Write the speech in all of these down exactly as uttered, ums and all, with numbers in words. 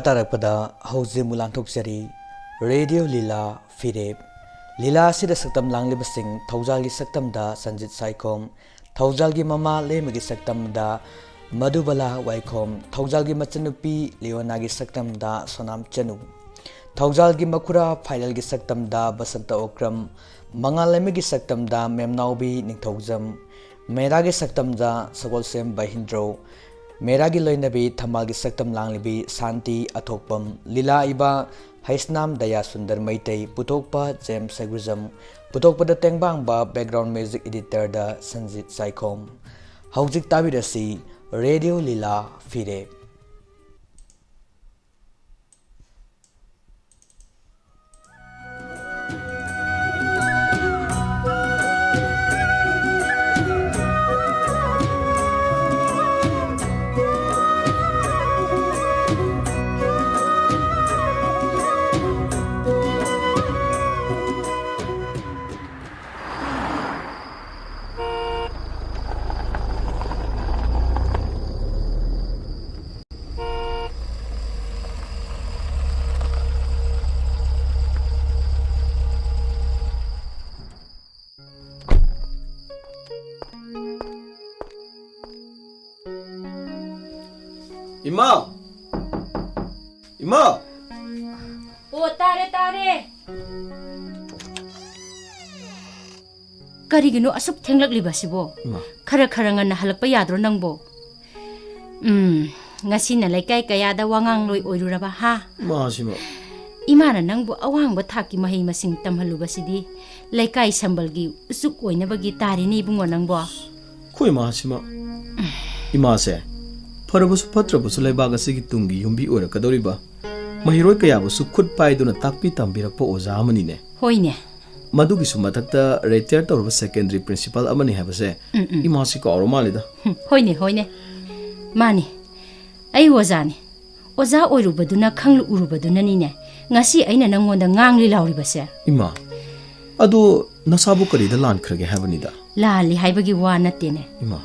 ꯇꯥꯔꯛꯄꯗ ꯍꯧꯖꯤꯛ ꯑꯃꯨꯛ ꯂꯥꯟꯊꯣꯛꯆꯔꯤ ꯔꯦꯗꯤꯑꯣ ꯂꯤꯂꯥ ꯐꯤꯔꯦꯞ꯫ ꯂꯤꯂꯥ ꯑꯁꯤꯗ ꯁꯛꯇꯝ ꯂꯥꯡꯂꯤꯕꯁꯤꯡ: ꯊꯧꯖꯥꯜꯒꯤ ꯁꯛꯇꯝꯗ ꯁꯟꯖꯤꯠ ꯁꯥꯏꯈꯣꯝ, ꯊꯧꯖꯥꯜꯒꯤ ꯃꯃꯥ ꯂꯦꯝꯃꯒꯤ ꯁꯛꯇꯝꯗ ꯃꯙꯨꯕꯂꯥ ꯋꯥꯏꯈꯣꯝ, ꯊꯧꯖꯥꯜꯒꯤ ꯃꯆꯟꯅꯨꯄꯤ ꯂꯤꯑꯣꯅꯥꯒꯤ ꯁꯛꯇꯝꯗ ꯁꯣꯅꯥꯝ ꯆꯅꯨ, ꯊꯧꯖꯥꯜꯒꯤ ꯃꯈꯨꯔꯥ ꯐꯥꯏꯔꯦꯜꯒꯤ ꯁꯛꯇꯝꯗ ꯕꯁꯟꯇ ꯑꯣꯀ꯭ꯔꯝ, ꯃꯉꯥꯜꯂꯩꯃꯒꯤ ꯁꯛꯇꯝꯗ ꯃꯦꯝꯅꯥꯎꯕꯤ ꯅꯤꯡꯊꯧꯖꯝ, ꯃꯦꯔꯥꯒꯤ ꯁꯛꯇꯝꯗ ꯁꯒꯣꯜꯁꯦꯝ ꯕꯍꯤꯟꯗ꯭ꯔꯣ, ꯃꯦꯔꯥꯒꯤ ꯂꯣꯏꯅꯕꯤ ꯊꯝꯕꯥꯜꯒꯤ ꯁꯛꯇꯝ ꯂꯥꯡꯂꯤꯕꯤ ꯁꯥꯟꯇꯤ ꯑꯊꯣꯛꯄꯝ, ꯂꯤꯂꯥ ꯏꯕ ꯍꯩꯁꯅꯥꯝ ꯗꯌꯥꯁꯨꯟꯗꯔ ꯃꯩꯇꯩ, ꯄꯨꯊꯣꯛꯄ ꯖꯦꯝꯁ ꯁꯦꯒ꯭ꯔꯨꯖꯝ, ꯄꯨꯊꯣꯛꯄꯗ ꯇꯦꯡꯕꯥꯡꯕ, ꯕꯦꯛꯒ꯭ꯔꯥꯎꯟ ꯃ꯭ꯌꯨꯖꯤꯛ ꯏꯗꯤꯇꯔꯗ ꯁꯟꯖꯤꯠ ꯁꯥꯏꯈꯣꯝ꯫ ꯍꯧꯖꯤꯛ ꯇꯥꯕꯤꯔꯁꯤ ꯔꯦꯗꯤꯑꯣ ꯂꯤꯂꯥ ꯐꯤꯔꯦꯞ꯫ ꯏꯃꯥ! ꯏꯃꯥ! ꯑꯣ, ꯇꯥꯔꯦ, ꯇꯥꯔꯦ꯫ ꯀꯔꯤꯒꯤꯅꯣ ꯑꯁꯨꯛ ꯊꯦꯡꯂꯛꯂꯤꯕ ꯑꯁꯤꯕꯣ? ꯏꯃꯥ꯫ ꯈꯔ ꯈꯔ ꯉꯟꯅ ꯍꯜꯂꯛꯄ ꯌꯥꯗ꯭ꯔꯣ ꯅꯪꯕꯣ? ꯎꯝ, ꯉꯁꯤꯅ ꯂꯩꯀꯥꯏ ꯀꯌꯥꯗ ꯋꯥꯉꯥꯡꯂꯣꯏ ꯑꯣꯏꯔꯨꯔꯕ, ꯍꯥ? ꯏꯃꯥ, ꯁꯤꯃ꯫ ꯏꯃꯥꯅ ꯅꯪꯕꯨ ꯑꯋꯥꯡꯕ ꯊꯥꯛꯀꯤ ꯃꯍꯩ ꯃꯁꯤꯡ ꯇꯝꯍꯜꯂꯨꯕꯁꯤꯗꯤ ꯂꯩꯀꯥꯏ ꯁꯝꯕꯜꯒꯤ ꯎꯆꯨꯛ ꯑꯣꯏꯅꯕꯒꯤ ꯇꯥꯔꯤꯅꯦ ꯏꯕꯨꯡꯉꯣ ꯅꯪꯕꯣ꯫ ꯑꯩꯈꯣꯏ ꯏꯃꯥꯁꯤꯃ꯫ ꯏꯃꯥꯁꯦ ꯐꯔꯕꯁꯨ ꯐꯠꯇ꯭ꯔꯕꯁꯨ ꯂꯩꯕꯥꯛ ꯑꯁꯤꯒꯤ ꯇꯨꯡꯒꯤ ꯌꯨꯝꯕꯤ ꯑꯣꯏꯔꯛꯀꯗꯧꯔꯤꯕ, ꯃꯍꯩꯔꯣꯏ ꯀꯌꯥꯕꯨꯁꯨ ꯈꯨꯠ ꯄꯥꯏꯗꯨꯅ ꯇꯥꯛꯄꯤ ꯇꯝꯕꯤꯔꯛꯄ ꯑꯣꯖꯥ ꯑꯃꯅꯤꯅꯦ꯫ ꯍꯣꯏꯅꯦ꯫ ꯃꯗꯨꯒꯤꯁꯨ ꯃꯊꯛꯇ ꯔꯤꯇꯥꯌꯔ ꯇꯧꯔꯕ ꯁꯦꯀꯦꯟꯗꯔꯤ ꯄ꯭ꯔꯤꯟꯁꯤꯄꯥꯜ ꯑꯃꯅꯤ ꯍꯥꯏꯕꯁꯦ ꯎꯝ, ꯎꯝ꯫ ꯏꯃꯥꯁꯤ ꯀꯥꯎꯔ ꯃꯥꯜꯂꯤꯗ꯫ ꯍꯨꯝ, ꯍꯣꯏꯅꯦ, ꯍꯣꯏꯅꯦ꯫ ꯃꯥꯅꯤ꯫ ꯑꯩ ꯑꯣꯖꯥꯅꯤ꯫ ꯑꯣꯖꯥ ꯑꯣꯏꯔꯨꯕꯗꯨꯅ ꯈꯪꯂꯨ ꯎꯔꯨꯕꯗꯨꯅꯅꯤꯅꯦ ꯉꯁꯤ ꯑꯩꯅ ꯅꯪꯉꯣꯟꯗ ꯉꯥꯡꯂꯤ ꯂꯥꯎꯔꯤꯕꯁꯦ꯫ ꯏꯃꯥ, ꯑꯗꯣ ꯅꯁꯥꯕꯨ ꯀꯔꯤꯗ ꯂꯥꯟꯈ꯭ꯔꯒꯦ ꯍꯥꯏꯕꯅꯤꯗ? ꯂꯥꯜꯂꯤ ꯍꯥꯏꯕꯒꯤ ꯋꯥ ꯅꯠꯇꯦꯅꯦ꯫ ꯏꯃꯥ꯫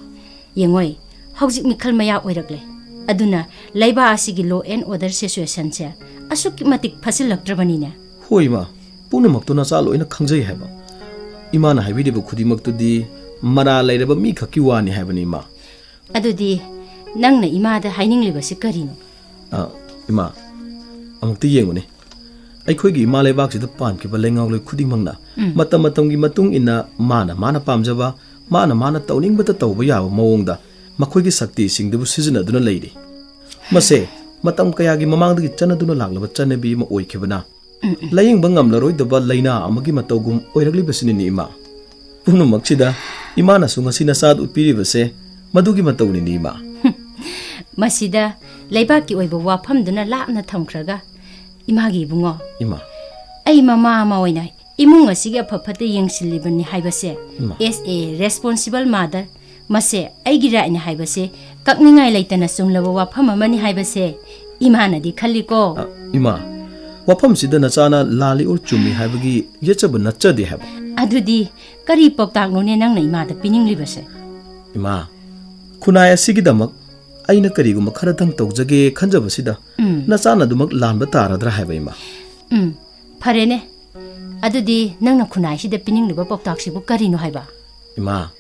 ꯌꯦꯡꯉꯣꯏ, ꯍꯧꯖꯤꯛ ꯃꯤꯈꯜ ꯃꯌꯥ ꯑꯣꯏꯔꯛꯂꯦ꯫ ꯑꯗꯨꯅ ꯂꯩꯕꯥꯛ ꯑꯁꯤꯒꯤ law and order situationꯁꯦ ꯑꯁꯨꯛꯀꯤ ꯃꯇꯤꯛ ꯐꯠꯁꯤꯜꯂꯛꯇ꯭ꯔꯕꯅꯤꯅꯦ꯫ ꯍꯣꯏ, ꯏꯃꯥ꯫ ꯄꯨꯝꯅꯃꯛꯇꯨ ꯅꯆꯥ ꯂꯣꯏꯅ ꯈꯪꯖꯩ ꯍꯥꯏꯕ꯫ ꯏꯃꯥꯅ ꯍꯥꯏꯕꯤꯔꯤꯕ ꯈꯨꯗꯤꯡꯃꯛꯇꯨꯗꯤ ꯃꯔꯥꯜ ꯂꯩꯔꯕ ꯃꯤꯈꯛꯀꯤ ꯋꯥꯅꯤ ꯍꯥꯏꯕꯅꯤ, ꯏꯃꯥ꯫ ꯑꯗꯨꯗꯤ ꯅꯪꯅ ꯏꯃꯥꯗ ꯍꯥꯏꯅꯤꯡꯂꯤꯕꯁꯤ ꯀꯔꯤꯅꯣ? ꯑ, ꯏꯃꯥ, ꯑꯃꯨꯛꯇ ꯌꯦꯡꯉꯨꯅꯦ꯫ ꯑꯩꯈꯣꯏꯒꯤ ꯏꯃꯥ ꯂꯩꯕꯥꯛꯁꯤꯗ ꯄꯥꯟꯈꯤꯕ ꯂꯩꯉꯥꯛꯂꯣꯏ ꯈꯨꯗꯤꯡꯃꯛꯅ ꯎꯝ꯫ ꯃꯇꯝ ꯃꯇꯝꯒꯤ ꯃꯇꯨꯡ ꯏꯟꯅ ꯃꯥꯅ ꯃꯥꯅ ꯄꯥꯝꯖꯕ, ꯃꯥꯅ ꯃꯥꯅ ꯇꯧꯅꯤꯡꯕꯇ ꯇꯧꯕ ꯌꯥꯕ ꯃꯑꯣꯡꯗ ꯃꯈꯣꯏꯒꯤ ꯁꯛꯇꯤꯁꯤꯡꯗꯨꯕꯨ ꯁꯤꯖꯤꯟꯅꯗꯨꯅ ꯂꯩꯔꯤ꯫ ꯃꯁꯦ ꯃꯇꯝ ꯀꯌꯥꯒꯤ ꯃꯃꯥꯡꯗꯒꯤ ꯆꯠꯅꯗꯨꯅ ꯂꯥꯛꯂꯕ ꯆꯠꯅꯕꯤ ꯑꯃ ꯑꯣꯏꯈꯤꯕꯅ ꯎꯝ, ꯎꯝ꯫ ꯂꯥꯌꯦꯡꯕ ꯉꯝꯂꯔꯣꯏꯗꯕ ꯂꯥꯏꯅꯥ ꯑꯃꯒꯤ ꯃꯇꯧꯒꯨꯝ ꯑꯣꯏꯔꯛꯂꯤꯕꯁꯤꯅꯤꯅꯦ, ꯏꯃꯥ꯫ ꯄꯨꯝꯅꯃꯛꯁꯤꯗ ꯏꯃꯥꯅꯁꯨ ꯉꯁꯤ ꯅꯆꯥꯗ ꯎꯠꯄꯤꯔꯤꯕꯁꯦ ꯃꯗꯨꯒꯤ ꯃꯇꯧꯅꯤꯅꯦ, ꯏꯃꯥ꯫ ꯃꯁꯤꯗ ꯂꯩꯕꯥꯛꯀꯤ ꯑꯣꯏꯕ ꯋꯥꯐꯝꯗꯨꯅ ꯂꯥꯞꯅ ꯊꯝꯈ꯭ꯔꯒ, ꯏꯃꯥꯒꯤ ꯏꯕꯨꯡꯉꯣ, ꯏꯃꯥ꯫ ꯑꯩ ꯃꯃꯥ ꯑꯃ ꯑꯣꯏꯅ ꯏꯃꯨꯡ ꯑꯁꯤꯒꯤ ꯑꯐ ꯐꯠꯇ ꯌꯦꯡꯁꯤꯜꯂꯤꯕꯅꯤ ꯍꯥꯏꯕꯁꯦ, ꯏꯃꯥ꯫ As a responsible mother, ꯃꯁꯦ ꯑꯩꯒꯤ rightꯅꯤ ꯍꯥꯏꯕꯁꯦ ꯀꯛꯅꯤꯡꯉꯥꯏ ꯂꯩꯇꯅ ꯆꯨꯝꯂꯕ ꯋꯥꯐꯝ ꯑꯃꯅꯤ ꯍꯥꯏꯕꯁꯦ ꯏꯃꯥꯅꯗꯤ ꯈꯜꯂꯤꯀꯣ꯫ ꯑ, ꯏꯃꯥ, ꯋꯥꯐꯝꯁꯤꯗ ꯅꯆꯥꯅ ꯂꯥꯜꯂꯤ or ꯆꯨꯝꯃꯤ ꯍꯥꯏꯕꯒꯤ ꯌꯦꯠꯆꯕ ꯅꯠꯆꯗꯦ ꯍꯥꯏꯕ꯫ ꯑꯗꯨꯗꯤ ꯀꯔꯤ ꯄꯥꯎꯇꯥꯛꯅꯣꯅꯦ ꯅꯪꯅ ꯏꯃꯥꯗ ꯄꯤꯅꯤꯡꯂꯤꯕꯁꯦ? ꯏꯃꯥ, ꯈꯨꯟꯅꯥꯏ ꯑꯁꯤꯒꯤꯗꯃꯛ ꯑꯩꯅ ꯀꯔꯤꯒꯨꯝꯕ ꯈꯔꯗꯪ ꯇꯧꯖꯒꯦ ꯈꯟꯖꯕꯁꯤꯗ ꯎꯝ꯫ ꯅꯆꯥꯅ ꯑꯗꯨꯃꯛ ꯂꯥꯟꯕ ꯇꯥꯔꯗ꯭ꯔꯥ ꯍꯥꯏꯕ, ꯏꯃꯥ? ꯎꯝ, ꯐꯔꯦꯅꯦ꯫ ꯑꯗꯨꯗꯤ ꯅꯪꯅ ꯈꯨꯟꯅꯥꯏꯁꯤꯗ ꯄꯤꯅꯤꯡꯂꯤꯕ ꯄꯥꯎꯇꯥꯛꯁꯤꯕꯨ ꯀꯔꯤꯅꯣ ꯍꯥꯏꯕ? ꯏꯃꯥ,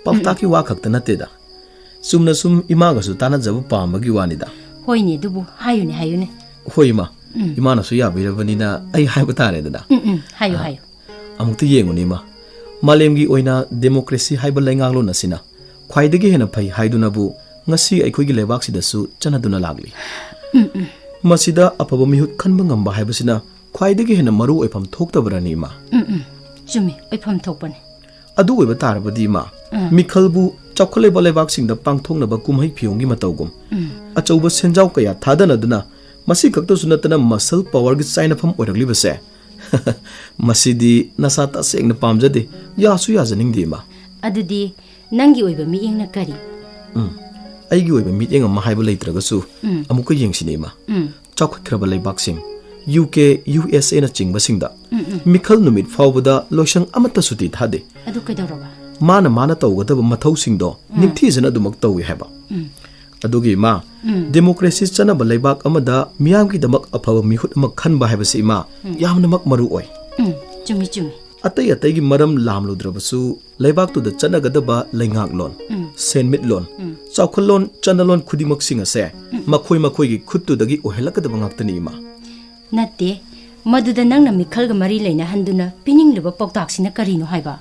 ꯄꯥꯎꯇꯥꯛꯀꯤ ꯋꯥ ꯈꯛꯇ ꯅꯠꯇꯦꯗ꯫ ꯆꯨꯝꯅ ꯁꯨꯝ ꯏꯃꯥꯒꯁꯨ ꯇꯥꯟꯅꯖꯕ ꯄꯥꯝꯕꯒꯤ ꯋꯥꯅꯤꯗ꯫ ꯍꯣꯏꯅꯦ, ꯑꯗꯨꯕꯨ ꯍꯥꯏꯌꯨꯅꯦ, ꯍꯥꯏꯌꯨꯅꯦ꯫ ꯍꯣꯏ, ꯏꯃꯥ꯫ ꯎꯝ꯫ ꯏꯃꯥꯅꯁꯨ ꯌꯥꯕꯤꯔꯕꯅꯤꯅ ꯑꯩ ꯍꯥꯏꯕ ꯇꯥꯔꯦꯗꯅ꯫ ꯎꯝ, ꯎꯝ, ꯍꯥꯏꯌꯨ, ꯑ, ꯍꯥꯏꯌꯨ꯫ ꯑꯃꯨꯛꯇ ꯌꯦꯡꯉꯨꯅꯦ, ꯏꯃꯥ꯫ ꯃꯥꯂꯦꯝꯒꯤ ꯑꯣꯏꯅ democracy ꯍꯥꯏꯕ ꯂꯩꯉꯥꯛꯂꯣꯟ ꯑꯁꯤꯅ ꯈ꯭ꯋꯥꯏꯗꯒꯤ ꯍꯦꯟꯅ ꯐꯩ ꯍꯥꯏꯗꯨꯅꯕꯨ ꯉꯁꯤ ꯑꯩꯈꯣꯏꯒꯤ ꯂꯩꯕꯥꯛꯁꯤꯗꯁꯨ ꯆꯠꯅꯗꯨꯅ ꯂꯥꯛꯂꯤ꯫ ꯎꯝ, ꯎꯝ꯫ ꯃꯁꯤꯗ ꯑꯐꯕ ꯃꯤꯍꯨꯠ ꯈꯟꯕ ꯉꯝꯕ ꯍꯥꯏꯕꯁꯤꯅ ꯈ꯭ꯋꯥꯏꯗꯒꯤ ꯍꯦꯟꯅ ꯃꯔꯨ ꯑꯣꯏꯐꯝ ꯊꯣꯛꯇꯕ꯭ꯔꯅꯤ, ꯏꯃꯥ? ꯎꯝ, ꯎꯝ꯫ ꯆꯨꯝꯃꯤ, ꯑꯣꯏꯐꯝ ꯊꯣꯛꯄꯅꯤ꯫ ꯑꯗꯨ ꯑꯣꯏꯕ ꯇꯥꯔꯕꯗꯤ, ꯏꯃꯥ, ꯎꯝ꯫ ꯃꯤꯈꯜꯕꯨ ꯆꯥꯎꯈꯠꯂꯕ ꯂꯩꯕꯥꯛꯁꯤꯡꯗ ꯄꯥꯡꯊꯣꯛꯅꯕ ꯀꯨꯝꯍꯩ ꯐꯤꯌꯣꯡꯒꯤ ꯃꯇꯧꯒꯨꯝ, ꯎꯝ꯫ ꯑꯆꯧꯕ ꯁꯦꯟꯖꯥꯎ ꯀꯌꯥ ꯊꯥꯗꯅꯗꯨꯅ, ꯃꯁꯤ ꯈꯛꯇꯁꯨ ꯅꯠꯇꯅ muscle powerꯒꯤ ꯆꯥꯏꯅꯐꯝ ꯑꯣꯏꯔꯛꯂꯤꯕꯁꯦ, ꯃꯁꯤꯗꯤ ꯅꯁꯥ ꯇꯁꯦꯡꯅ ꯄꯥꯝꯖꯗꯦ, ꯌꯥꯁꯨ ꯌꯥꯖꯅꯤꯡꯗꯦ, ꯏꯃꯥ꯫ ꯑꯗꯨꯗꯤ ꯅꯪꯒꯤ ꯑꯣꯏꯕ ꯃꯤꯠꯌꯦꯡꯅ ꯀꯔꯤ? ꯎꯝ, ꯑꯩꯒꯤ ꯑꯣꯏꯕ ꯃꯤꯠꯌꯦꯡ ꯑꯃ ꯍꯥꯏꯕ ꯂꯩꯇ꯭ꯔꯒꯁꯨ, ꯎꯝ꯫ ꯑꯃꯨꯛꯀ ꯌꯦꯡꯁꯤꯅꯦ, ꯏꯃꯥ꯫ ꯎꯝ꯫ ꯆꯥꯎꯈꯠꯈ꯭ꯔꯕ ꯂꯩꯕꯥꯛꯁꯤꯡ, ꯌꯨ ꯀꯦ, ꯌꯨ ꯑꯦꯁ ꯑꯦꯅꯆꯤꯡꯕꯁꯤꯡꯗ ꯎꯝ, ꯎꯝ꯫ ꯃꯤꯈꯜ ꯅꯨꯃꯤꯠ ꯐꯥꯎꯕꯗ ꯂꯣꯏꯁꯪ ꯑꯃꯠꯇ ꯁꯨꯇꯤ ꯊꯥꯗꯦ꯫ ꯑꯗꯨ ꯀꯩꯗꯧꯔꯕ? ꯃꯥꯅ ꯃꯥꯅ ꯇꯧꯒꯗꯕ ꯃꯊꯧꯁꯤꯡꯗꯣ ꯎꯝ꯫ ꯅꯤꯡꯊꯤꯖꯅ ꯑꯗꯨꯃꯛ ꯇꯧꯏ ꯍꯥꯏꯕ꯫ ꯎꯝ꯫ ꯑꯗꯨꯒꯤ ꯏꯃꯥ, ꯎꯝ꯫ ꯗꯦꯃꯣꯀ꯭ꯔꯦꯁꯤ ꯆꯠꯅꯕ ꯂꯩꯕꯥꯛ ꯑꯃꯗ ꯃꯤꯌꯥꯝꯒꯤꯗꯃꯛ ꯑꯐꯕ ꯃꯤꯍꯨꯠ ꯑꯃ ꯈꯟꯕ ꯍꯥꯏꯕꯁꯤ ꯏꯃꯥ, ꯎꯝ꯫ ꯌꯥꯝꯅꯃꯛ ꯃꯔꯨ ꯑꯣꯏ꯫ ꯎꯝ, ꯆꯨꯝꯃꯤ, ꯆꯨꯝꯃꯤ꯫ ꯑꯇꯩ ꯑꯇꯩꯒꯤ ꯃꯔꯝ ꯂꯥꯝꯂꯨꯗ꯭ꯔꯕꯁꯨ, ꯂꯩꯕꯥꯛꯇꯨꯗ ꯆꯠꯅꯒꯗꯕ ꯂꯩꯉꯥꯛꯂꯣꯟ, ꯎꯝ꯫ ꯁꯦꯟꯃꯤꯠꯂꯣꯟ, ꯎꯝ꯫ ꯆꯥꯎꯈꯠꯂꯣꯟ, ꯆꯠꯅꯂꯣꯟ ꯈꯨꯗꯤꯡꯃꯛꯁꯤꯡ ꯑꯁꯦ ꯎꯝ꯫ ꯃꯈꯣꯏ ꯃꯈꯣꯏꯒꯤ ꯈꯨꯠꯇꯨꯗꯒꯤ ꯑꯣꯏꯍꯜꯂꯛꯀꯗꯕ ꯉꯥꯛꯇꯅꯤ ꯏꯃꯥ꯫ ꯅꯠꯇꯦ, ꯃꯗꯨꯗ ꯅꯪꯅ ꯃꯤꯈꯜꯒ ꯃꯔꯤ ꯂꯩꯅꯍꯟꯗꯨꯅ ꯄꯤꯅꯤꯡꯂꯤꯕ ꯄꯥꯎꯇꯥꯛꯁꯤꯅ ꯀꯔꯤꯅꯣ ꯍꯥꯏꯕ?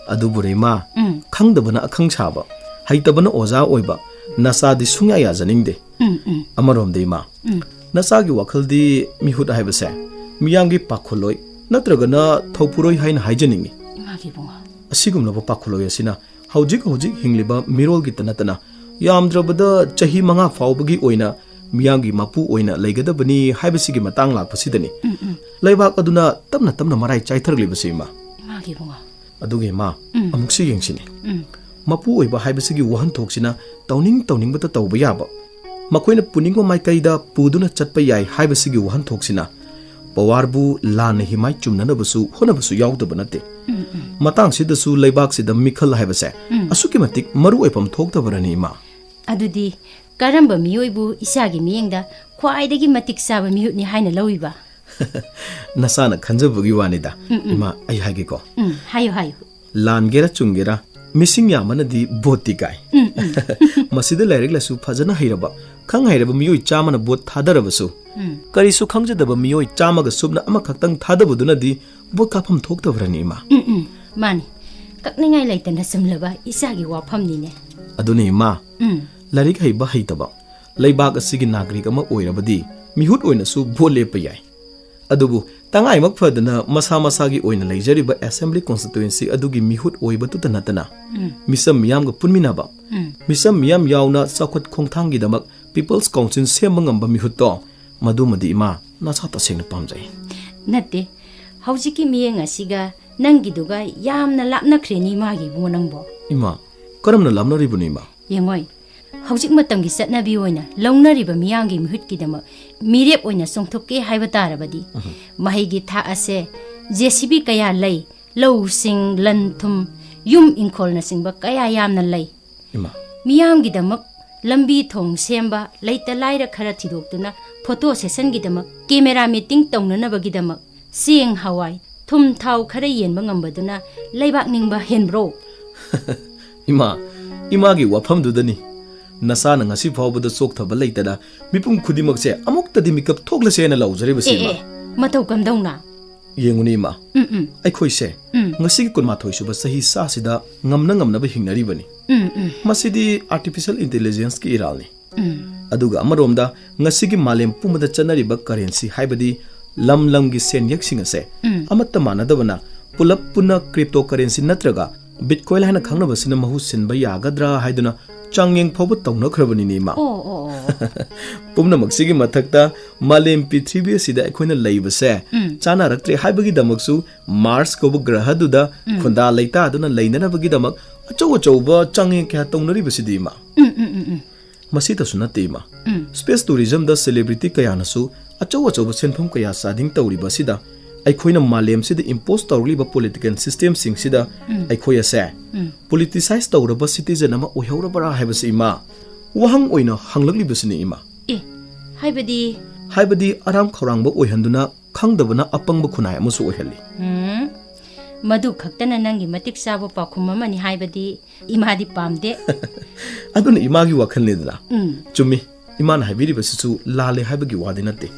ꯑꯗꯨꯕꯨ ꯔꯦꯃꯥ, ꯎꯝ꯫ ꯈꯪꯗꯕꯅ ꯑꯈꯪ ꯁꯥꯕ, ꯍꯩꯇꯕꯅ ꯑꯣꯖꯥ ꯑꯣꯏꯕ, ꯅꯆꯥꯗꯤ ꯁꯨꯡꯌꯥ ꯌꯥꯖꯅꯤꯡꯗꯦ꯫ ꯎꯝ, ꯎꯝ꯫ ꯑꯃꯔꯣꯝꯗ ꯏꯃꯥ, ꯎꯝ꯫ ꯅꯆꯥꯒꯤ ꯋꯥꯈꯜꯗꯤ ꯃꯤꯍꯨꯠ ꯍꯥꯏꯕꯁꯦ ꯃꯤꯌꯥꯝꯒꯤ ꯄꯥꯈꯣꯜꯂꯣꯏ ꯅꯠꯇ꯭ꯔꯒꯅ ꯊꯧꯄꯨꯔꯣꯏ ꯍꯥꯏꯅ ꯍꯥꯏꯖꯅꯤꯡꯉꯤ꯫ ꯏꯃꯥꯒꯤ ꯏꯕꯨꯡꯉꯣ꯫ ꯑꯁꯤꯒꯨꯝꯂꯕ ꯄꯥꯈꯣꯜꯂꯣꯏ ꯑꯁꯤꯅ ꯍꯧꯖꯤꯛ ꯍꯧꯖꯤꯛ ꯍꯤꯡꯂꯤꯕ ꯃꯤꯔꯣꯜꯒꯤꯇ ꯅꯠꯇꯅ ꯌꯥꯝꯗ꯭ꯔꯕꯗ ꯆꯍꯤ ꯃꯉꯥ ꯐꯥꯎꯕꯒꯤ ꯑꯣꯏꯅ ꯃꯤꯌꯥꯝꯒꯤ ꯃꯄꯨ ꯑꯣꯏꯅ ꯂꯩꯒꯗꯕꯅꯤ ꯍꯥꯏꯕꯁꯤꯒꯤ ꯃꯇꯥꯡ ꯂꯥꯛꯄꯁꯤꯗꯅꯤ ꯎꯝ, ꯎꯝ꯫ ꯂꯩꯕꯥꯛ ꯑꯗꯨꯅ ꯇꯞꯅ ꯇꯞꯅ ꯃꯔꯥꯏ ꯆꯥꯏꯊꯔꯛꯂꯤꯕꯁꯤ ꯏꯃꯥ꯫ ꯏꯃꯥꯒꯤ ꯏꯕꯨꯡꯉꯣ꯫ ꯑꯗꯨꯒ ꯏꯃꯥ, ꯎꯝ꯫ ꯑꯃꯨꯛꯁꯨ ꯌꯦꯡꯁꯤꯅꯦ꯫ ꯎꯝ꯫ ꯃꯄꯨ ꯑꯣꯏꯕ ꯍꯥꯏꯕꯁꯤꯒꯤ ꯋꯥꯍꯟꯊꯣꯛꯁꯤꯅ ꯇꯧꯅꯤꯡ ꯇꯧꯅꯤꯡꯕꯇ ꯇꯧꯕ ꯌꯥꯕ, ꯃꯈꯣꯏꯅ ꯄꯨꯅꯤꯡꯕ ꯃꯥꯏꯀꯩꯗ ꯄꯨꯗꯨꯅ ꯆꯠꯄ ꯌꯥꯏ ꯍꯥꯏꯕꯁꯤꯒꯤ ꯋꯥꯍꯟꯊꯣꯛꯁꯤꯅ ꯄꯋꯥꯔꯕꯨ ꯂꯥꯟꯅ ꯍꯤꯃꯥꯏ ꯆꯨꯝꯅꯅꯕꯁꯨ ꯍꯣꯠꯅꯕꯁꯨ ꯌꯥꯎꯗꯕ ꯅꯠꯇꯦ꯫ ꯎꯝ, ꯎꯝ꯫ ꯃꯇꯥꯡꯁꯤꯗꯁꯨ ꯂꯩꯕꯥꯛꯁꯤꯗ ꯃꯤꯈꯜ ꯍꯥꯏꯕꯁꯦ ꯎꯝ꯫ ꯑꯁꯨꯛꯀꯤ ꯃꯇꯤꯛ ꯃꯔꯨ ꯑꯣꯏꯐꯝ ꯊꯣꯛꯇꯕꯔꯅꯤ ꯏꯃꯥ꯫ ꯑꯗꯨꯗꯤ ꯀꯔꯝꯕ ꯃꯤꯑꯣꯏꯕꯨ ꯏꯆꯥꯒꯤ ꯃꯤꯠꯌꯦꯡꯗ ꯈ꯭ꯋꯥꯏꯗꯒꯤ ꯃꯇꯤꯛ ꯆꯥꯕ ꯃꯤꯍꯨꯠꯅꯤ ꯍꯥꯏꯅ ꯂꯧꯔꯤꯕ? ꯅꯁꯥꯅ ꯈꯟꯖꯕꯒꯤ ꯋꯥꯅꯤꯗ꯫ ꯎꯝ, ꯎꯝ꯫ ꯏꯃꯥ, ꯑꯩ ꯍꯥꯏꯒꯦꯀꯣ꯫ ꯎꯝ, ꯍꯥꯏꯌꯨ, ꯍꯥꯏꯌꯨ꯫ ꯂꯥꯟꯒꯦꯔꯥ ꯆꯨꯝꯒꯦꯔꯥ, ꯃꯤꯁꯤꯡ ꯌꯥꯝꯕꯅꯗꯤ ꯚꯣꯠꯇꯤ ꯀꯥꯏ꯫ ꯎꯝ, ꯎꯝ꯫ ꯃꯁꯤꯗ ꯂꯥꯏꯔꯤꯛ ꯂꯥꯏꯁꯨ ꯐꯖꯅ ꯍꯩꯔꯕ, ꯈꯪ ꯍꯩꯔꯕ ꯃꯤꯑꯣꯏ ꯆꯥꯝꯃꯅ ꯚꯣꯠ ꯊꯥꯗꯔꯕꯁꯨ, ꯎꯝ꯫ ꯀꯔꯤꯁꯨ ꯈꯪꯖꯗꯕ ꯃꯤꯑꯣꯏ ꯆꯥꯝꯃꯒ ꯁꯨꯞꯅ ꯑꯃꯈꯛꯇꯪ ꯊꯥꯗꯕꯗꯨꯅꯗꯤ ꯚꯣꯠ ꯀꯥꯞꯐꯝ ꯊꯣꯛꯇꯕ꯭ꯔꯅꯤ, ꯏꯃꯥ? ꯎꯝ, ꯎꯝ, ꯃꯥꯅꯤ꯫ ꯀꯛꯅꯤꯡꯉꯥꯏ ꯂꯩꯇꯅ ꯆꯨꯝꯂꯕ ꯏꯆꯥꯒꯤ ꯋꯥꯐꯝꯅꯤꯅꯦ꯫ ꯑꯗꯨꯅꯤ, ꯏꯃꯥ꯫ ꯎꯝ꯫ ꯂꯥꯏꯔꯤꯛ ꯍꯩꯕ ꯍꯩꯇꯕ, ꯂꯩꯕꯥꯛ ꯑꯁꯤꯒꯤ ꯅꯥꯒꯔꯤꯛ ꯑꯃ ꯑꯣꯏꯔꯕꯗꯤ ꯃꯤꯍꯨꯠ ꯑꯣꯏꯅꯁꯨ ꯚꯣꯠ ꯂꯦꯞꯄ ꯌꯥꯏ꯫ ꯑꯗꯨꯕꯨ ꯇꯉꯥꯏꯃꯛ ꯐꯗꯅ ꯃꯁꯥ ꯃꯁꯥꯒꯤ ꯑꯣꯏꯅ ꯂꯩꯖꯔꯤꯕ ꯑꯦꯁꯦꯝꯕ꯭ꯂꯤ ꯀꯣꯟꯁꯇꯤꯇ꯭ꯋꯦꯟꯁꯤ ꯑꯗꯨꯒꯤ ꯃꯤꯍꯨꯠ ꯑꯣꯏꯕꯇꯇ ꯅꯠꯇꯅ ꯎꯝ꯫ ꯃꯤꯆꯝ ꯃꯤꯌꯥꯝꯒ ꯄꯨꯟꯃꯤꯟꯅꯕ, ꯎꯝ꯫ ꯃꯤꯆꯝ ꯃꯤꯌꯥꯝ ꯌꯥꯎꯅ ꯆꯥꯎꯈꯠ ꯈꯣꯡꯊꯥꯡꯒꯤꯗꯃꯛ ꯄꯤꯄꯜꯁ ꯀꯥꯎꯟꯁꯤꯜ ꯁꯦꯝꯕ ꯉꯝꯕ ꯃꯤꯍꯨꯠꯇꯣ, ꯃꯗꯨꯃꯗꯤ ꯏꯃꯥ, ꯅꯁꯥ ꯇꯁꯦꯡꯅ ꯄꯥꯝꯖꯩ꯫ ꯅꯠꯇꯦ, ꯍꯧꯖꯤꯛꯀꯤ ꯃꯤꯠꯌꯦꯡ ꯑꯁꯤꯒ ꯅꯪꯒꯤꯗꯨꯒ ꯌꯥꯝꯅ ꯂꯥꯞꯅꯈ꯭ꯔꯦꯅꯦ ꯏꯃꯥꯒꯤ ꯏꯕꯨꯡꯉꯣ ꯅꯪꯕꯣ꯫ ꯏꯃꯥ, ꯀꯔꯝꯅ ꯂꯥꯞꯅꯔꯤꯕꯅꯣ ꯏꯃꯥ? ꯌꯦꯡꯉꯣꯏ, ꯍꯧꯖꯤꯛ ꯃꯇꯝꯒꯤ ꯆꯠꯅꯕꯤ ꯑꯣꯏꯅ ꯂꯧꯅꯔꯤꯕ ꯃꯤꯌꯥꯝꯒꯤ ꯃꯤꯍꯨꯠꯀꯤꯗꯃꯛ ꯃꯤꯔꯦꯞ ꯑꯣꯏꯅ ꯆꯣꯡꯊꯣꯛꯀꯦ ꯍꯥꯏꯕ ꯇꯥꯔꯕꯗꯤ, ꯎꯝ꯫ ꯃꯍꯩꯒꯤ ꯊꯥꯛ ꯑꯁꯦ ꯖꯦ ꯁꯤ ꯕꯤ ꯀꯌꯥ ꯂꯩ, ꯂꯧꯁꯤꯡ, ꯂꯟ ꯊꯨꯝ, ꯌꯨꯝ ꯏꯪꯈꯣꯜꯅꯆꯤꯡꯕ ꯀꯌꯥ ꯌꯥꯝꯅ ꯂꯩ꯫ ꯏꯃꯥ꯫ ꯃꯤꯌꯥꯝꯒꯤꯗꯃꯛ ꯂꯝꯕꯤ ꯊꯣꯡ ꯁꯦꯝꯕ, ꯂꯩꯇ ꯂꯥꯏꯔ ꯈꯔ ꯊꯤꯗꯣꯛꯇꯨꯅ ꯐꯣꯇꯣ ꯁꯦꯁꯟꯒꯤꯗꯃꯛ, ꯀꯦꯃꯦꯔꯥ ꯃꯤꯇꯤꯡ ꯇꯧꯅꯅꯕꯒꯤꯗꯃꯛ ꯆꯦꯡ, ꯍꯋꯥꯏ, ꯊꯨꯝ, ꯊꯥꯎ ꯈꯔ ꯌꯦꯟꯕ ꯉꯝꯕꯗꯨꯅ ꯂꯩꯕꯥꯛ ꯅꯤꯡꯕ ꯍꯦꯟꯕ꯭ꯔꯣ? ꯏꯃꯥ, ꯏꯃꯥꯒꯤ ꯋꯥꯐꯝꯗꯨꯗꯅꯤ꯫ ꯅꯆꯥꯅ ꯉꯁꯤ ꯐꯥꯎꯕꯗ ꯆꯣꯛꯊꯕ ꯂꯩꯇꯅ ꯃꯤꯄꯨꯝ ꯈꯨꯗꯤꯡꯃꯛꯁꯦ ꯑꯃꯨꯛꯇꯗꯤ ꯃꯤꯀꯞ ꯊꯣꯛꯂꯁꯦꯅ ꯂꯥꯎꯖꯔꯤꯕꯁꯤ, ꯑꯦ, ꯏꯃꯥ꯫ ꯑꯦ, ꯃꯇꯧ ꯀꯝꯗꯧꯅ? ꯌꯦꯡꯉꯨꯅꯦ, ꯏꯃꯥ꯫ ꯎꯝ, ꯎꯝ, ꯑꯩꯈꯣꯏꯁꯦ ꯎꯝ꯫ ꯉꯁꯤꯒꯤ ꯀꯨꯟꯃꯥꯊꯣꯏ ꯁꯨꯕ ꯆꯍꯤ ꯆꯥꯁꯤꯗ ꯉꯝꯅ ꯉꯝꯅꯕ ꯍꯤꯡꯅꯔꯤꯕꯅꯤ꯫ ꯎꯝ, ꯎꯝ, ꯃꯁꯤꯗꯤ ꯑꯥꯔꯇꯤꯐꯤꯁꯤꯌꯦꯜ ꯏꯟꯇꯦꯂꯤꯖꯦꯟꯁꯀꯤ ꯏꯔꯥꯜꯅꯤ꯫ ꯎꯝ, ꯑꯗꯨꯒ ꯑꯃꯔꯣꯝꯗ ꯉꯁꯤꯒꯤ ꯃꯥꯂꯦꯝ ꯄꯨꯝꯕꯗ ꯆꯠꯅꯔꯤꯕ ꯀꯔꯦꯟꯁꯤ, ꯍꯥꯏꯕꯗꯤ ꯂꯝ ꯂꯝꯒꯤ ꯁꯦꯟꯌꯦꯛꯁꯤꯡ ꯑꯁꯦ ꯎꯝ꯫ ꯑꯃꯠꯇ ꯃꯥꯟꯅꯗꯕꯅ ꯄꯨꯂꯞ ꯄꯨꯟꯅ ꯀ꯭ꯔꯤꯞꯇꯣ ꯀꯔꯦꯟꯁꯤ ꯅꯠꯇ꯭ꯔꯒ ꯕꯤꯠꯀꯣꯏꯟ ꯍꯥꯏꯅ ꯈꯪꯅꯕꯁꯤꯅ ꯃꯍꯨꯠ ꯁꯤꯟꯕ ꯌꯥꯒꯗ꯭ꯔꯥ ꯍꯥꯏꯗꯨꯅ ꯆꯥꯡꯌꯦꯡ ꯐꯥꯎꯕ ꯇꯧꯅꯈ꯭ꯔꯕꯅꯤꯅꯦ, ꯏꯃꯥ꯫ ꯑꯣ, ꯑꯣ, ꯑꯣ꯫ ꯄꯨꯝꯅꯃꯛꯁꯤꯒꯤ ꯃꯊꯛꯇ ꯃꯥꯂꯦꯝ ꯄ꯭ꯔꯤꯊꯤꯕꯤ ꯑꯁꯤꯗ ꯑꯩꯈꯣꯏꯅ ꯂꯩꯕꯁꯦ ꯎꯝ꯫ ꯆꯥꯅꯔꯛꯇ꯭ꯔꯦ ꯍꯥꯏꯕꯒꯤꯗꯃꯛꯁꯨ ꯃꯥꯔꯁ ꯀꯧꯕ ꯒ꯭ꯔꯍꯗꯨꯗ ꯎꯝ꯫ ꯈꯨꯟꯗꯥ ꯂꯩꯇꯥꯗꯨꯅ ꯂꯩꯅꯅꯕꯒꯤꯗꯃꯛ ꯑꯆꯧ ꯑꯆꯧꯕ ꯆꯥꯡꯌꯦꯡ ꯀꯌꯥ ꯇꯧꯅꯔꯤꯕꯁꯤꯗꯤ, ꯏꯃꯥ꯫ ꯎꯝ, ꯎꯝ, ꯎꯝ, ꯎꯝ꯫ ꯃꯁꯤꯇꯁꯨ ꯅꯠꯇꯦ, ꯏꯃꯥ꯫ ꯎꯝ꯫ ꯁ꯭ꯄꯦꯁ ꯇꯨꯔꯤꯖꯝꯗ ꯁꯦꯂꯦꯕ꯭ꯔꯤꯇꯤ ꯀꯌꯥꯅꯁꯨ ꯑꯆꯧ ꯑꯆꯧꯕ ꯁꯦꯟꯐꯝ ꯀꯌꯥ ꯆꯥꯗꯤꯡ ꯇꯧꯔꯤꯕ ꯑꯁꯤꯗ ꯑꯩꯈꯣꯏꯅ ꯃꯥꯂꯦꯝꯁꯤꯗ ꯏꯝꯄꯣꯁ ꯇꯧꯔꯛꯂꯤꯕ ꯄꯣꯂꯤꯇꯤꯀꯦꯜ ꯁꯤꯁꯇꯦꯝꯁꯤꯡꯁꯤꯗ ꯎꯝ꯫ ꯑꯩꯈꯣꯏ ꯑꯁꯦ ꯎꯝ꯫ ꯄꯣꯂꯤꯇꯤꯁꯥꯏꯁ ꯇꯧꯔꯕ ꯁꯤꯇꯤꯖꯟ ꯑꯃ ꯑꯣꯏꯍꯧꯔꯕ꯭ꯔꯥ ꯍꯥꯏꯕꯁꯤ, ꯏꯃꯥ, ꯋꯥꯍꯪ ꯑꯣꯏꯅ ꯍꯪꯂꯛꯂꯤꯕꯁꯤꯅꯤ, ꯏꯃꯥ꯫ ꯑꯦ, ꯍꯥꯏꯕꯗꯤ? ꯍꯥꯏꯕꯗꯤ ꯑꯔꯥꯝ ꯈꯧꯔꯥꯡꯕ ꯑꯣꯏꯍꯟꯗꯨꯅ ꯈꯪꯗꯕꯅ ꯑꯄꯪꯕ ꯈꯨꯟꯅꯥꯏ ꯑꯃꯁꯨ ꯑꯣꯏꯍꯜꯂꯤ꯫ ꯎꯝ, ꯃꯗꯨ ꯈꯛꯇꯅ ꯅꯪꯒꯤ ꯃꯇꯤꯛ ꯆꯥꯕ ꯄꯥꯎꯈꯨꯝ ꯑꯃꯅꯤ ꯍꯥꯏꯕꯗꯤ ꯏꯃꯥꯗꯤ ꯄꯥꯝꯗꯦ꯫ ꯑꯗꯨꯅ ꯏꯃꯥꯒꯤ ꯋꯥꯈꯜꯅꯤꯗꯅ꯫ ꯎꯝ꯫ ꯆꯨꯝꯃꯤ, ꯏꯃꯥꯅ ꯍꯥꯏꯕꯤꯔꯤꯕꯁꯤꯁꯨ ꯂꯥꯜꯂꯦ ꯍꯥꯏꯕꯒꯤ ꯋꯥꯗꯤ ꯅꯠꯇꯦ꯫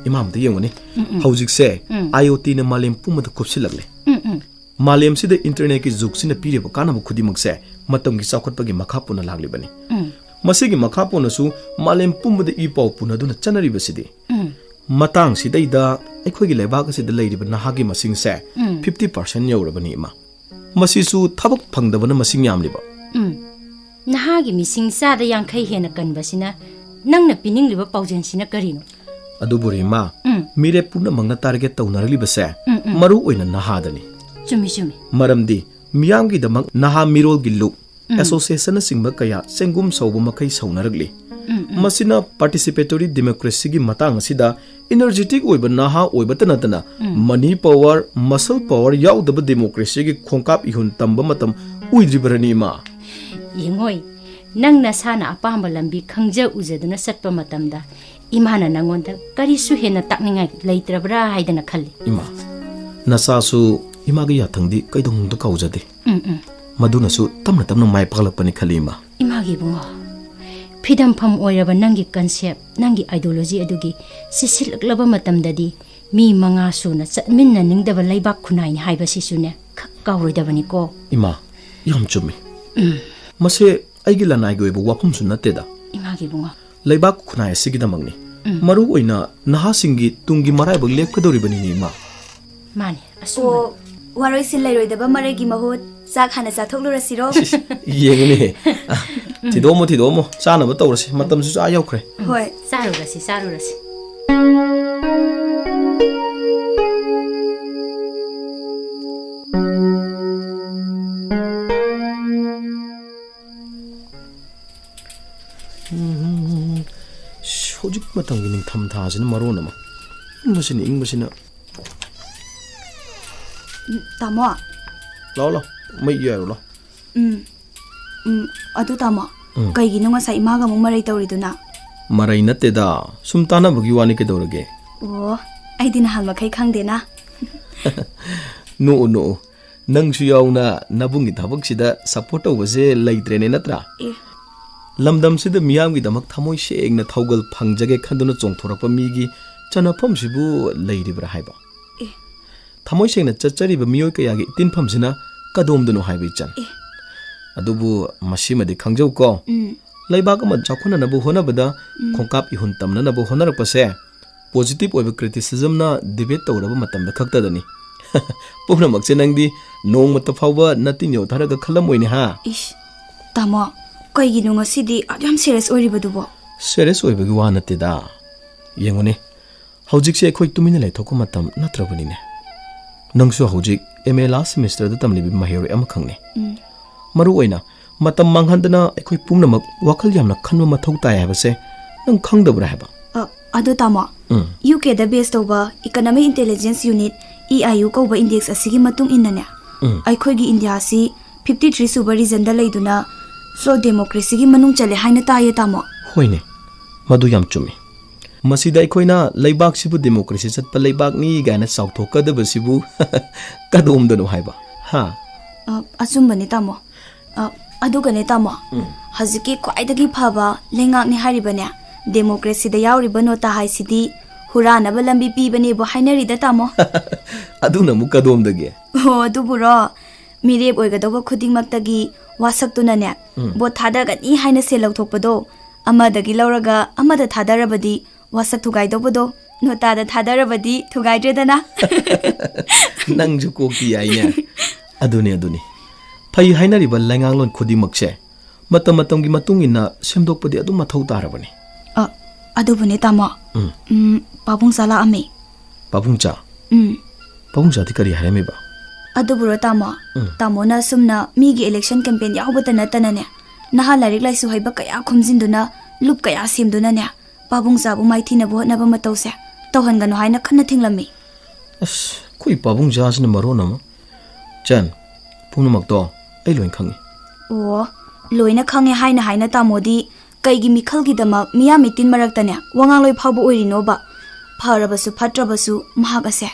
ꯏꯃꯥ, ꯑꯝꯇ ꯌꯦꯡꯉꯨꯅꯦ꯫ ꯎꯝ, ꯎꯝ꯫ ꯍꯧꯖꯤꯛꯁꯦ ꯎꯝ꯫ ꯑꯥꯏ ꯑꯣ ꯇꯤꯅ ꯃꯥꯂꯦꯝ ꯄꯨꯝꯕꯗ ꯀꯨꯞꯁꯤꯜꯂꯛꯂꯦ꯫ ꯎꯝ, ꯎꯝ꯫ ꯃꯥꯂꯦꯝꯁꯤꯗ ꯏꯟꯇꯔꯅꯦꯠꯀꯤ ꯖꯨꯒꯁꯤꯅ ꯄꯤꯔꯤꯕ ꯀꯥꯟꯅꯕ ꯈꯨꯗꯤꯡꯃꯛꯁꯦ ꯃꯇꯝꯒꯤ ꯆꯥꯎꯈꯠꯄꯒꯤ ꯃꯈꯥ ꯄꯣꯟꯅ ꯂꯥꯛꯂꯤꯕꯅꯤ꯫ ꯎꯝ꯫ ꯃꯁꯤꯒꯤ ꯃꯈꯥ ꯄꯣꯟꯅꯁꯨ ꯃꯥꯂꯦꯝ ꯄꯨꯝꯕꯗ ꯏ ꯄꯥꯎ ꯄꯨꯅꯗꯨꯅ ꯆꯠꯅꯔꯤꯕꯁꯤꯗꯤ꯫ ꯎꯝ꯫ ꯃꯇꯥꯡꯁꯤꯗꯩꯗ ꯑꯩꯈꯣꯏꯒꯤ ꯂꯩꯕꯥꯛ ꯑꯁꯤꯗ ꯂꯩꯔꯤꯕ ꯅꯍꯥꯒꯤ ꯃꯁꯤꯡꯁꯦ ꯎꯝ꯫ ꯐꯤꯐꯇꯤ ꯄꯥꯔꯁꯦꯟ ꯌꯧꯔꯕꯅꯤ, ꯏꯃꯥ꯫ ꯃꯁꯤꯁꯨ ꯊꯕꯛ ꯐꯪꯗꯕꯅ ꯃꯁꯤꯡ ꯌꯥꯝꯂꯤꯕ꯫ ꯎꯝ꯫ ꯅꯍꯥꯒꯤ ꯃꯤꯁꯤꯡ ꯆꯥꯗ ꯌꯥꯡꯈꯩ ꯍꯦꯟꯅ ꯀꯟꯕꯁꯤꯅ ꯅꯪꯅ ꯄꯤꯅꯤꯡꯂꯤꯕ ꯄꯥꯎꯖꯦꯜꯁꯤꯅ ꯀꯔꯤꯅꯣ? ꯑꯗꯨꯕꯨ ꯔꯤꯃꯥ, ꯎꯝ꯫ ꯃꯤꯔꯦꯞ ꯄꯨꯝꯅꯃꯛꯅ ꯇꯥꯔꯒꯦꯠ ꯇꯧꯅꯔꯛꯂꯤꯕꯁꯦ ꯎꯝ, ꯎꯝ꯫ ꯃꯔꯨ ꯑꯣꯏꯅ ꯅꯍꯥꯗꯅꯤ꯫ ꯆꯨꯝꯃꯤ, ꯆꯨꯝꯃꯤ꯫ ꯃꯔꯝꯗꯤ ꯃꯤꯌꯥꯝꯒꯤꯗꯃꯛ ꯅꯍꯥ ꯃꯤꯔꯣꯜꯒꯤ ꯂꯨꯞ, ꯎꯝ꯫ ꯑꯦꯁꯣꯁꯤꯌꯦꯁꯟꯅꯆꯤꯡꯕ ꯀꯌꯥ ꯆꯦꯡꯒꯨꯝ ꯁꯧꯕ ꯃꯈꯩ ꯁꯧꯅꯔꯛꯂꯤ꯫ ꯎꯝ, ꯎꯝ꯫ ꯃꯁꯤꯅ ꯄꯥꯔꯇꯤꯁꯤꯄꯦꯇꯣꯔꯤ ꯗꯦꯃꯣꯀ꯭ꯔꯦꯁꯤꯒꯤ ꯃꯇꯥꯡ ꯑꯁꯤꯗ ꯏꯅꯔꯖꯦꯇꯤꯛ ꯑꯣꯏꯕ ꯅꯍꯥ ꯑꯣꯏꯕꯇ ꯅꯠꯇꯅ ꯎꯝ꯫ ꯃꯅꯤ ꯄꯋꯥꯔ, ꯃꯁꯜ ꯄꯋꯥꯔ ꯌꯥꯎꯗꯕ ꯗꯦꯃꯣꯀ꯭ꯔꯦꯁꯤꯒꯤ ꯈꯣꯡꯀꯥꯞ ꯏꯍꯨꯟ ꯇꯝꯕ ꯃꯇꯝ ꯑꯣꯏꯗ꯭ꯔꯤꯕꯔꯅꯤ, ꯏꯃꯥ? ꯌꯦꯡꯉꯣꯏ, ꯅꯪ ꯅꯁꯥꯅ ꯑꯄꯥꯝꯕ ꯂꯝꯕꯤ ꯈꯪꯖ ꯎꯖꯗꯨꯅ ꯆꯠꯄ ꯃꯇꯝꯗ ꯏꯃꯥꯅ ꯅꯪꯉꯣꯟꯗ ꯀꯔꯤꯁꯨ ꯍꯦꯟꯅ ꯇꯥꯛꯅꯤꯡꯉꯥꯏ ꯂꯩꯇ꯭ꯔꯕ꯭ꯔꯥ ꯍꯥꯏꯗꯅ ꯈꯜꯂꯤ꯫ ꯏꯃꯥ, ꯅꯆꯥꯁꯨ ꯏꯃꯥꯒꯤ ꯌꯥꯊꯪꯗꯤ ꯀꯩꯗꯧꯅꯨꯡꯗ ꯀꯥꯎꯖꯗꯦ꯫ ꯎꯝ, ꯎꯝ꯫ ꯃꯗꯨꯅꯁꯨ ꯇꯞꯅ ꯇꯞꯅ ꯃꯥꯏ ꯄꯥꯛꯂꯛꯄꯅꯤ ꯈꯜꯂꯤ, ꯏꯃꯥ꯫ ꯏꯃꯥꯒꯤ ꯏꯕꯨꯡꯉꯣ, ꯐꯤꯗꯝꯐꯝ ꯑꯣꯏꯔꯕ ꯅꯪꯒꯤ concept, ꯅꯪꯒꯤ ideology ꯑꯗꯨꯒꯤ ꯆꯦꯠꯁꯤꯜꯂꯛꯂꯕ ꯃꯇꯝꯗꯗꯤ ꯃꯤ ꯃꯉꯥ ꯁꯨꯅ ꯆꯠꯃꯤꯟꯅꯅꯤꯡꯗꯕ ꯂꯩꯕꯥꯛ ꯈꯨꯟꯅꯥꯏꯅꯤ ꯍꯥꯏꯕꯁꯤꯁꯨꯅꯦ ꯈꯛ ꯀꯥꯎꯔꯣꯏꯗꯕꯅꯤꯀꯣ꯫ ꯏꯃꯥ, ꯌꯥꯝ ꯆꯨꯝꯃꯤ꯫ ꯎꯝ꯫ ꯃꯁꯦ ꯑꯩꯒꯤ ꯂꯅꯥꯏꯒꯤ ꯑꯣꯏꯕ ꯋꯥꯐꯝꯁꯨ ꯅꯠꯇꯦꯗ꯫ ꯏꯃꯥꯒꯤ ꯏꯕꯨꯡꯉꯣ꯫ ꯂꯩꯕꯥꯛ ꯈꯨꯟꯅꯥꯏ ꯑꯁꯤꯒꯤꯗꯃꯛꯅꯤ꯫ ꯎꯝ꯫ ꯃꯔꯨ ꯑꯣꯏꯅ ꯅꯍꯥꯁꯤꯡꯒꯤ ꯇꯨꯡꯒꯤ ꯃꯔꯥꯏꯕꯛ ꯂꯦꯞꯀꯗꯧꯔꯤꯕꯅꯤꯅꯦ, ꯏꯃꯥ꯫ ꯃꯥꯅꯤ, ꯑꯁꯨꯝꯕꯅꯤ꯫ ꯑꯣ, ꯋꯥꯔꯣꯏꯁꯤꯟ ꯂꯩꯔꯣꯏꯗꯕ ꯃꯔꯩꯒꯤ ꯃꯍꯨꯠ ꯆꯥꯛ ꯍꯥꯟꯅ ꯆꯥꯊꯣꯛꯂꯨꯔꯁꯤꯔꯣ? ꯁꯤꯁ, ꯌꯦꯡꯉꯨꯅꯦ꯫ ꯑ, ꯊꯤꯗꯣꯛꯑꯝꯃꯣ, ꯊꯤꯗꯣꯛꯑꯝꯃꯣ꯫ ꯆꯥꯅꯕ ꯇꯧꯔꯁꯤ꯫ ꯃꯇꯝꯁꯤꯁꯨ ꯑꯥ ꯌꯧꯈ꯭ꯔꯦ꯫ ꯍꯣꯏ꯫ ꯆꯥꯔꯨꯔꯁꯤ, ꯆꯥꯔꯨꯔꯁꯤ꯫ ꯎꯝ, ꯍꯧꯖꯤꯛ ꯃꯇꯝꯒꯤ ꯅꯤꯡꯊꯝ ꯊꯥꯁꯤꯅ ꯃꯔꯣꯟ ꯑꯃ ꯏꯪꯕꯁꯤꯅ, ꯏꯪꯕꯁꯤꯅ꯫ ꯎꯝ, ꯇꯥꯃꯣ꯫ ꯂꯥꯛꯑꯣ, ꯂꯥꯛꯑꯣ꯫ ꯃꯩ ꯌꯥꯏꯔꯣ, ꯂꯥꯛꯑꯣ꯫ ꯎꯝ꯫ ꯎꯝ, ꯑꯗꯨ ꯇꯥꯃꯣ, ꯎꯝ꯫ ꯀꯩꯒꯤꯅꯣ ꯉꯁꯥꯏ ꯏꯃꯥꯒ ꯑꯃꯨꯛ ꯃꯔꯩ ꯇꯧꯔꯤꯗꯨꯅ? ꯃꯔꯩ ꯅꯠꯇꯦꯗ, ꯁꯨꯝ ꯇꯥꯟꯅꯕꯒꯤ ꯋꯥꯅꯤ, ꯀꯩꯗꯧꯔꯒꯦ? ꯑꯣ, ꯑꯩꯗꯤ ꯅꯍꯥꯟ ꯃꯈꯩ ꯈꯪꯗꯦꯅ꯫ ꯅꯣꯛꯎ, ꯅꯣꯛꯎ꯫ ꯅꯪꯁꯨ ꯌꯥꯎꯅ ꯅꯕꯨꯡꯒꯤ ꯊꯕꯛꯁꯤꯗ support ꯇꯧꯕꯁꯦ ꯂꯩꯇ꯭ꯔꯦꯅꯦ, ꯅꯠꯇ꯭ꯔꯥ? ꯑꯦ꯫ ꯂꯝꯗꯝꯁꯤꯗ ꯃꯤꯌꯥꯝꯒꯤꯗꯃꯛ ꯊꯃꯣꯏ ꯁꯦꯡꯅ ꯊꯧꯒꯜ ꯐꯪꯖꯒꯦ ꯈꯟꯗꯨꯅ ꯆꯣꯡꯊꯣꯔꯛꯄ ꯃꯤꯒꯤ ꯆꯟꯅꯐꯝꯁꯤꯕꯨ ꯂꯩꯔꯤꯕ꯭ꯔꯥ ꯍꯥꯏꯕ? ꯑꯦ꯫ ꯊꯃꯣꯏ ꯁꯦꯡꯅ ꯆꯠꯆꯔꯤꯕ ꯃꯤꯑꯣꯏ ꯀꯌꯥꯒꯤ ꯏꯇꯤꯟꯐꯝꯁꯤꯅ ꯀꯗꯣꯝꯗꯅꯣ ꯍꯥꯏꯕ ꯏꯆꯟ꯫ ꯑꯦ꯫ ꯑꯗꯨꯕꯨ ꯃꯁꯤꯃꯗꯤ ꯈꯪꯖꯧꯀꯣ꯫ ꯎꯝ꯫ ꯂꯩꯕꯥꯛ ꯑꯃ ꯆꯥꯎꯈꯠꯅꯅꯕ ꯍꯣꯠꯅꯕꯗ ꯎꯝ꯫ ꯈꯣꯡꯀꯥꯞ ꯏꯍꯨꯟ ꯇꯝꯅꯅꯕ ꯍꯣꯠꯅꯔꯛꯄꯁꯦ positive ꯑꯣꯏꯕ criticismꯅ debate ꯇꯧꯔꯕ ꯃꯇꯝꯗ ꯈꯛꯇꯗꯅꯤ꯫ ꯄꯨꯝꯅꯃꯛꯁꯦ ꯅꯪꯗꯤ ꯅꯣꯡꯃꯇ ꯐꯥꯎꯕ ꯅꯇꯤꯟ ꯌꯣꯠꯊꯔꯒ ꯈꯜꯂꯝꯃꯣꯏꯅꯦ, ꯍꯥ? ꯏꯁ, ꯇꯥꯃꯣ, ꯀꯩꯒꯤꯅꯣ ꯉꯁꯤꯗꯤ ꯑꯗꯨ ꯌꯥꯝ serious ꯑꯣꯏꯔꯤꯕꯗꯨꯕꯣ? Serious ꯑꯣꯏꯕꯒꯤ ꯋꯥ ꯅꯠꯇꯦꯗ꯫ ꯌꯦꯡꯉꯨꯅꯦ, ꯍꯧꯖꯤꯛꯁꯦ ꯑꯩꯈꯣꯏ ꯇꯨꯃꯤꯟꯅ ꯂꯩꯊꯣꯛꯄ ꯃꯇꯝ ꯅꯠꯇ꯭ꯔꯕꯅꯤꯅꯦ꯫ ꯅꯪꯁꯨ ꯍꯧꯖꯤꯛ M A last semesterꯗ ꯇꯝꯂꯤꯕ ꯃꯍꯩꯔꯣꯏ ꯑꯃꯈꯛꯅꯤ꯫ ꯎꯝ꯫ ꯃꯔꯨ ꯑꯣꯏꯅ ꯃꯇꯝ ꯃꯥꯡꯍꯟꯗꯅ ꯑꯩꯈꯣꯏ ꯄꯨꯝꯅꯃꯛ ꯋꯥꯈꯜ ꯌꯥꯝꯅ ꯈꯟꯕ ꯃꯊꯧ ꯇꯥꯏ ꯍꯥꯏꯕꯁꯦ ꯅꯪ ꯈꯪꯗꯕ꯭ꯔꯥ ꯍꯥꯏꯕ? ꯑ, ꯑꯗꯣ ꯇꯥꯃꯣ, ꯎꯝ꯫ UKꯗ base ꯇꯧꯕ Economic Intelligence Unit, E I U ꯀꯧꯕ index ꯑꯁꯤꯒꯤ ꯃꯇꯨꯡ ꯏꯟꯅꯅꯦ, ꯎꯝ꯫ ꯑꯩꯈꯣꯏꯒꯤ ꯏꯟꯗꯤꯌꯥꯁꯤ fifty three ꯁꯨꯕ regionꯗ ꯂꯩꯗꯨꯅ ꯐ꯭ꯂꯣꯔ ꯗꯦꯃꯣꯀ꯭ꯔꯦꯁꯤꯒꯤ ꯃꯅꯨꯡ ꯆꯜꯂꯦ ꯍꯥꯏꯅ ꯇꯥꯏꯌꯦ, ꯇꯥꯃꯣ꯫ ꯍꯣꯏꯅꯦ, ꯃꯗꯨ ꯌꯥꯝ ꯆꯨꯝꯃꯤ꯫ ꯃꯁꯤꯗ ꯑꯩꯈꯣꯏꯅ ꯂꯩꯕꯥꯛꯁꯤꯕꯨ ꯗꯦꯃꯣꯀ꯭ꯔꯦꯁꯤ ꯆꯠꯄ ꯂꯩꯕꯥꯛꯅꯤ ꯀꯥꯏꯅ ꯆꯥꯎꯊꯣꯛꯀꯗꯕꯁꯤꯕꯨ ꯀꯗꯣꯝꯗꯅꯣ ꯍꯥꯏꯕ? ꯍꯥ? ꯑ, ꯑꯆꯨꯝꯕꯅꯤ, ꯇꯥꯃꯣ꯫ ꯑ, ꯑꯗꯨꯒꯅꯦ, ꯇꯥꯃꯣ, ꯎꯝ꯫ ꯍꯧꯖꯤꯛꯀꯤ ꯈ꯭ꯋꯥꯏꯗꯒꯤ ꯐꯕ ꯂꯩꯉꯥꯛꯅꯤ ꯍꯥꯏꯔꯤꯕꯅꯦ, ꯗꯦꯃꯣꯀ꯭ꯔꯦꯁꯤꯗ ꯌꯥꯎꯔꯤꯕ ꯅꯣꯇꯥ ꯍꯥꯏꯁꯤꯗꯤ ꯍꯨꯔꯥꯟꯅꯕ ꯂꯝꯕꯤ ꯄꯤꯕꯅꯦꯕꯨ ꯍꯥꯏꯅꯔꯤꯗ, ꯇꯥꯃꯣ꯫ ꯑꯗꯨꯅ ꯑꯃꯨꯛ ꯀꯗꯣꯝꯗꯒꯤ? ꯑꯣ, ꯑꯗꯨꯕꯨꯔꯣ? ꯃꯤꯔꯦꯞ ꯑꯣꯏꯒꯗꯧꯕ ꯈꯨꯗꯤꯡꯃꯛꯇꯒꯤ ꯋꯥꯁꯛꯇꯨꯅꯅꯦ, ꯎꯝ꯫ ꯚꯣꯠ ꯊꯥꯗꯒꯅꯤ ꯍꯥꯏꯅ ꯁꯦꯜ ꯂꯧꯊꯣꯛꯄꯗꯣ, ꯑꯃꯗꯒꯤ ꯂꯧꯔꯒ ꯑꯃꯗ ꯊꯥꯗꯔꯕꯗꯤ ꯋꯥꯁꯛ ꯊꯨꯒꯥꯏꯗꯧꯕꯗꯣ, ꯅꯣꯇꯥꯗ ꯊꯥꯗꯔꯕꯗꯤ ꯊꯨꯒꯥꯏꯗ꯭ꯔꯦꯗꯅ꯫ ꯅꯪꯁꯨ ꯀꯣꯛꯇꯤ ꯌꯥꯏꯅꯦ꯫ ꯑꯗꯨꯅꯤ, ꯑꯗꯨꯅꯤ꯫ ꯐꯩ ꯍꯥꯏꯅꯔꯤꯕ ꯂꯩꯉꯥꯛꯂꯣꯟ ꯈꯨꯗꯤꯡꯃꯛꯁꯦ ꯃꯇꯝ ꯃꯇꯝꯒꯤ ꯃꯇꯨꯡ ꯏꯟꯅ ꯁꯦꯝꯗꯣꯛꯄꯗꯤ ꯑꯗꯨꯝ ꯃꯊꯧ ꯇꯥꯔꯕꯅꯤ꯫ ꯑ, ꯑꯗꯨꯕꯨꯅꯦ, ꯇꯥꯃꯣ꯫ ꯎꯝ꯫ ꯎꯝ, ꯄꯥꯕꯨꯡꯆꯥ ꯂꯥꯛꯑꯝꯃꯤ꯫ ꯄꯥꯕꯨꯡꯆꯥ? ꯎꯝ꯫ ꯄꯥꯕꯨꯡꯆꯥꯗꯤ ꯀꯔꯤ ꯍꯥꯏꯔꯝꯃꯤꯕ? ꯑꯗꯨꯕꯨꯔꯣ, ꯇꯥꯃꯣ? ꯎꯝ꯫ ꯇꯥꯃꯣꯅ ꯑꯁꯨꯝꯅ ꯃꯤꯒꯤ election campaign ꯌꯥꯎꯕꯇ ꯅꯠꯇꯅꯅꯦ, ꯅꯍꯥ ꯂꯥꯏꯔꯤꯛ ꯂꯥꯏꯁꯨ ꯍꯩꯕ ꯀꯌꯥ ꯈꯣꯝꯖꯤꯟꯗꯨꯅ, ꯂꯨꯞ ꯀꯌꯥ ꯁꯦꯝꯗꯨꯅꯅꯦ, ꯄꯥꯕꯨꯡꯆꯥꯕꯨ ꯃꯥꯏꯊꯤꯅꯕ ꯍꯣꯠꯅꯕ ꯃꯇꯧꯁꯦ ꯇꯧꯍꯟꯒꯅꯨ ꯍꯥꯏꯅ ꯀꯟꯅ ꯊꯤꯡꯂꯝꯃꯤ꯫ ꯑꯁ, ꯑꯩꯈꯣꯏ ꯄꯥꯕꯨꯡꯆꯥꯁꯤꯅ ꯃꯔꯣꯟ ꯑꯃ꯫ ꯆꯟ, ꯄꯨꯝꯅꯃꯛꯇꯣ ꯑꯩ ꯂꯣꯏ ꯈꯪꯉꯤ꯫ ꯑꯣ, ꯂꯣꯏꯅ ꯈꯪꯉꯦ ꯍꯥꯏꯅ ꯍꯥꯏꯅ ꯇꯥꯃꯣꯗꯤ ꯀꯩꯒꯤ ꯃꯤꯈꯜꯒꯤꯗꯃꯛ ꯃꯤꯌꯥꯝ ꯃꯤꯇꯤꯟ ꯃꯔꯛꯇꯅꯦ ꯋꯥꯉꯥꯡꯂꯣꯏ ꯐꯥꯎꯕ ꯑꯣꯏꯔꯤꯅꯣꯕ? ꯐꯔꯕꯁꯨ ꯐꯠꯇ꯭ꯔꯕꯁꯨ ꯃꯍꯥꯛ ꯑꯁꯦ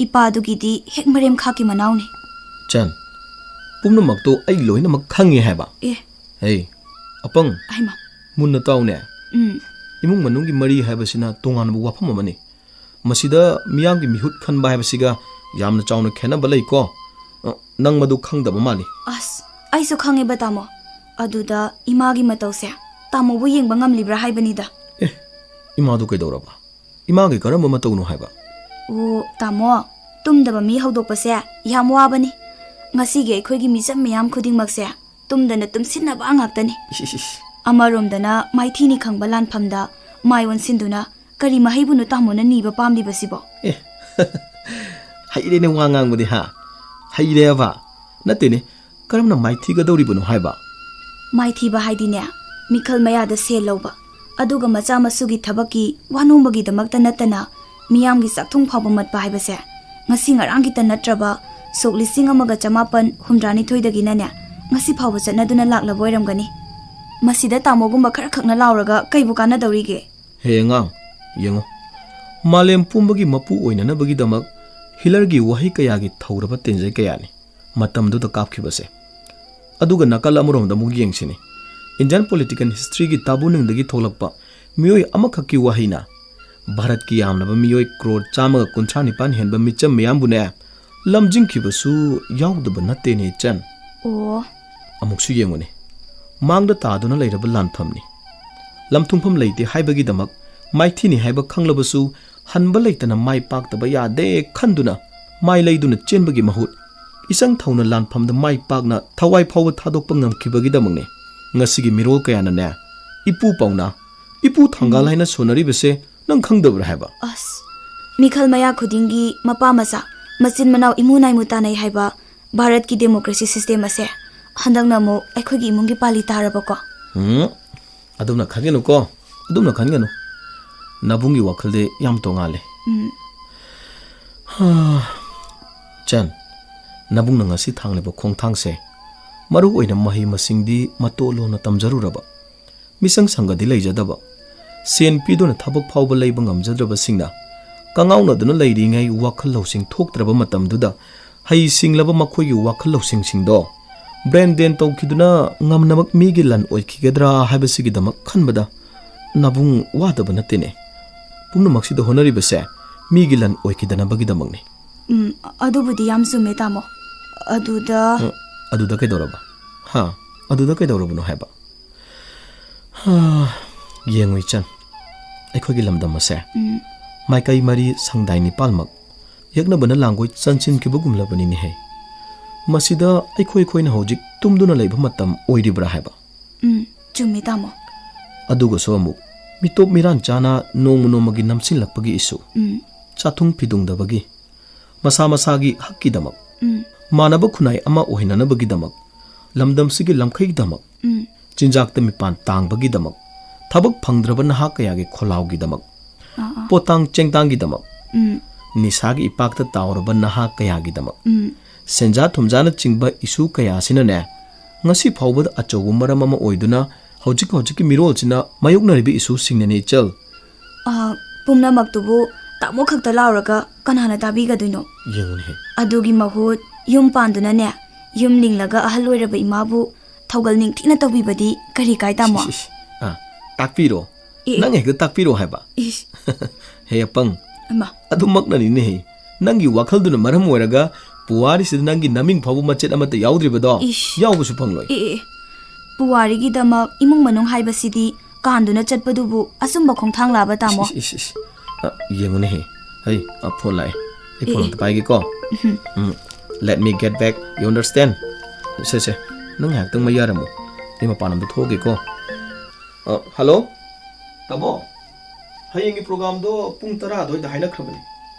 ꯏꯄꯥꯗꯨꯒꯤꯗꯤ ꯍꯦꯛ ꯃꯔꯦꯝꯈꯥꯛꯀꯤ ꯃꯅꯥꯎꯅꯤ꯫ ꯆꯟ, ꯄꯨꯝꯅꯃꯛꯇꯣ ꯑꯩ ꯂꯣꯏꯅꯃꯛ ꯈꯪꯉꯤ ꯍꯥꯏꯕ꯫ ꯑꯦ꯫ ꯍꯦ, ꯑꯄꯪ, ꯍꯩꯃꯥ꯫ ꯃꯨꯟꯅ ꯇꯥꯎꯅꯦ꯫ ꯎꯝ꯫ ꯏꯃꯨꯡ ꯃꯅꯨꯡꯒꯤ ꯃꯔꯤ ꯍꯥꯏꯕꯁꯤꯅ ꯇꯣꯉꯥꯟꯕ ꯋꯥꯐꯝ ꯑꯃꯅꯤ꯫ ꯃꯁꯤꯗ ꯃꯤꯌꯥꯝꯒꯤ ꯃꯤꯍꯨꯠ ꯈꯟꯕ ꯍꯥꯏꯕꯁꯤꯒ ꯌꯥꯝꯅ ꯆꯥꯎꯅ ꯈꯦꯠꯅꯕ ꯂꯩꯀꯣ꯫ ꯑ, ꯅꯪ ꯃꯗꯨ ꯈꯪꯗꯕ ꯃꯥꯜꯂꯤ꯫ ꯑꯁ, ꯑꯩꯁꯨ ꯈꯪꯉꯦꯕ, ꯇꯥꯃꯣ꯫ ꯑꯗꯨꯗ ꯏꯃꯥꯒꯤ ꯃꯇꯧꯁꯦ ꯇꯥꯃꯣꯕꯨ ꯌꯦꯡꯕ ꯉꯝꯂꯤꯕ꯭ꯔꯥ ꯍꯥꯏꯕꯅꯤꯗ꯫ ꯑꯦ, ꯏꯃꯥꯗꯨ ꯀꯩꯗꯧꯔꯕ? ꯏꯃꯥꯒꯤ ꯀꯔꯝꯕ ꯃꯇꯧꯅꯣ ꯍꯥꯏꯕ? ꯑꯣ, ꯇꯥꯃꯣ, ꯇꯨꯝꯗꯕ ꯃꯤ ꯍꯧꯗꯣꯛꯄꯁꯦ ꯌꯥꯝ ꯋꯥꯕꯅꯤ꯫ ꯉꯁꯤꯒꯤ ꯑꯩꯈꯣꯏꯒꯤ ꯃꯤꯆꯝ ꯃꯌꯥꯝ ꯈꯨꯗꯤꯡꯃꯛꯁꯦ ꯇꯨꯝꯗꯅ ꯇꯨꯝꯁꯤꯟꯅꯕ ꯉꯥꯛꯇꯅꯤ꯫ ꯏꯁ, ꯏꯁ, ꯏꯁ꯫ ꯑꯃꯔꯣꯝꯗꯅ ꯃꯥꯏꯊꯤꯅꯤ ꯈꯪꯕ ꯂꯥꯟꯐꯝꯗ ꯃꯥꯏ ꯑꯣꯟꯁꯤꯟꯗꯨꯅ ꯀꯔꯤ ꯃꯍꯩꯕꯨꯅꯣ ꯇꯥꯃꯣꯅ ꯅꯤꯕ ꯄꯥꯝꯂꯤꯕꯁꯤꯕꯣ? ꯑꯦ, ꯍꯩꯔꯦꯅꯦ ꯋꯥ ꯉꯥꯡꯕꯗꯤ, ꯍꯥ? ꯍꯩꯔꯦꯕ? ꯅꯠꯇꯦꯅꯦ, ꯀꯔꯝꯅ ꯃꯥꯏꯊꯤꯒꯗꯧꯔꯤꯕꯅꯣ ꯍꯥꯏꯕ? ꯃꯥꯏꯊꯤꯕ ꯍꯥꯏꯗꯤꯅꯦ, ꯃꯤꯈꯜ ꯃꯌꯥꯗ ꯁꯦꯜ ꯂꯧꯕ, ꯑꯗꯨꯒ ꯃꯆꯥ ꯃꯁꯨꯒꯤ ꯊꯕꯛꯀꯤ ꯋꯥꯅꯣꯝꯕꯒꯤꯗꯃꯛꯇ ꯅꯠꯇꯅ ꯃꯤꯌꯥꯝꯒꯤ ꯆꯥꯛꯊꯨꯡ ꯐꯥꯎꯕ ꯃꯠꯄ ꯍꯥꯏꯕꯁꯦ ꯉꯁꯤ ꯉꯔꯥꯡꯒꯤꯇ ꯅꯠꯇ꯭ꯔꯕ ꯁꯣꯛ ꯂꯤꯁꯤꯡ ꯑꯃꯒ ꯆꯃꯥꯄꯟ ꯍꯨꯝꯗ꯭ꯔꯥꯅꯤꯊꯣꯏꯗꯒꯤꯅꯅꯦ ꯉꯁꯤ ꯐꯥꯎꯕ ꯆꯠꯅꯗꯨꯅ ꯂꯥꯛꯂꯕ ꯑꯣꯏꯔꯝꯒꯅꯤ꯫ ꯃꯁꯤꯗ ꯇꯥꯃꯣꯒꯨꯝꯕ ꯈꯔ ꯈꯛꯅ ꯂꯥꯎꯔꯒ ꯀꯩꯕꯨ ꯀꯥꯟꯅꯗꯧꯔꯤꯒꯦ? ꯍꯦ ꯑꯉꯥꯡ, ꯌꯦꯡꯉꯣ, ꯃꯥꯂꯦꯝ ꯄꯨꯝꯕꯒꯤ ꯃꯄꯨ ꯑꯣꯏꯅꯅꯕꯒꯤꯗꯃꯛ ꯍꯤꯠꯂꯔꯒꯤ ꯋꯥꯍꯩ ꯀꯌꯥꯒꯤ ꯊꯧꯔꯕ ꯇꯦꯟꯖꯩ ꯀꯌꯥꯅꯤ ꯃꯇꯝꯗꯨꯗ ꯀꯥꯞꯈꯤꯕꯁꯦ꯫ ꯑꯗꯨꯒ ꯅꯥꯀꯜ ꯑꯃꯔꯣꯝꯗ ꯑꯃꯨꯛ ꯌꯦꯡꯁꯤꯅꯦ, ꯏꯟꯗꯤꯌꯟ ꯄꯣꯂꯤꯇꯤꯀꯦꯜ ꯍꯤꯁꯇ꯭ꯔꯤꯒꯤ ꯇꯥꯕꯨ ꯅꯤꯡꯗꯒꯤ ꯊꯣꯛꯂꯛꯄ ꯃꯤꯑꯣꯏ ꯑꯃꯈꯛꯀꯤ ꯋꯥꯍꯩꯅ ꯚꯥꯔꯠꯀꯤ ꯌꯥꯝꯂꯕ ꯃꯤꯑꯣꯏ ꯀ꯭ꯔꯣꯔ ꯆꯥꯝꯃꯒ ꯀꯨꯟꯊ꯭ꯔꯥ ꯅꯤꯄꯥꯟ ꯍꯦꯟꯕ ꯃꯤꯆꯝ ꯃꯤꯌꯥꯝꯕꯨꯅꯦ ꯂꯝꯖꯤꯡꯈꯤꯕꯁꯨ ꯌꯥꯎꯗꯕ ꯅꯠꯇꯦꯅꯦ, ꯏꯆꯟ꯫ ꯑꯣ꯫ ꯑꯃꯨꯛꯁꯨ ꯌꯦꯡꯉꯨꯅꯦ, ꯃꯥꯡꯗ ꯇꯥꯗꯨꯅ ꯂꯩꯔꯕ ꯂꯥꯟꯐꯝꯅꯤ꯫ ꯂꯝꯊꯨꯡꯐꯝ ꯂꯩꯇꯦ ꯍꯥꯏꯕꯒꯤꯗꯃꯛ ꯃꯥꯏꯊꯤꯅꯤ ꯍꯥꯏꯕ ꯈꯪꯂꯕꯁꯨ ꯍꯟꯕ ꯂꯩꯇꯅ ꯃꯥꯏ ꯄꯥꯛꯇꯕ ꯌꯥꯗꯦ ꯈꯟꯗꯨꯅ ꯃꯥꯏ ꯂꯩꯗꯨꯅ ꯆꯦꯟꯕꯒꯤ ꯃꯍꯨꯠ, ꯏꯆꯪ ꯊꯧꯅ ꯂꯥꯟꯐꯝꯗ ꯃꯥꯏ ꯄꯥꯛꯅ ꯊꯋꯥꯏ ꯐꯥꯎꯕ ꯊꯥꯗꯣꯛꯄ ꯉꯝꯈꯤꯕꯒꯤꯗꯃꯛꯅꯤ ꯉꯁꯤꯒꯤ ꯃꯤꯔꯣꯜ ꯀꯌꯥꯅꯅꯦ ꯏꯄꯨ ꯄꯥꯎꯅꯥ, ꯏꯄꯨ ꯊꯪꯒꯥꯜ ꯎꯝ꯫ ꯍꯥꯏꯅ ꯁꯣꯟꯅꯔꯤꯕꯁꯦ ꯅꯪ ꯈꯪꯗꯕ꯭ꯔꯥ ꯍꯥꯏꯕ? ꯑꯁ, ꯃꯤꯈꯜ ꯃꯌꯥ ꯈꯨꯗꯤꯡꯒꯤ ꯃꯄꯥ ꯃꯆꯥ, ꯃꯆꯤꯟ ꯃꯅꯥꯎ ꯏꯃꯨ ꯅꯥꯏꯃꯨ ꯇꯥꯟꯅꯩ ꯍꯥꯏꯕ ꯚꯥꯔꯠꯀꯤ ꯗꯦꯃꯣꯀ꯭ꯔꯦꯁꯤ ꯁꯤꯁꯇꯦꯝ ꯑꯁꯦ ꯍꯟꯗꯛꯅ ꯑꯃꯨꯛ ꯑꯩꯈꯣꯏꯒꯤ ꯏꯃꯨꯡꯒꯤ ꯄꯥꯂꯤ ꯇꯥꯔꯕꯀꯣ? ꯎꯝ, ꯑꯗꯨꯝꯅ ꯈꯟꯒꯅꯨꯀꯣ, ꯑꯗꯨꯝꯅ ꯈꯟꯒꯅꯨ꯫ ꯅꯕꯨꯡꯒꯤ ꯋꯥꯈꯜꯗꯤ ꯌꯥꯝ ꯇꯣꯉꯥꯜꯂꯦ꯫ ꯎꯝ꯫ ꯍꯥ, ꯆꯟ, ꯅꯕꯨꯡꯅ ꯉꯁꯤ ꯊꯥꯡꯂꯤꯕ ꯈꯣꯡꯊꯥꯡꯁꯦ, ꯃꯔꯨ ꯑꯣꯏꯅ ꯃꯍꯩ ꯃꯁꯤꯡꯗꯤ ꯃꯇꯣꯂꯣꯝꯅ ꯇꯝꯖꯔꯨꯔꯕ, ꯃꯤꯁꯪ ꯁꯪꯒꯗꯤ ꯂꯩꯖꯗꯕ, ꯁꯦꯟ ꯄꯤꯗꯨꯅ ꯊꯕꯛ ꯐꯥꯎꯕ ꯂꯩꯕ ꯉꯝꯖꯗ꯭ꯔꯕꯁꯤꯡꯅ ꯀꯉꯥꯎꯅꯗꯨꯅ ꯂꯩꯔꯤꯉꯩ ꯋꯥꯈꯜ ꯂꯧꯁꯤꯡ ꯊꯣꯛꯇ꯭ꯔꯕ ꯃꯇꯝꯗꯨꯗ ꯍꯩ ꯁꯤꯡꯂꯕ ꯃꯈꯣꯏꯒꯤ ꯋꯥꯈꯜ ꯂꯧꯁꯤꯡꯁꯤꯡꯗꯣ ꯕ꯭ꯔꯦꯟ ꯗꯦꯟ ꯇꯧꯈꯤꯗꯨꯅ ꯉꯝꯅꯃꯛ ꯃꯤꯒꯤ ꯂꯟ ꯑꯣꯏꯈꯤꯒꯗ꯭ꯔꯥ ꯍꯥꯏꯕꯁꯤꯒꯤꯗꯃꯛ ꯈꯟꯕꯗ ꯅꯕꯨꯡ ꯋꯥꯗꯕ ꯅꯠꯇꯦꯅꯦ꯫ ꯄꯨꯝꯅꯃꯛꯁꯤꯗ ꯍꯣꯠꯅꯔꯤꯕꯁꯦ ꯃꯤꯒꯤ ꯂꯟ ꯑꯣꯏꯈꯤꯗꯅꯕꯒꯤꯗꯃꯛꯅꯤ꯫ ꯎꯝ, ꯑꯗꯨꯕꯨꯗꯤ ꯌꯥꯝ ꯆꯨꯝꯃꯦ, ꯇꯥꯃꯣ꯫ ꯑꯗꯨꯗ ꯎꯝ, ꯑꯗꯨꯗ ꯀꯩꯗꯧꯔꯕ? ꯍꯥ? ꯑꯗꯨꯗ ꯀꯩꯗꯧꯔꯕꯅꯣ ꯍꯥꯏꯕ? ꯍꯥ, ꯌꯦꯡꯉꯨ ꯏꯆꯟ, ꯑꯩꯈꯣꯏꯒꯤ ꯂꯝꯗꯝ ꯑꯁꯦ ꯎꯝ꯫ ꯃꯥꯏꯀꯩ ꯃꯔꯤ ꯁꯪꯗꯥꯏ ꯅꯤꯄꯥꯜꯃꯛ ꯌꯦꯛꯅꯕꯅ ꯂꯥꯡꯒꯣꯏ ꯆꯟꯁꯤꯟꯈꯤꯕꯒꯨꯝꯂꯕꯅꯤꯅꯦꯍꯦ꯫ ꯃꯁꯤꯗ ꯑꯩꯈꯣꯏ ꯑꯩꯈꯣꯏꯅ ꯍꯧꯖꯤꯛ ꯇꯨꯝꯗꯨꯅ ꯂꯩꯕ ꯃꯇꯝ ꯑꯣꯏꯔꯤꯕ꯭ꯔꯥ ꯍꯥꯏꯕ? ꯎꯝ, ꯆꯨꯝꯃꯤ, ꯇꯥꯃꯣ꯫ ꯑꯗꯨꯒꯁꯨ ꯑꯃꯨꯛ ꯃꯤꯇꯣꯞ ꯃꯤꯔꯥꯟ ꯆꯥꯅ ꯅꯣꯡꯃ ꯅꯣꯡꯃꯒꯤ ꯅꯝꯁꯤꯜꯂꯛꯄꯒꯤ ꯏꯁꯨ, ꯎꯝ꯫ ꯆꯥꯊꯨꯡ ꯐꯤꯗꯨꯡꯗꯕꯒꯤ, ꯃꯁꯥ ꯃꯁꯥꯒꯤ ꯍꯛꯀꯤꯗꯃꯛ, ꯎꯝ꯫ ꯃꯥꯟꯅꯕ ꯈꯨꯟꯅꯥꯏ ꯑꯃ ꯑꯣꯏꯍꯟꯅꯅꯕꯒꯤꯗꯃꯛ, ꯂꯝꯗꯝꯁꯤꯒꯤ ꯂꯝꯈꯩꯗꯃꯛ, ꯎꯝ꯫ ꯆꯤꯟꯖꯥꯛꯇ ꯃꯤꯄꯥꯟ ꯇꯥꯡꯕꯒꯤꯗꯃꯛ, ꯊꯕꯛ ꯐꯪꯗ꯭ꯔꯕ ꯅꯍꯥ ꯀꯌꯥꯒꯤ ꯈꯣꯜꯂꯥꯎꯒꯤꯗꯃꯛ, ꯑꯥ, ꯑꯥ꯫ ꯄꯣꯠꯇꯥꯡ ꯆꯦꯡꯇꯥꯡꯒꯤꯗꯃꯛ, ꯎꯝ꯫ ꯅꯤꯁꯥꯒꯤ ꯏꯄꯥꯛꯇ ꯇꯥꯎꯔꯕ ꯅꯍꯥ ꯀꯌꯥꯒꯤꯗꯃꯛ, ꯎꯝ꯫ ꯁꯦꯟꯖꯥ ꯊꯨꯝꯖꯥꯅꯆꯤꯡꯕ ꯏꯁꯨ ꯀꯌꯥꯁꯤꯅꯅꯦ, ꯉꯁꯤ ꯐꯥꯎꯕꯗ ꯑꯆꯧꯕ ꯃꯔꯝ ꯑꯃ ꯑꯣꯏꯗꯨꯅ ꯍꯧꯖꯤꯛ ꯍꯧꯖꯤꯛꯀꯤ ꯃꯤꯔꯣꯜꯁꯤꯅ ꯃꯥꯌꯣꯛꯅꯔꯤꯕ ꯏꯁꯨꯁꯤꯡꯅꯅꯤ, ꯏꯆꯜ꯫ ꯑ, ꯄꯨꯝꯅꯃꯛꯇꯨꯕꯨ ꯇꯥꯃꯣ ꯈꯛꯇ ꯂꯥꯎꯔꯒ ꯀꯅꯥꯅ ꯇꯥꯕꯤꯒꯗꯣꯏꯅꯣ? ꯌꯦꯡꯉꯨꯅꯦꯍꯦ꯫ ꯑꯗꯨꯒꯤ ꯃꯍꯨꯠ ꯌꯨꯝ ꯄꯥꯟꯗꯨꯅꯅꯦ, ꯌꯨꯝ ꯂꯤꯡꯂꯒ ꯑꯍꯜ ꯑꯣꯏꯔꯕ ꯏꯃꯥꯕꯨ ꯊꯧꯒꯜ ꯅꯤꯡꯊꯤꯅ ꯇꯧꯕꯤꯕꯗꯤ ꯀꯔꯤ ꯀꯥꯏ, ꯇꯥꯃꯣ? ꯏꯁ, ꯏꯁ, ꯏꯁ꯫ ꯑ, ꯇꯥꯛꯄꯤꯔꯣ꯫ ꯑꯦ, ꯑꯦ꯫ ꯅꯪ ꯍꯦꯛꯇ ꯇꯥꯛꯄꯤꯔꯣ ꯍꯥꯏꯕ꯫ ꯏꯁ꯫ ꯍꯦ ꯑꯄꯪ, ꯑꯃ꯫ ꯑꯗꯨꯃꯛꯅꯅꯤꯅꯦꯍꯦ꯫ ꯅꯪꯒꯤ ꯋꯥꯈꯜꯗꯨꯅ ꯃꯔꯝ ꯑꯣꯏꯔꯒ ꯄꯨꯋꯥꯔꯤꯁꯤꯗ ꯅꯪꯒꯤ ꯅꯃꯤꯡ ꯐꯥꯎꯕ ꯃꯆꯦꯠ ꯑꯃꯠꯇ ꯌꯥꯎꯗ꯭ꯔꯤꯕꯗꯣ ꯏꯁ꯫ ꯌꯥꯎꯕꯁꯨ ꯐꯪꯂꯣꯏ꯫ ꯑꯦ, ꯑꯦ, ꯑꯦ꯫ ꯄꯨꯋꯥꯔꯤꯒꯤꯗꯃꯛ ꯏꯃꯨꯡ ꯃꯅꯨꯡ ꯍꯥꯏꯕꯁꯤꯗꯤ ꯀꯥꯟꯗꯨꯅ ꯆꯠꯄꯗꯨꯕꯨ ꯑꯆꯨꯝꯕ ꯈꯣꯡꯊꯥꯡ ꯂꯥꯕ, ꯇꯥꯃꯣ? ꯏꯁ, ꯏꯁ, ꯏꯁ꯫ ꯑ, ꯌꯦꯡꯉꯨꯅꯦꯍꯦ꯫ ꯍꯩ, ꯑ, ꯐꯣꯟ ꯂꯥꯛꯑꯦ꯫ ꯑꯩ ꯐꯣꯟ ꯑꯦ, ꯑꯦ꯫ ꯑꯝꯇ ꯄꯥꯏꯒꯦꯀꯣ꯫ ꯎꯝ꯫ ꯎꯝ, let me get back, you understand? ꯁꯦ, ꯁꯦ, ꯅꯪ ꯉꯥꯏꯍꯥꯛꯇꯪ ꯃꯩ ꯌꯥꯔꯝꯃꯣ꯫ ꯑꯩ ꯃꯄꯥꯟ ꯂꯝꯗ ꯊꯣꯛꯑꯒꯦꯀꯣ꯫ ꯑ, ꯍꯜꯂꯣ? ꯇꯥꯃꯣ, ꯍꯌꯦꯡꯒꯤ ꯄ꯭ꯔꯣꯒꯥꯝꯗꯣ ꯄꯨꯡ ꯇꯔꯥ ꯑꯗꯨꯋꯥꯏꯗ ꯍꯥꯏꯅꯈ꯭ꯔꯕꯅꯤ꯫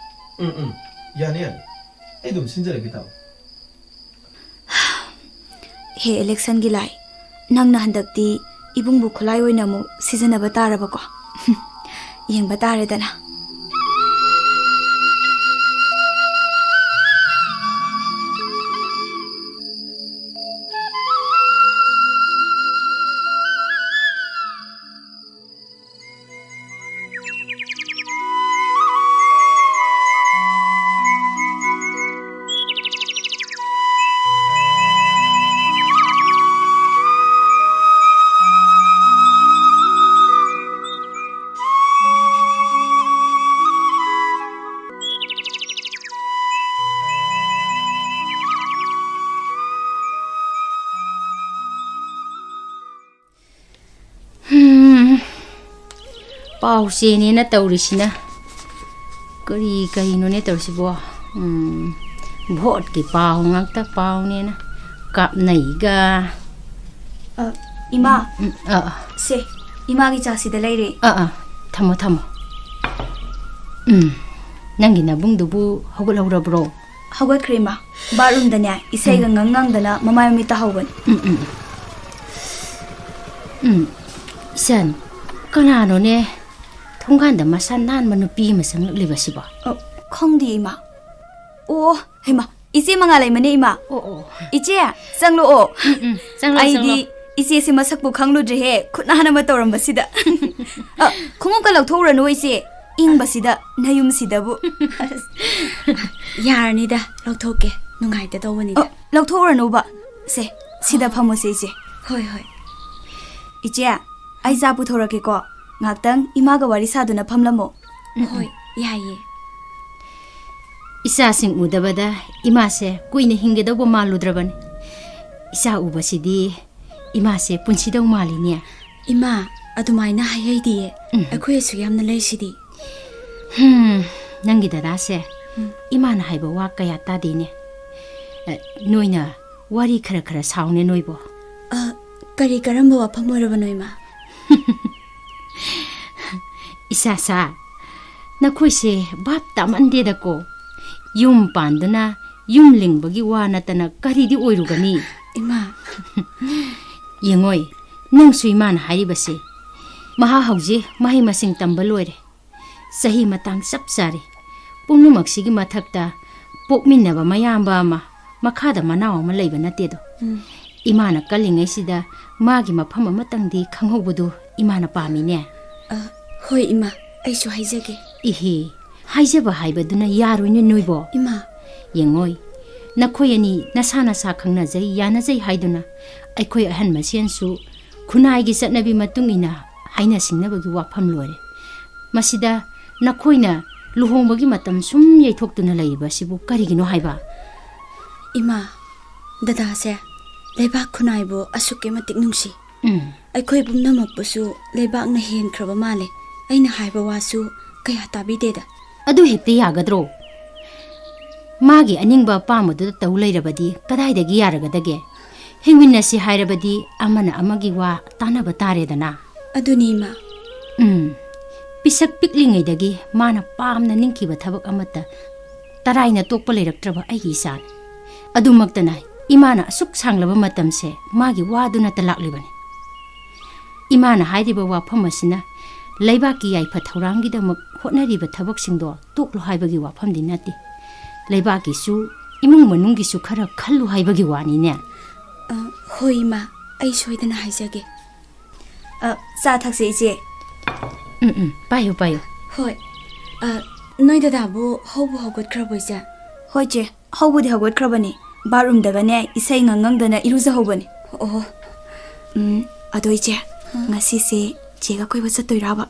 ꯎꯝ, ꯎꯝ, ꯌꯥꯅꯤ, ꯌꯥꯅꯤ꯫ ꯑꯩ ꯑꯗꯨꯝ ꯁꯤꯟꯖꯔꯒꯦ, ꯇꯥꯃꯣ꯫ ꯍꯦ ꯏꯂꯦꯛꯁꯟꯒꯤ ꯂꯥꯏ, ꯅꯪꯅ ꯍꯟꯗꯛꯇꯤ ꯏꯕꯨꯡꯕꯨ ꯈꯨꯠꯂꯥꯏ ꯑꯣꯏꯅ ꯑꯃꯨꯛ ꯁꯤꯖꯤꯟꯅꯕ ꯇꯥꯔꯕꯀꯣ? ꯌꯦꯡꯕ ꯇꯥꯔꯦꯗꯅ꯫ ꯍꯝ, ꯄꯥꯎ ꯆꯦꯅꯦꯅ ꯇꯧꯔꯤꯁꯤꯅ ꯀꯔꯤ ꯀꯔꯤꯅꯣꯅꯦ ꯇꯧꯔꯤꯁꯤꯕꯣ? ꯎꯝ, ꯚꯣꯠꯀꯤ ꯄꯥꯎ ꯉꯥꯛꯇ ꯄꯥꯎꯅꯦꯅ ꯀꯥꯞꯅꯩꯒ꯫ ꯑ, ꯏꯃꯥ꯫ ꯎꯝ, ꯑ, ꯑ꯫ ꯁꯦ, ꯏꯃꯥꯒꯤ ꯆꯥꯁꯤꯗ ꯂꯩꯔꯦ꯫ ꯑ, ꯑ, ꯊꯝꯃꯣ, ꯊꯝꯃꯣ꯫ ꯎꯝ, ꯅꯪꯒꯤ ꯅꯕꯨꯡꯗꯨꯕꯨ ꯍꯧꯒꯠꯍꯧꯔꯕ꯭ꯔꯣ? ꯍꯧꯒꯠꯈ꯭ꯔꯦ, ꯏꯃꯥ꯫ ꯕꯥꯠꯔꯨꯝꯗꯅꯦ, ꯏꯁꯩꯒ ꯎꯝ꯫ ꯉꯪ ꯉꯪꯗꯅ ꯃꯃꯥꯏ ꯃꯃꯤꯠ ꯇꯥꯍꯧꯕꯅꯤ꯫ ꯎꯝ, ꯎꯝ꯫ ꯎꯝ, ꯏꯆꯟ, ꯀꯅꯥꯅꯣꯅꯦ ꯊꯣꯡꯒꯥꯟꯗ ꯃꯁꯥ ꯅꯥꯟꯕ ꯅꯨꯄꯤ ꯑꯃ ꯆꯪꯂꯛꯂꯤꯕꯁꯤꯕꯣ? ꯑ, ꯈꯪꯗꯦ, ꯏꯃꯥ꯫ ꯑꯣ, ꯍꯩꯃꯥ, ꯏꯆꯦ ꯃꯉꯥ ꯂꯩꯃꯅꯦ, ꯏꯃꯥ꯫ ꯑꯣ, ꯑꯣ꯫ ꯏꯆꯦ, ꯆꯪꯂꯛꯑꯣ꯫ ꯎꯝ, ꯎꯝ, ꯆꯪꯂꯛꯑꯣ, ꯑꯩꯗꯤ ꯆꯪꯂꯛꯑꯣ꯫ ꯏꯆꯦꯁꯦ ꯃꯁꯛꯄꯨ ꯈꯪꯂꯨꯗ꯭ꯔꯦꯍꯦ, ꯈꯨꯠ ꯅꯥꯟꯅ ꯇꯧꯔꯝꯕꯁꯤꯗ꯫ ꯑ, ꯈꯣꯡꯎꯞꯀ ꯂꯧꯊꯣꯛꯎꯔꯅꯨ, ꯏꯆꯦ꯫ ꯏꯪꯕꯁꯤꯗ, ꯅꯌꯨꯝꯁꯤꯗꯕꯨ꯫ ꯌꯥꯔꯅꯤꯗ, ꯂꯧꯊꯣꯛꯀꯦ꯫ ꯅꯨꯡꯉꯥꯏꯇꯗꯧꯕꯅꯤꯗ꯫ ꯑ, ꯂꯧꯊꯣꯛꯎꯔꯅꯨꯕ꯫ ꯁꯦ, ꯁꯤꯗ ꯐꯝꯃꯨꯁꯦ, ꯏꯆꯦ꯫ ꯍꯣꯏ, ꯍꯣꯏ꯫ ꯏꯆꯦ, ꯑꯩ ꯆꯥ ꯄꯨꯊꯣꯔꯛꯀꯦꯀꯣ꯫ ꯉꯥꯛꯇꯪ ꯏꯃꯥꯒ ꯋꯥꯔꯤ ꯁꯥꯗꯨꯅ ꯐꯝꯂꯝꯃꯣ꯫ ꯍꯣꯏ, ꯌꯥꯏꯌꯦ꯫ ꯏꯆꯥꯁꯤꯡ ꯎꯗꯕꯗ ꯏꯃꯥꯁꯦ ꯀꯨꯏꯅ ꯍꯤꯡꯒꯗꯧꯕ ꯃꯥꯜꯂꯨꯗ꯭ꯔꯕꯅꯤ꯫ ꯏꯆꯥ ꯎꯕꯁꯤꯗꯤ ꯏꯃꯥꯁꯦ ꯄꯨꯟꯁꯤꯗꯧ ꯃꯥꯜꯂꯤꯅꯦ꯫ ꯏꯃꯥ, ꯑꯗꯨꯃꯥꯏꯅ ꯍꯥꯏꯍꯩꯗꯤꯌꯦ꯫ ꯎꯝ꯫ ꯑꯩꯈꯣꯏ ꯑꯁꯨꯛ ꯌꯥꯝꯅ ꯂꯩꯁꯤꯗꯤ꯫ ꯍꯝ, ꯅꯪꯒꯤ ꯗꯗꯥꯁꯦ ꯎꯝ꯫ ꯏꯃꯥꯅ ꯍꯥꯏꯕ ꯋꯥ ꯀꯌꯥ ꯇꯥꯗꯦꯅꯦ꯫ ꯑ, ꯅꯣꯏꯅ ꯋꯥꯔꯤ ꯈꯔ ꯈꯔ ꯁꯥꯎꯅꯦ ꯅꯣꯏꯕꯣ꯫ ꯑ, ꯀꯔꯤ ꯀꯔꯝꯕ ꯋꯥꯐꯝ ꯑꯣꯏꯔꯕꯅꯣ, ꯏꯃꯥ? ꯏꯁꯥꯁꯥ, ꯅꯈꯣꯏꯁꯦ ꯚꯥꯞ ꯇꯥꯃꯟꯗꯦꯗꯀꯣ꯫ ꯌꯨꯝ ꯄꯥꯟꯗꯨꯅ ꯌꯨꯝ ꯂꯤꯡꯕꯒꯤ ꯋꯥ ꯅꯠꯇꯅ ꯀꯔꯤꯗꯤ ꯑꯣꯏꯔꯨꯒꯅꯤ? ꯏꯃꯥ꯫ ꯌꯦꯡꯉꯣꯏ, ꯅꯪꯁꯨ ꯏꯃꯥꯅ ꯍꯥꯏꯔꯤꯕꯁꯦ꯫ ꯃꯍꯥꯛ ꯍꯧꯖꯤꯛ ꯃꯍꯩ ꯃꯁꯤꯡ ꯇꯝꯕ ꯂꯣꯏꯔꯦ꯫ ꯆꯍꯤ ꯃꯇꯥꯡ ꯆꯞ ꯆꯥꯔꯦ꯫ ꯄꯨꯝꯅꯃꯛꯁꯤꯒꯤ ꯃꯊꯛꯇ ꯄꯣꯛꯃꯤꯟꯅꯕ ꯃꯌꯥꯝꯕ ꯑꯃ, ꯃꯈꯥꯗ ꯃꯅꯥꯎ ꯑꯃ ꯂꯩꯕ ꯅꯠꯇꯦꯗꯣ꯫ ꯎꯝ꯫ ꯏꯃꯥꯅ ꯀꯜꯂꯤꯉꯩꯁꯤꯗ ꯃꯥꯒꯤ ꯃꯐꯝ ꯑꯃꯇꯪꯗꯤ ꯈꯪꯍꯧꯕꯗꯨ ꯏꯃꯥꯅ ꯄꯥꯝꯃꯤꯅꯦ꯫ ꯑ, ꯍꯣꯏ, ꯏꯃꯥ, ꯑꯩꯁꯨ ꯍꯥꯏꯖꯒꯦ꯫ ꯏꯍꯦ, ꯍꯥꯏꯖꯕ ꯍꯥꯏꯕꯗꯨꯅ ꯌꯥꯔꯣꯏꯅꯦ ꯅꯣꯏꯕꯣ꯫ ꯏꯃꯥ꯫ ꯌꯦꯡꯉꯣꯏ, ꯅꯈꯣꯏ ꯑꯅꯤ ꯅꯁꯥ ꯅꯁꯥ ꯈꯪꯅꯖꯩ, ꯌꯥꯅꯖꯩ ꯍꯥꯏꯗꯨꯅ ꯑꯩꯈꯣꯏ ꯑꯍꯟ ꯃꯁꯦꯟꯁꯨ ꯈꯨꯟꯅꯥꯏꯒꯤ ꯆꯠꯅꯕꯤ ꯃꯇꯨꯡ ꯏꯟꯅ ꯍꯥꯏꯅ ꯁꯤꯡꯅꯕꯒꯤ ꯋꯥꯐꯝ ꯂꯣꯏꯔꯦ꯫ ꯃꯁꯤꯗ ꯅꯈꯣꯏꯅ ꯂꯨꯍꯣꯡꯕꯒꯤ ꯃꯇꯝ ꯁꯨꯝ ꯌꯩꯊꯣꯛꯇꯨꯅ ꯂꯩꯔꯤꯕ ꯑꯁꯤꯕꯨ ꯀꯔꯤꯒꯤꯅꯣ ꯍꯥꯏꯕ? ꯏꯃꯥ, ꯗꯗꯥꯁꯦ ꯂꯩꯕꯥꯛ ꯈꯨꯟꯅꯥꯏꯕꯨ ꯑꯁꯨꯛꯀꯤ ꯃꯇꯤꯛ ꯅꯨꯡꯁꯤ꯫ ꯎꯝ꯫ ꯑꯩꯈꯣꯏ ꯄꯨꯝꯅꯃꯛꯄꯨꯁꯨ ꯂꯩꯕꯥꯛꯅ ꯍꯦꯟꯈ꯭ꯔꯕ ꯃꯥꯜꯂꯦ꯫ ꯑꯩꯅ ꯍꯥꯏꯕ ꯋꯥꯁꯨ ꯀꯌꯥ ꯇꯥꯕꯤꯗꯦꯗ꯫ ꯑꯗꯨ ꯍꯦꯛꯇ ꯌꯥꯒꯗ꯭ꯔꯣ? ꯃꯥꯒꯤ ꯑꯅꯤꯡꯕ ꯑꯄꯥꯝꯕꯗꯨꯗ ꯇꯧ ꯂꯩꯔꯕꯗꯤ ꯀꯗꯥꯏꯗꯒꯤ ꯌꯥꯔꯒꯗꯒꯦ? ꯍꯤꯡꯃꯤꯟꯅꯁꯤ ꯍꯥꯏꯔꯕꯗꯤ ꯑꯃꯅ ꯑꯃꯒꯤ ꯋꯥ ꯇꯥꯅꯕ ꯇꯥꯔꯦꯗꯅ꯫ ꯑꯗꯨꯅꯤ, ꯏꯃꯥ꯫ ꯎꯝ꯫ ꯄꯤꯁꯛ ꯄꯤꯛꯂꯤꯉꯩꯗꯒꯤ ꯃꯥꯅ ꯄꯥꯝꯅ ꯅꯤꯡꯈꯤꯕ ꯊꯕꯛ ꯑꯃꯠꯇ ꯇꯔꯥꯏꯅ ꯇꯣꯛꯄ ꯂꯩꯔꯛꯇ꯭ꯔꯕ ꯑꯩꯒꯤ ꯏꯆꯥꯅꯤ꯫ ꯑꯗꯨꯃꯛꯇꯅ ꯏꯃꯥꯅ ꯑꯁꯨꯛ ꯁꯥꯡꯂꯕ ꯃꯇꯝꯁꯦ ꯃꯥꯒꯤ ꯋꯥꯗꯨꯅꯇ ꯂꯥꯛꯂꯤꯕꯅꯤ꯫ ꯏꯃꯥꯅ ꯍꯥꯏꯔꯤꯕ ꯋꯥꯐꯝ ꯑꯁꯤꯅ ꯂꯩꯕꯥꯛꯀꯤ ꯌꯥꯏꯐ ꯊꯧꯔꯥꯡꯒꯤꯗꯃꯛ ꯍꯣꯠꯅꯔꯤꯕ ꯊꯕꯛꯁꯤꯡꯗꯣ ꯇꯣꯛꯂꯣ ꯍꯥꯏꯕꯒꯤ ꯋꯥꯐꯝꯗꯤ ꯅꯠꯇꯦ꯫ ꯂꯩꯕꯥꯛꯀꯤꯁꯨ ꯏꯃꯨꯡ ꯃꯅꯨꯡꯒꯤꯁꯨ ꯈꯔ ꯈꯜꯂꯨ ꯍꯥꯏꯕꯒꯤ ꯋꯥꯅꯤꯅꯦ꯫ ꯑ, ꯍꯣꯏ, ꯏꯃꯥ, ꯑꯩ ꯁꯣꯏꯗꯅ ꯍꯥꯏꯖꯒꯦ꯫ ꯑ, ꯆꯥ ꯊꯛꯁꯦ, ꯏꯆꯦ꯫ ꯎꯝ, ꯎꯝ, ꯄꯥꯏꯌꯨ, ꯄꯥꯏꯌꯨ꯫ ꯍꯣꯏ꯫ ꯑ, ꯅꯣꯏ ꯗꯗꯥꯕꯨ ꯍꯧꯕꯨ ꯍꯧꯒꯠꯈ꯭ꯔꯕꯣ, ꯏꯆꯦ? ꯍꯣꯏ, ꯆꯦ, ꯍꯧꯕꯨꯗꯤ ꯍꯧꯒꯠꯈ꯭ꯔꯕꯅꯤ꯫ ꯕꯥꯠꯔꯨꯝꯗꯒꯅꯦ, ꯏꯁꯩ ꯉꯪꯉꯪꯗꯅ ꯏꯔꯨꯖꯍꯧꯕꯅꯤ꯫ ꯑꯣ꯫ ꯎꯝ, ꯑꯗꯣ ꯏꯆꯦ, ꯍꯥ? ꯉꯁꯤꯁꯦ ꯆꯦꯒ ꯀꯣꯏꯕ ꯆꯠꯇꯣꯏꯔꯥꯕ?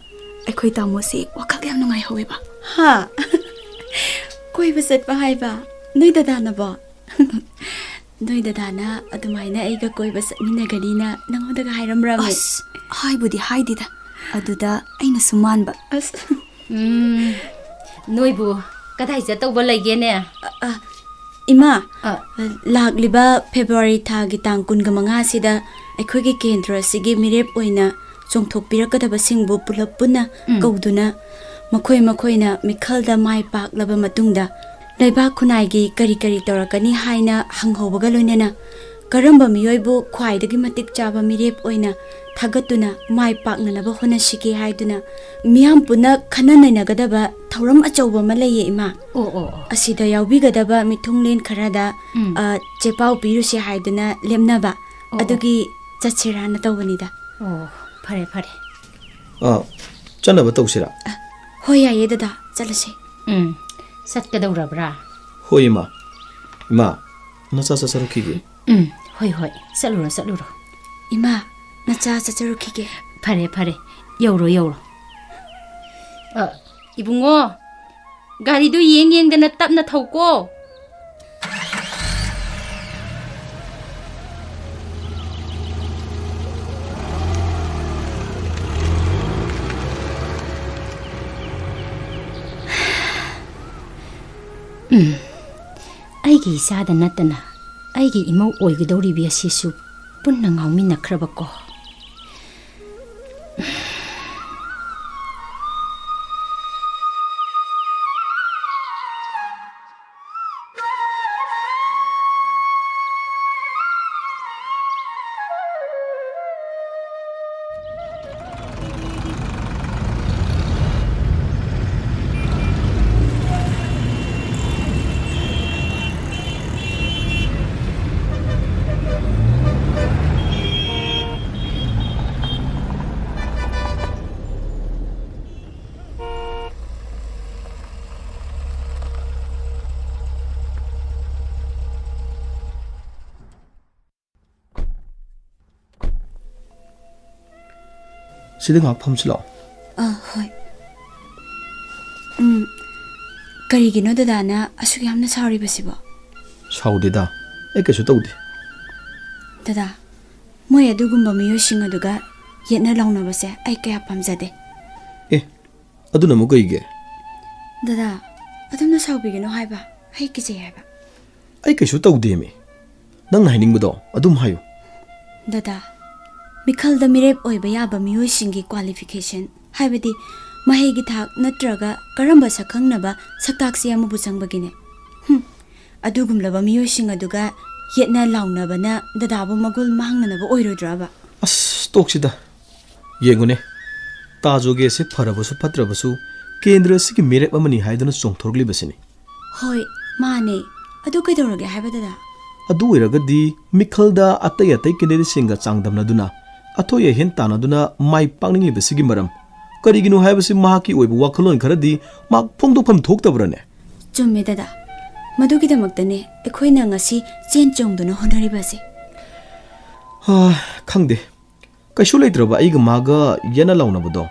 ꯑꯩꯈꯣꯏ ꯇꯥꯃꯣꯁꯦ ꯋꯥꯈꯜ ꯌꯥꯝ ꯅꯨꯡꯉꯥꯏꯍꯧꯋꯦꯕ꯫ ꯍꯥ? ꯀꯣꯏꯕ ꯆꯠꯄ ꯍꯥꯏꯕ? ꯅꯣꯏ ꯗꯗꯥꯅꯕꯣ? ꯅꯣꯏ ꯗꯗꯥꯅ ꯑꯗꯨꯃꯥꯏꯅ ꯑꯩꯒ ꯀꯣꯏꯕ ꯆꯠꯃꯤꯟꯅꯒꯅꯤꯅ ꯅꯉꯣꯟꯗꯒ ꯍꯥꯏꯔꯝꯕ꯭ꯔꯃꯦ? ꯑꯁ, ꯍꯥꯏꯕꯨꯗꯤ ꯍꯥꯏꯗꯦꯗ꯫ ꯑꯗꯨꯗ ꯑꯩꯅ ꯁꯨꯝ ꯃꯥꯟꯕ꯫ ꯑꯁ꯫ ꯎꯝ, ꯅꯣꯏꯕꯨ ꯀꯗꯥꯏ ꯆꯠꯇꯧꯕ ꯂꯩꯒꯦꯅꯦ? ꯑ, ꯑ, ꯏꯃꯥ, ꯑ꯫ ꯂꯥꯛꯂꯤꯕ ꯐꯦꯕ꯭ꯔꯨꯋꯥꯔꯤ ꯊꯥꯒꯤ ꯇꯥꯡ ꯀꯨꯟꯒ ꯃꯉꯥꯁꯤꯗ ꯑꯩꯈꯣꯏꯒꯤ ꯀꯦꯟꯗ꯭ꯔ ꯑꯁꯤꯒꯤ ꯃꯤꯔꯦꯞ ꯑꯣꯏꯅ ꯆꯣꯡꯊꯣꯛꯄꯤꯔꯛꯀꯗꯕꯁꯤꯡꯕꯨ ꯄꯨꯂꯞ ꯄꯨꯟꯅ ꯎꯝ꯫ ꯀꯧꯗꯨꯅ ꯃꯈꯣꯏ ꯃꯈꯣꯏꯅ ꯃꯤꯈꯜꯗ ꯃꯥꯏ ꯄꯥꯛꯂꯕ ꯃꯇꯨꯡꯗ ꯂꯩꯕꯥꯛ ꯈꯨꯟꯅꯥꯏꯒꯤ ꯀꯔꯤ ꯀꯔꯤ ꯇꯧꯔꯛꯀꯅꯤ ꯍꯥꯏꯅ ꯍꯪꯍꯧꯕꯒ ꯂꯣꯏꯅꯅ ꯀꯔꯝꯕ ꯃꯤꯑꯣꯏꯕꯨ ꯈ꯭ꯋꯥꯏꯗꯒꯤ ꯃꯇꯤꯛ ꯆꯥꯕ ꯃꯤꯔꯦꯞ ꯑꯣꯏꯅ ꯊꯥꯒꯠꯇꯨꯅ ꯃꯥꯏ ꯄꯥꯛꯅꯅꯕ ꯍꯣꯠꯅꯁꯤꯒꯦ ꯍꯥꯏꯗꯨꯅ ꯃꯤꯌꯥꯝ ꯄꯨꯟꯅ ꯈꯟꯅ ꯅꯩꯅꯒꯗꯕ ꯊꯧꯔꯝ ꯑꯆꯧꯕ ꯑꯃ ꯂꯩꯌꯦ, ꯏꯃꯥ꯫ ꯑꯣ, ꯑꯣ, ꯑꯣ꯫ ꯑꯁꯤꯗ ꯌꯥꯎꯕꯤꯒꯗꯕ ꯃꯤꯊꯨꯡꯂꯦꯟ ꯈꯔꯗ, ꯎꯝ꯫ ꯑ, ꯆꯦꯄꯥꯎ ꯄꯤꯔꯨꯁꯦ ꯍꯥꯏꯗꯨꯅ ꯂꯦꯞꯅꯕ꯫ ꯑꯣ, ꯑꯣ꯫ ꯑꯗꯨꯒꯤ ꯆꯠꯁꯤꯔꯥꯅ ꯇꯧꯕꯅꯤꯗ꯫ ꯑꯣ, ꯐꯔꯦ, ꯐꯔꯦ꯫ ꯑ, ꯆꯠꯅꯕ ꯇꯧꯁꯤꯔꯥ? ꯑ, ꯍꯣꯏ, ꯌꯥꯏꯌꯦ, ꯗꯗꯥ, ꯆꯠꯂꯁꯦ꯫ ꯎꯝ, ꯆꯠꯀꯗꯧꯔꯕ꯭ꯔꯥ? ꯍꯣꯏ, ꯏꯃꯥ꯫ ꯏꯃꯥ, ꯅꯆꯥ ꯆꯠꯆꯔꯛꯈꯤꯒꯦ꯫ ꯎꯝ, ꯍꯣꯏ, ꯍꯣꯏ, ꯆꯠꯂꯨꯔꯣ, ꯆꯠꯂꯨꯔꯣ꯫ ꯏꯃꯥ, ꯅꯆꯥ ꯆꯠꯆꯔꯨꯈꯤꯒꯦ꯫ ꯐꯔꯦ, ꯐꯔꯦ, ꯌꯧꯔꯣ, ꯌꯧꯔꯣ꯫ ꯑ, ꯏꯕꯨꯡꯉꯣ, ꯒꯥꯔꯤꯗꯨ ꯌꯦꯡ ꯌꯦꯡꯗꯅ ꯇꯞꯅ ꯊꯧꯀꯣ꯫ ꯎꯝ, ꯑꯩꯒꯤ ꯏꯆꯥꯗ ꯅꯠꯇꯅ ꯑꯩꯒꯤ ꯏꯃꯧ ꯑꯣꯏꯒꯗꯧꯔꯤꯕꯤ ꯑꯁꯤꯁꯨ ꯄꯨꯟꯅ ꯉꯥꯎꯃꯤꯟꯅꯈ꯭ꯔꯕꯀꯣ꯫ ꯁꯤꯗ ꯉꯥꯏꯍꯥꯛ ꯐꯝꯁꯤ ꯂꯥꯛꯑꯣ꯫ ꯑ, ꯍꯣꯏ꯫ ꯎꯝ, ꯀꯔꯤꯒꯤꯅꯣ ꯗꯗꯥꯅ ꯑꯁꯨꯛ ꯌꯥꯝꯅ ꯁꯥꯎꯔꯤꯕꯁꯤꯕꯣ? ꯁꯥꯎꯗꯦꯗ, ꯑꯩ ꯀꯩꯁꯨ ꯇꯧꯗꯦ꯫ ꯗꯗꯥ, ꯃꯣꯏ ꯑꯗꯨꯒꯨꯝꯕ ꯃꯤꯑꯣꯏꯁꯤꯡ ꯑꯗꯨꯒ ꯌꯦꯠꯅ ꯂꯥꯎꯅꯕꯁꯦ ꯑꯩ ꯀꯌꯥ ꯄꯥꯝꯖꯗꯦ꯫ ꯑꯦ, ꯑꯗꯨꯅ ꯑꯃꯨꯛ ꯀꯩꯒꯤ? ꯗꯗꯥ, ꯑꯗꯨꯝꯅ ꯁꯥꯎꯕꯤꯒꯅꯨ ꯍꯥꯏꯕ, ꯑꯩ ꯀꯤꯖꯩ ꯍꯥꯏꯕ꯫ ꯑꯩ ꯀꯩꯁꯨ ꯇꯧꯗꯦꯃꯤ꯫ ꯅꯪꯅ ꯍꯥꯏꯅꯤꯡꯕꯗꯣ ꯑꯗꯨꯝ ꯍꯥꯏꯌꯨ꯫ ꯗꯗꯥ, ꯃꯤꯈꯜꯗ ꯃꯤꯔꯦꯞ ꯑꯣꯏꯕ ꯌꯥꯕ ꯃꯤꯑꯣꯏꯁꯤꯡꯒꯤ qualification, ꯍꯥꯏꯕꯗꯤ ꯃꯍꯩꯒꯤ ꯊꯥꯛ ꯅꯠꯇ꯭ꯔꯒ ꯀꯔꯝꯕ ꯁꯛꯈꯪꯅꯕ ꯁꯛꯇꯥꯛꯁꯤ ꯑꯃꯕꯨ ꯆꯪꯕꯒꯤꯅꯦ꯫ ꯍꯨꯝ, ꯑꯗꯨꯒꯨꯝꯂꯕ ꯃꯤꯑꯣꯏꯁꯤꯡ ꯑꯗꯨꯒ ꯌꯦꯠꯅ ꯂꯥꯎꯅꯕꯅ ꯗꯗꯥꯕꯨ ꯃꯒꯨꯟ ꯃꯥꯡꯅꯅꯕ ꯑꯣꯏꯔꯣꯏꯗ꯭ꯔꯕ? ꯑꯁ, ꯇꯣꯛꯁꯤꯗ꯫ ꯌꯦꯡꯉꯨꯅꯦ, ꯇꯥꯖꯣꯒꯦꯁꯦ ꯐꯔꯕꯁꯨ ꯐꯠꯇ꯭ꯔꯕꯁꯨ ꯀꯦꯟꯗ꯭ꯔ ꯑꯁꯤꯒꯤ ꯃꯤꯔꯦꯞ ꯑꯃꯅꯤ ꯍꯥꯏꯗꯨꯅ ꯆꯣꯡꯊꯣꯔꯛꯂꯤꯕꯁꯤꯅꯤ꯫ ꯍꯣꯏ, ꯃꯥꯅꯦ꯫ ꯑꯗꯨ ꯀꯩꯗꯧꯔꯒꯦ ꯍꯥꯏꯕ, ꯗꯗꯥ? ꯑꯗꯨ ꯑꯣꯏꯔꯒꯗꯤ ꯃꯤꯈꯜꯗ ꯑꯇꯩ ꯑꯇꯩ candidateꯁꯤꯡꯒ ꯆꯥꯡꯗꯝꯅꯗꯨꯅ, ꯑꯊꯣꯏ ꯑꯍꯦꯟ ꯇꯥꯟꯅꯗꯨꯅ ꯃꯥꯏ ꯄꯥꯛꯅꯤꯡꯂꯤꯕꯁꯤꯒꯤ ꯃꯔꯝ ꯀꯔꯤꯒꯤꯅꯣ ꯍꯥꯏꯕꯁꯤ ꯃꯍꯥꯛꯀꯤ ꯑꯣꯏꯕ ꯋꯥꯈꯜꯂꯣꯟ ꯈꯔꯗꯤ ꯃꯍꯥꯛ ꯐꯣꯡꯗꯣꯛꯐꯝ ꯊꯣꯛꯇꯕ꯭ꯔꯅꯦ? ꯆꯨꯝꯃꯦ, ꯗꯗꯥ꯫ ꯃꯗꯨꯒꯤꯗꯃꯛꯇꯅꯦ ꯑꯩꯈꯣꯏꯅ ꯉꯁꯤ ꯆꯦꯟ ꯆꯣꯡꯗꯨꯅ ꯍꯣꯠꯅꯔꯤꯕꯁꯦ꯫ ꯍꯥ, ꯈꯪꯗꯦ꯫ ꯀꯩꯁꯨ ꯂꯩꯇ꯭ꯔꯕ ꯑꯩꯒ ꯃꯥꯒ ꯌꯦꯠꯅ ꯂꯥꯎꯅꯕꯗꯣ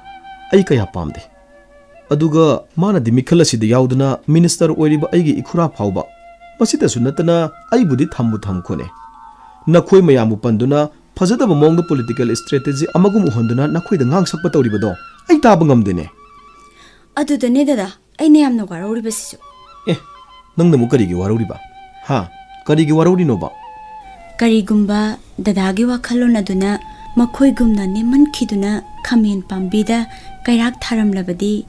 ꯑꯩ ꯀꯌꯥ ꯄꯥꯝꯗꯦ꯫ ꯑꯗꯨꯒ ꯃꯥꯅꯗꯤ ꯃꯤꯈꯜ ꯑꯁꯤꯗ ꯌꯥꯎꯗꯨꯅ minister ꯑꯣꯏꯔꯤꯕ ꯑꯩꯒꯤ ꯏꯈꯨꯔꯥ ꯐꯥꯎꯕ, ꯃꯁꯤꯗꯁꯨ ꯅꯠꯇꯅ ꯑꯩꯕꯨꯗꯤ ꯊꯝꯕꯨ ꯊꯝꯈꯣꯅꯦ, ꯅꯈꯣꯏ ꯃꯌꯥꯝꯕꯨ ꯄꯟꯗꯨꯅ ꯐꯖꯗꯕ ꯃꯑꯣꯡꯗ political strategy ꯑꯃꯒꯨꯝ ꯎꯍꯟꯗꯨꯅ ꯅꯈꯣꯏꯗ ꯉꯥꯡ ꯁꯛꯄ ꯇꯧꯔꯤꯕꯗꯣ ꯑꯩ ꯇꯥꯕ ꯉꯝꯗꯦꯅꯦ꯫ ꯑꯗꯨꯗꯅꯦ, ꯗꯗꯥ, ꯑꯩꯅ ꯌꯥꯝꯅ ꯋꯥꯔꯧꯔꯤꯕꯁꯤꯁꯨ꯫ ꯑꯦ, ꯅꯪꯅ ꯑꯃꯨꯛ ꯀꯔꯤꯒꯤ ꯋꯥꯔꯧꯔꯤꯕ? ꯍꯥ? ꯀꯔꯤꯒꯤ ꯋꯥꯔꯧꯔꯤꯅꯣꯕ? ꯀꯔꯤꯒꯨꯝꯕ ꯗꯗꯥꯒꯤ ꯋꯥꯈꯜꯂꯣꯟ ꯑꯗꯨꯅ ꯃꯈꯣꯏꯒꯨꯝꯅ ꯅꯦꯝꯃꯟꯈꯤꯗꯨꯅ ꯈꯥꯃꯦꯟ ꯄꯥꯝꯕꯤꯗ ꯀꯩꯔꯥꯛ ꯊꯥꯔꯝꯂꯕꯗꯤ,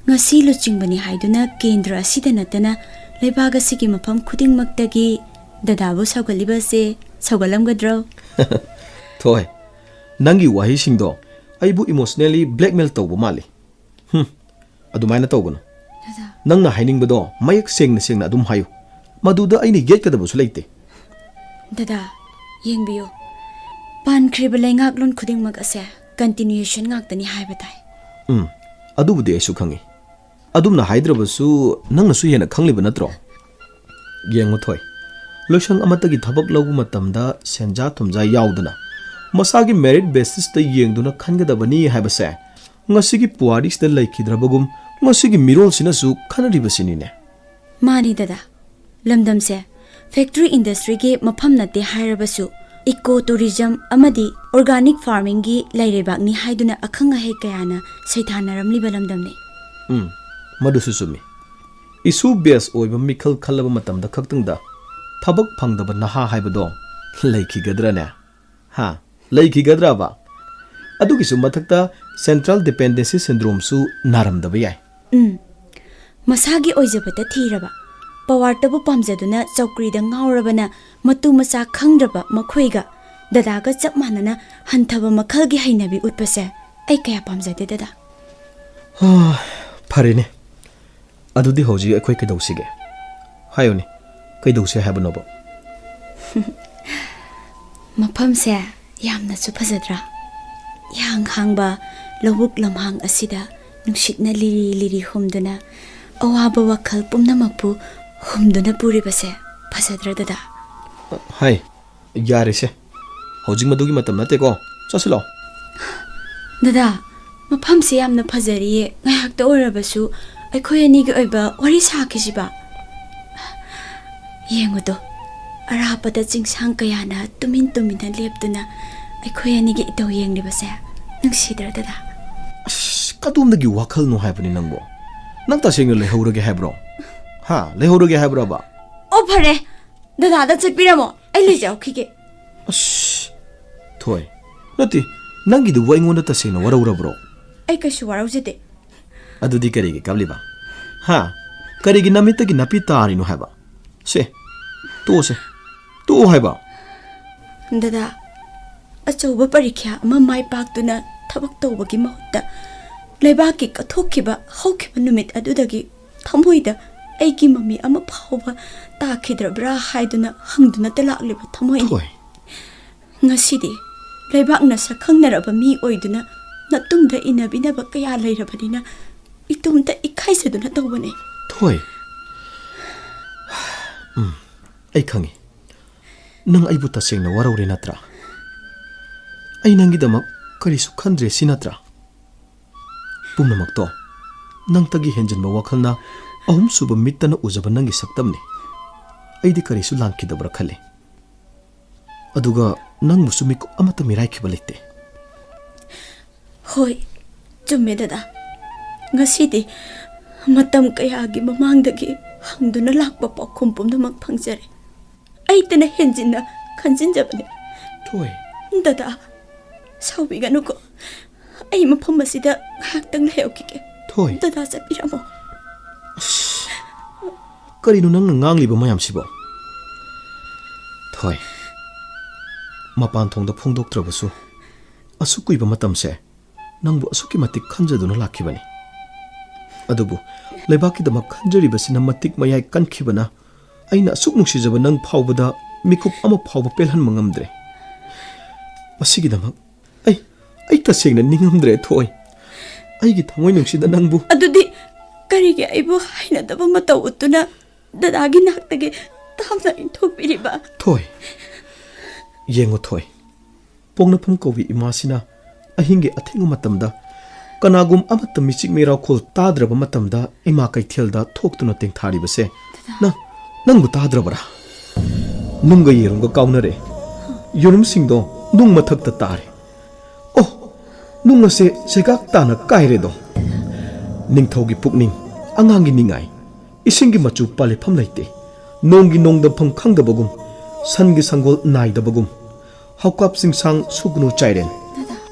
ꯉꯁꯤ ꯂꯨꯆꯤꯡꯕꯅꯤ ꯍꯥꯏꯗꯨꯅ ꯀꯦꯟꯗ꯭ꯔ ꯑꯁꯤꯗ ꯅꯠꯇꯅ ꯂꯩꯕꯥꯛ ꯑꯁꯤꯒꯤ ꯃꯐꯝ ꯈꯨꯗꯤꯡꯃꯛꯇꯒꯤ ꯗꯗꯥꯕꯨ ꯁꯧꯒꯠꯂꯤꯕꯁꯦ ꯁꯧꯒꯠꯂꯝꯒꯗ꯭ꯔꯣ? ꯊꯣꯏ, ꯅꯪꯒꯤ ꯋꯥꯍꯩꯁꯤꯡꯗꯣ ꯑꯩꯕꯨ emotionally blackmail ꯇꯧꯕ ꯃꯥꯜꯂꯤ꯫ ꯍꯨꯝ, ꯑꯗꯨꯃꯥꯏꯅ ꯇꯧꯒꯅꯨ꯫ ꯗꯗꯥ꯫ ꯅꯪꯅ ꯍꯥꯏꯅꯤꯡꯕꯗꯣ ꯃꯌꯦꯛ ꯁꯦꯡꯅ ꯁꯦꯡꯅ ꯑꯗꯨꯝ ꯍꯥꯏꯌꯨ꯫ ꯃꯗꯨꯗ ꯑꯩꯅ ꯌꯦꯠꯀꯗꯕꯁꯨ ꯂꯩꯇꯦ꯫ ꯗꯗꯥ, ꯌꯦꯡꯕꯤꯌꯨ꯫ ꯄꯥꯟꯈ꯭ꯔꯤꯕ ꯂꯩꯉꯥꯛꯂꯣꯟ ꯈꯨꯗꯤꯡꯃꯛ ꯑꯁꯦ continuation ꯉꯥꯛꯇꯅꯤ ꯍꯥꯏꯕ ꯇꯥꯏ꯫ ꯎꯝ, ꯑꯗꯨꯕꯨꯗꯤ ꯑꯩꯁꯨ ꯈꯪꯉꯤ꯫ ꯑꯗꯨꯝꯅ ꯍꯥꯏꯗ꯭ꯔꯕꯁꯨ ꯅꯪꯅꯁꯨ ꯍꯦꯟꯅ ꯈꯪꯂꯤꯕ ꯅꯠꯇ꯭ꯔꯣ? ꯌꯦꯡꯉꯨ ꯊꯣꯏ, ꯂꯣꯏꯁꯪ ꯑꯃꯠꯇꯒꯤ ꯊꯕꯛ ꯂꯧꯕ ꯃꯇꯝꯗ ꯁꯦꯟꯖꯥ ꯊꯨꯝꯖꯥ ꯌꯥꯎꯗꯅ ꯃꯁꯥꯒꯤ merit basisꯇ ꯌꯦꯡꯗꯨꯅ ꯈꯟꯒꯗꯕꯅꯤ ꯍꯥꯏꯕꯁꯦ ꯉꯁꯤꯒꯤ ꯄꯨꯋꯥꯔꯤꯁꯤꯗ ꯂꯩꯈꯤꯗ꯭ꯔꯕꯒꯨꯝ ꯉꯁꯤꯒꯤ ꯃꯤꯔꯣꯜꯁꯤꯅꯁꯨ ꯈꯟꯅꯔꯤꯕꯁꯤꯅꯤꯅꯦ꯫ ꯃꯥꯅꯤ ꯗꯗꯥ꯫ ꯂꯝꯗꯝꯁꯦ factory industryꯒꯤ ꯃꯐꯝ ꯅꯠꯇꯦ ꯍꯥꯏꯔꯕꯁꯨ, eco tourism ꯑꯃꯗꯤ organic farmingꯒꯤ ꯂꯩꯔꯩꯕꯥꯛꯅꯤ ꯍꯥꯏꯗꯨꯅ ꯑꯈꯪ ꯑꯍꯩ ꯀꯌꯥꯅ ꯁꯩꯊꯥꯅꯔꯝꯂꯤꯕ ꯂꯝꯗꯝꯅꯤ꯫ ꯎꯝ, ꯃꯗꯨꯁꯨ ꯆꯨꯝꯃꯤ꯫ Issue base ꯑꯣꯏꯕ ꯃꯤꯈꯜ ꯈꯜꯂꯕ ꯃꯇꯝꯗ ꯈꯛꯇꯪꯗ ꯊꯕꯛ ꯐꯪꯗꯕ ꯅꯍꯥ ꯍꯥꯏꯕꯗꯣ ꯂꯩꯈꯤꯒꯗ꯭ꯔꯅꯦ? ꯍꯥ? ꯂꯩꯈꯤꯒꯗ꯭ꯔꯕ? ꯑꯗꯨꯒꯤꯁꯨ ꯃꯊꯛꯇ central dependency syndromeꯁꯨ ꯅꯥꯔꯝꯗꯕ ꯌꯥꯏ꯫ ꯎꯝ꯫ ꯃꯁꯥꯒꯤ ꯑꯣꯏꯖꯕꯇ ꯊꯤꯔꯕ, powerꯇꯕꯨ ꯄꯥꯝꯖꯗꯨꯅ ꯆꯧꯀ꯭ꯔꯤꯗ ꯉꯥꯎꯔꯕꯅ ꯃꯇꯨ ꯃꯆꯥ ꯈꯪꯗ꯭ꯔꯕ ꯃꯈꯣꯏꯒ ꯗꯗꯥꯒ ꯆꯞ ꯃꯥꯟꯅꯅ ꯍꯟꯊꯕ ꯃꯈꯜꯒꯤ ꯍꯩꯅꯕꯤ ꯎꯠꯄꯁꯦ ꯑꯩ ꯀꯌꯥ ꯄꯥꯝꯖꯗꯦ, ꯗꯗꯥ꯫ ꯍꯥ, ꯐꯔꯦꯅꯦ꯫ ꯑꯗꯨꯗꯤ ꯍꯧꯖꯤꯛ ꯑꯩꯈꯣꯏ ꯀꯩꯗꯧꯁꯤꯒꯦ? ꯍꯥꯏꯌꯨꯅꯦ, ꯀꯩꯗꯧꯁꯦ ꯍꯥꯏꯕꯅꯣꯕ? ꯃꯐꯝꯁꯦ ꯌꯥꯝꯅꯁꯨ ꯐꯖꯗ꯭ꯔꯥ? ꯏꯍꯥꯡ ꯍꯥꯡꯕ ꯂꯧꯕꯨꯛ ꯂꯝꯍꯥꯡ ꯑꯁꯤꯗ ꯅꯨꯡꯁꯤꯠꯅ ꯂꯤꯔꯤ ꯂꯤꯔꯤ ꯍꯨꯝꯗꯨꯅ ꯑꯋꯥꯕ ꯋꯥꯈꯜ ꯄꯨꯝꯅꯃꯛꯄꯨ ꯍꯨꯝꯗꯨꯅ ꯄꯨꯔꯤꯕꯁꯦ ꯐꯖꯗ꯭ꯔꯥ, ꯗꯗꯥ? ꯍꯥꯏ, ꯌꯥꯔꯦꯁꯦ, ꯍꯧꯖꯤꯛ ꯃꯗꯨꯒꯤ ꯃꯇꯝ ꯅꯠꯇꯦꯀꯣ꯫ ꯆꯠꯁꯤꯜꯂꯣ꯫ ꯗꯗꯥ, ꯃꯐꯝꯁꯦ ꯌꯥꯝꯅ ꯐꯖꯔꯤꯌꯦ꯫ ꯉꯥꯏꯍꯥꯛꯇ ꯑꯣꯏꯔꯕꯁꯨ ꯑꯩꯈꯣꯏ ꯑꯅꯤꯒꯤ ꯑꯣꯏꯕ ꯋꯥꯔꯤ ꯁꯥꯈꯤꯁꯤꯕ꯫ ꯌꯦꯡꯉꯨꯗꯣ, ꯑꯔꯥꯞꯄꯗ ꯆꯤꯡꯁꯥꯡ ꯀꯌꯥꯅ ꯇꯨꯃꯤꯟ ꯇꯨꯃꯤꯟꯅ ꯂꯦꯞꯇꯨꯅ ꯑꯩꯈꯣꯏ ꯑꯅꯤꯒꯤ ꯏꯇꯧ ꯌꯦꯡꯂꯤꯕꯁꯦ ꯅꯨꯡꯁꯤꯗ꯭ꯔꯥ, ꯗꯗꯥ? ꯑꯁ, ꯀꯗꯣꯝꯗꯒꯤ ꯋꯥꯈꯜꯅꯣ ꯍꯥꯏꯕꯅꯤ ꯅꯪꯕꯣ? ꯅꯪ ꯇꯁꯦꯡꯅ ꯂꯩꯍꯧꯔꯒꯦ ꯍꯥꯏꯕ꯭ꯔꯣ? ꯍꯥ? ꯂꯩꯍꯧꯔꯒꯦ ꯍꯥꯏꯕ꯭ꯔꯕ? ꯑꯣ, ꯐꯔꯦ, ꯗꯗꯥꯗ ꯆꯠꯄꯤꯔꯝꯃꯣ, ꯑꯩ ꯂꯩꯖꯍꯧꯈꯤꯒꯦ꯫ ꯑꯁ, ꯊꯣꯏ, ꯅꯠꯇꯦ, ꯅꯪꯒꯤꯗꯨꯕꯨ ꯑꯩꯉꯣꯟꯗ ꯇꯁꯦꯡꯅ ꯋꯥꯔꯧꯔꯕ꯭ꯔꯣ? ꯑꯩ ꯀꯩꯁꯨ ꯋꯥꯔꯧꯖꯗꯦ꯫ ꯑꯗꯨꯗꯤ ꯀꯔꯤꯒꯤ ꯀꯞꯂꯤꯕ? ꯍꯥ? ꯀꯔꯤꯒꯤ ꯅꯃꯤꯠꯇꯒꯤ ꯅꯥꯄꯤ ꯇꯥꯔꯤꯅꯣ ꯍꯥꯏꯕ? ꯁꯦ, ꯇꯣꯛꯑꯣꯁꯦ꯫ ꯇꯣꯛꯑꯣ ꯍꯥꯏꯕ꯫ ꯗꯗꯥ, ꯑꯆꯧꯕ ꯄꯔꯤꯈ꯭ꯌꯥ ꯑꯃ ꯃꯥꯏ ꯄꯥꯛꯇꯨꯅ ꯊꯕꯛ ꯇꯧꯕꯒꯤ ꯃꯍꯨꯠꯇ ꯂꯩꯕꯥꯛꯀꯤ ꯀꯠꯊꯣꯛꯈꯤꯕ ꯍꯧꯈꯤꯕ ꯅꯨꯃꯤꯠ ꯑꯗꯨꯗꯒꯤ ꯊꯃꯣꯏꯗ ꯑꯩꯒꯤ ꯃꯃꯤ ꯑꯃ ꯐꯥꯎꯕ ꯇꯥꯈꯤꯗ꯭ꯔꯕ꯭ꯔꯥ ꯍꯥꯏꯗꯨꯅ ꯍꯪꯗꯨꯅꯇ ꯂꯥꯛꯂꯤꯕ ꯊꯃꯣꯏꯅꯤ꯫ ꯊꯣꯏ꯫ ꯉꯁꯤꯗꯤ ꯂꯩꯕꯥꯛꯅ ꯁꯛꯈꯪꯅꯔꯕ ꯃꯤ ꯑꯣꯏꯗꯨꯅ ꯅꯇꯨꯡꯗ ꯏꯟꯅꯕꯤꯅꯕ ꯀꯌꯥ ꯂꯩꯔꯕꯅꯤꯅ ꯏꯇꯣꯝꯇ ꯏꯀꯥꯏꯖꯗꯨꯅ ꯇꯧꯕꯅꯤ꯫ ꯊꯣꯏ꯫ ꯎꯝ, ꯑꯩ ꯈꯪꯉꯤ꯫ ꯅꯪ ꯑꯩꯕꯨ ꯇꯁꯦꯡꯅ ꯋꯥꯔꯧꯔꯦ ꯅꯠꯇ꯭ꯔꯥ? ꯑꯩ ꯅꯪꯒꯤꯗꯃꯛ ꯀꯔꯤꯁꯨ ꯈꯟꯗ꯭ꯔꯦ ꯁꯤ ꯅꯠꯇ꯭ꯔꯥ? ꯄꯨꯝꯅꯃꯛꯇꯣ ꯅꯪꯇꯒꯤ ꯍꯦꯟꯖꯤꯟꯕ ꯋꯥꯈꯜꯅ ꯑꯍꯨꯝꯁꯨꯕ ꯃꯤꯠꯇꯅ ꯎꯖꯕ ꯅꯪꯒꯤ ꯁꯛꯇꯝꯅꯤ꯫ ꯑꯩꯗꯤ ꯀꯔꯤꯁꯨ ꯂꯥꯟꯈꯤꯗꯕ꯭ꯔꯥ ꯈꯜꯂꯤ꯫ ꯑꯗꯨꯒ ꯅꯪꯕꯨꯁꯨ ꯃꯤꯀꯨꯞ ꯑꯃꯠꯇ ꯃꯤꯔꯥꯏꯈꯤꯕ ꯂꯩꯇꯦ꯫ ꯍꯣꯏ, ꯆꯨꯝꯃꯦ ꯗꯗꯥ꯫ ꯉꯁꯤꯗꯤ ꯃꯇꯝ ꯀꯌꯥꯒꯤ ꯃꯃꯥꯡꯗꯒꯤ ꯍꯪꯗꯨꯅ ꯂꯥꯛꯄ ꯄꯥꯎꯈꯨꯝ ꯄꯨꯝꯅꯃꯛ ꯐꯪꯖꯔꯦ꯫ ꯑꯩꯇꯅ ꯍꯦꯟꯖꯤꯟꯅ ꯈꯟꯖꯤꯟꯖꯕꯅꯦ꯫ ꯊꯣꯏ꯫ ꯗꯗꯥ, ꯁꯥꯎꯕꯤꯒꯅꯨꯀꯣ꯫ ꯑꯩ ꯃꯐꯝ ꯑꯁꯤꯗ ꯉꯥꯏꯍꯥꯛꯇꯪ ꯂꯩꯍꯧꯈꯤꯒꯦ꯫ ꯊꯣꯏ꯫ ꯗꯗꯥ ꯆꯠꯄꯤꯔꯝꯃꯣ꯫ ꯑꯁ, ꯀꯔꯤꯅꯣ ꯅꯪꯅ ꯉꯥꯡꯂꯤꯕ ꯃꯌꯥꯝꯁꯤꯕꯣ? ꯊꯣꯏ, ꯃꯄꯥꯟ ꯊꯣꯡꯗ ꯐꯣꯡꯗꯣꯛꯇ꯭ꯔꯕꯁꯨ ꯑꯁꯨꯛ ꯀꯨꯏꯕ ꯃꯇꯝꯁꯦ ꯅꯪꯕꯨ ꯑꯁꯨꯛꯀꯤ ꯃꯇꯤꯛ ꯈꯟꯖꯗꯨꯅ ꯂꯥꯛꯈꯤꯕꯅꯤ꯫ ꯑꯗꯨꯕꯨ ꯂꯩꯕꯥꯛꯀꯤꯗꯃꯛ ꯈꯟꯖꯔꯤꯕꯁꯤꯅ ꯃꯇꯤꯛ ꯃꯌꯥꯏ ꯀꯟꯈꯤꯕꯅ ꯑꯩꯅ ꯑꯁꯨꯛ ꯅꯨꯡꯁꯤꯖꯕ ꯅꯪ ꯐꯥꯎꯕꯗ ꯃꯤꯀꯨꯞ ꯑꯃ ꯐꯥꯎꯕ ꯄꯦꯜꯍꯟꯕ ꯉꯝꯗ꯭ꯔꯦ꯫ ꯃꯁꯤꯒꯤꯗꯃꯛ ꯑꯩ, ꯑꯩ ꯇꯁꯦꯡꯅ ꯅꯤꯡꯉꯝꯗ꯭ꯔꯦ, ꯊꯣꯏ꯫ ꯑꯩꯒꯤ ꯊꯃꯣꯏ ꯅꯨꯡꯁꯤꯗ ꯅꯪꯕꯨ ꯑꯗꯨꯗꯤ ꯀꯔꯤꯒꯤ ꯑꯩꯕꯨ ꯍꯩꯅꯗꯕ ꯃꯇꯧ ꯎꯠꯇꯨꯅ ꯗꯗꯥꯒꯤ ꯅꯥꯛꯇꯒꯤ ꯇꯥꯞꯅ ꯏꯟꯊꯣꯛꯄꯤꯔꯤꯕ? ꯊꯣꯏ, ꯌꯦꯡꯉꯨ ꯊꯣꯏ, ꯄꯣꯛꯅꯐꯝ ꯀꯧꯕꯤ ꯏꯃꯥꯁꯤꯅ ꯑꯍꯤꯡꯒꯤ ꯑꯊꯦꯡꯕ ꯃꯇꯝꯗ ꯀꯅꯥꯒꯨꯝ ꯑꯃꯠꯇ ꯃꯤꯆꯤꯛ ꯃꯤꯔꯥꯎꯈꯣꯜ ꯇꯥꯗ꯭ꯔꯕ ꯃꯇꯝꯗ ꯏꯃꯥ ꯀꯩꯊꯦꯜꯗ ꯊꯣꯛꯇꯨꯅ ꯇꯦꯡꯊꯥꯔꯤꯕꯁꯦ ꯅꯪ, ꯅꯪꯕꯨ ꯇꯥꯗ꯭ꯔꯕꯔꯥ? ꯅꯨꯡꯒ ꯌꯦꯔꯨꯝꯒ ꯀꯥꯎꯅꯔꯦ꯫ ꯌꯦꯔꯨꯝꯁꯤꯡꯗꯣ ꯅꯨꯡ ꯃꯊꯛꯇ ꯇꯥꯔꯦ꯫ ꯑꯣ, ꯅꯨꯡ ꯑꯁꯦ ꯆꯩꯒꯥꯛ ꯇꯥꯅ ꯀꯥꯏꯔꯦꯗꯣ꯫ ꯅꯤꯡꯊꯧꯒꯤ ꯄꯨꯛꯅꯤꯡ, ꯑꯉꯥꯡꯒꯤ ꯅꯤꯡꯉꯥꯏ, ꯏꯁꯤꯡꯒꯤ ꯃꯆꯨ ꯄꯥꯜꯂꯤꯐꯝ ꯂꯩꯇꯦ꯫ ꯅꯣꯡꯒꯤ ꯅꯣꯡꯗꯝꯐꯝ ꯈꯪꯗꯕꯒꯨꯝ, ꯁꯟꯒꯤ ꯁꯪꯒꯣꯜ ꯅꯥꯏꯗꯕꯒꯨꯝ, ꯍꯧꯀꯥꯞ ꯆꯤꯡꯁꯥꯡ ꯁꯨꯒꯅꯨ ꯆꯥꯏꯔꯦꯟ,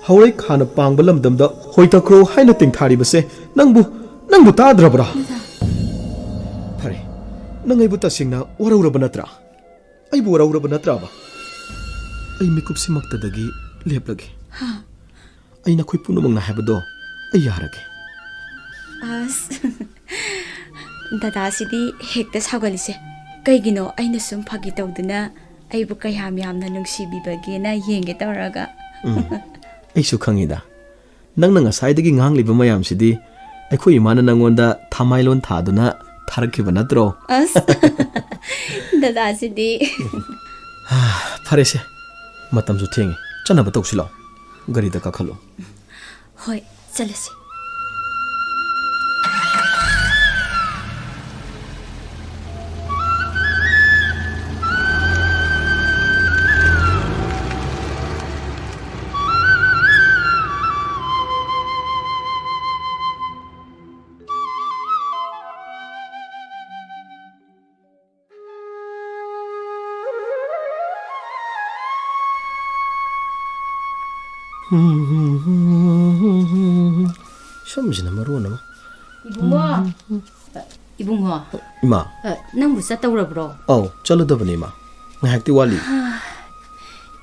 ꯍꯧꯔꯩ ꯈꯥꯅ ꯄꯥꯡꯕ ꯂꯝꯗꯝꯗ ꯍꯣꯏꯊꯈ꯭ꯔꯣ ꯍꯥꯏꯅ ꯇꯦꯡꯊꯥꯔꯤꯕꯁꯦ ꯅꯪꯕꯨ, ꯅꯪꯕꯨ ꯇꯥꯗ꯭ꯔꯕ꯭ꯔꯥ? ꯐꯔꯦ, ꯅꯪ ꯑꯩꯕꯨ ꯇꯁꯦꯡꯅ ꯋꯥꯔꯧꯔꯕ ꯅꯠꯇ꯭ꯔꯥ? ꯑꯩꯕꯨ ꯋꯥꯔꯧꯔꯕ ꯅꯠꯇ꯭ꯔꯥꯕ? ꯑꯩ ꯃꯤꯀꯨꯞꯁꯤꯃꯛꯇꯗꯒꯤ ꯂꯦꯞꯂꯒꯦ꯫ ꯍꯥ? ꯑꯩ ꯅꯈꯣꯏ ꯄꯨꯝꯅꯃꯛꯅ ꯍꯥꯏꯕꯗꯣ ꯑꯩ ꯌꯥꯔꯒꯦ꯫ ꯑꯁ, ꯗꯗꯥꯁꯤꯗꯤ ꯍꯦꯛꯇ ꯁꯥꯎꯒꯜꯂꯤꯁꯦ꯫ ꯀꯩꯒꯤꯅꯣ? ꯑꯩꯅ ꯁꯨꯝ ꯐꯥꯒꯤ ꯇꯧꯗꯨꯅ ꯑꯩꯕꯨ ꯀꯌꯥꯝ ꯌꯥꯝꯅ ꯅꯨꯡꯁꯤꯕꯤꯕꯒꯦꯅ ꯌꯦꯡꯒꯦ ꯇꯧꯔꯒ꯫ ꯎꯝ, ꯑꯩꯁꯨ ꯈꯪꯉꯤꯗ꯫ ꯅꯪꯅ ꯉꯁꯥꯏꯗꯒꯤ ꯉꯥꯡꯂꯤꯕ ꯃꯌꯥꯝꯁꯤꯗꯤ ꯑꯩꯈꯣꯏ ꯏꯃꯥꯅ ꯅꯪꯉꯣꯟꯗ ꯊꯃꯥꯏꯂꯣꯟ ꯊꯥꯗꯨꯅ ꯊꯥꯔꯛꯈꯤꯕ ꯅꯠꯇ꯭ꯔꯣ? ꯑꯁ, ꯗꯗꯥꯁꯤꯗꯤ꯫ ꯐꯔꯦꯁꯦ, ꯃꯇꯝꯁꯨ ꯊꯦꯡꯉꯦ, ꯆꯠꯅꯕ ꯇꯧꯁꯤ ꯂꯥꯛꯑꯣ꯫ ꯒꯥꯔꯤꯗ ꯀꯥꯈꯠꯂꯣ꯫ ꯍꯣꯏ, ꯆꯠꯂꯁꯤ꯫ ꯁꯝꯁꯤꯅ ꯃꯔꯣꯟ ꯑꯃ꯫ ꯏꯕꯨꯡꯉꯣ꯫ ꯏꯕꯨꯡꯉꯣ꯫ ꯏꯃꯥ꯫ ꯑ, ꯅꯪꯕꯨ ꯆꯠꯇꯧꯔꯕ꯭ꯔꯣ? ꯑꯧ, ꯆꯠꯂꯗꯕꯅꯤ, ꯏꯃꯥ꯫ ꯉꯥꯏꯍꯥꯛꯇꯤ ꯋꯥꯠꯂꯤ꯫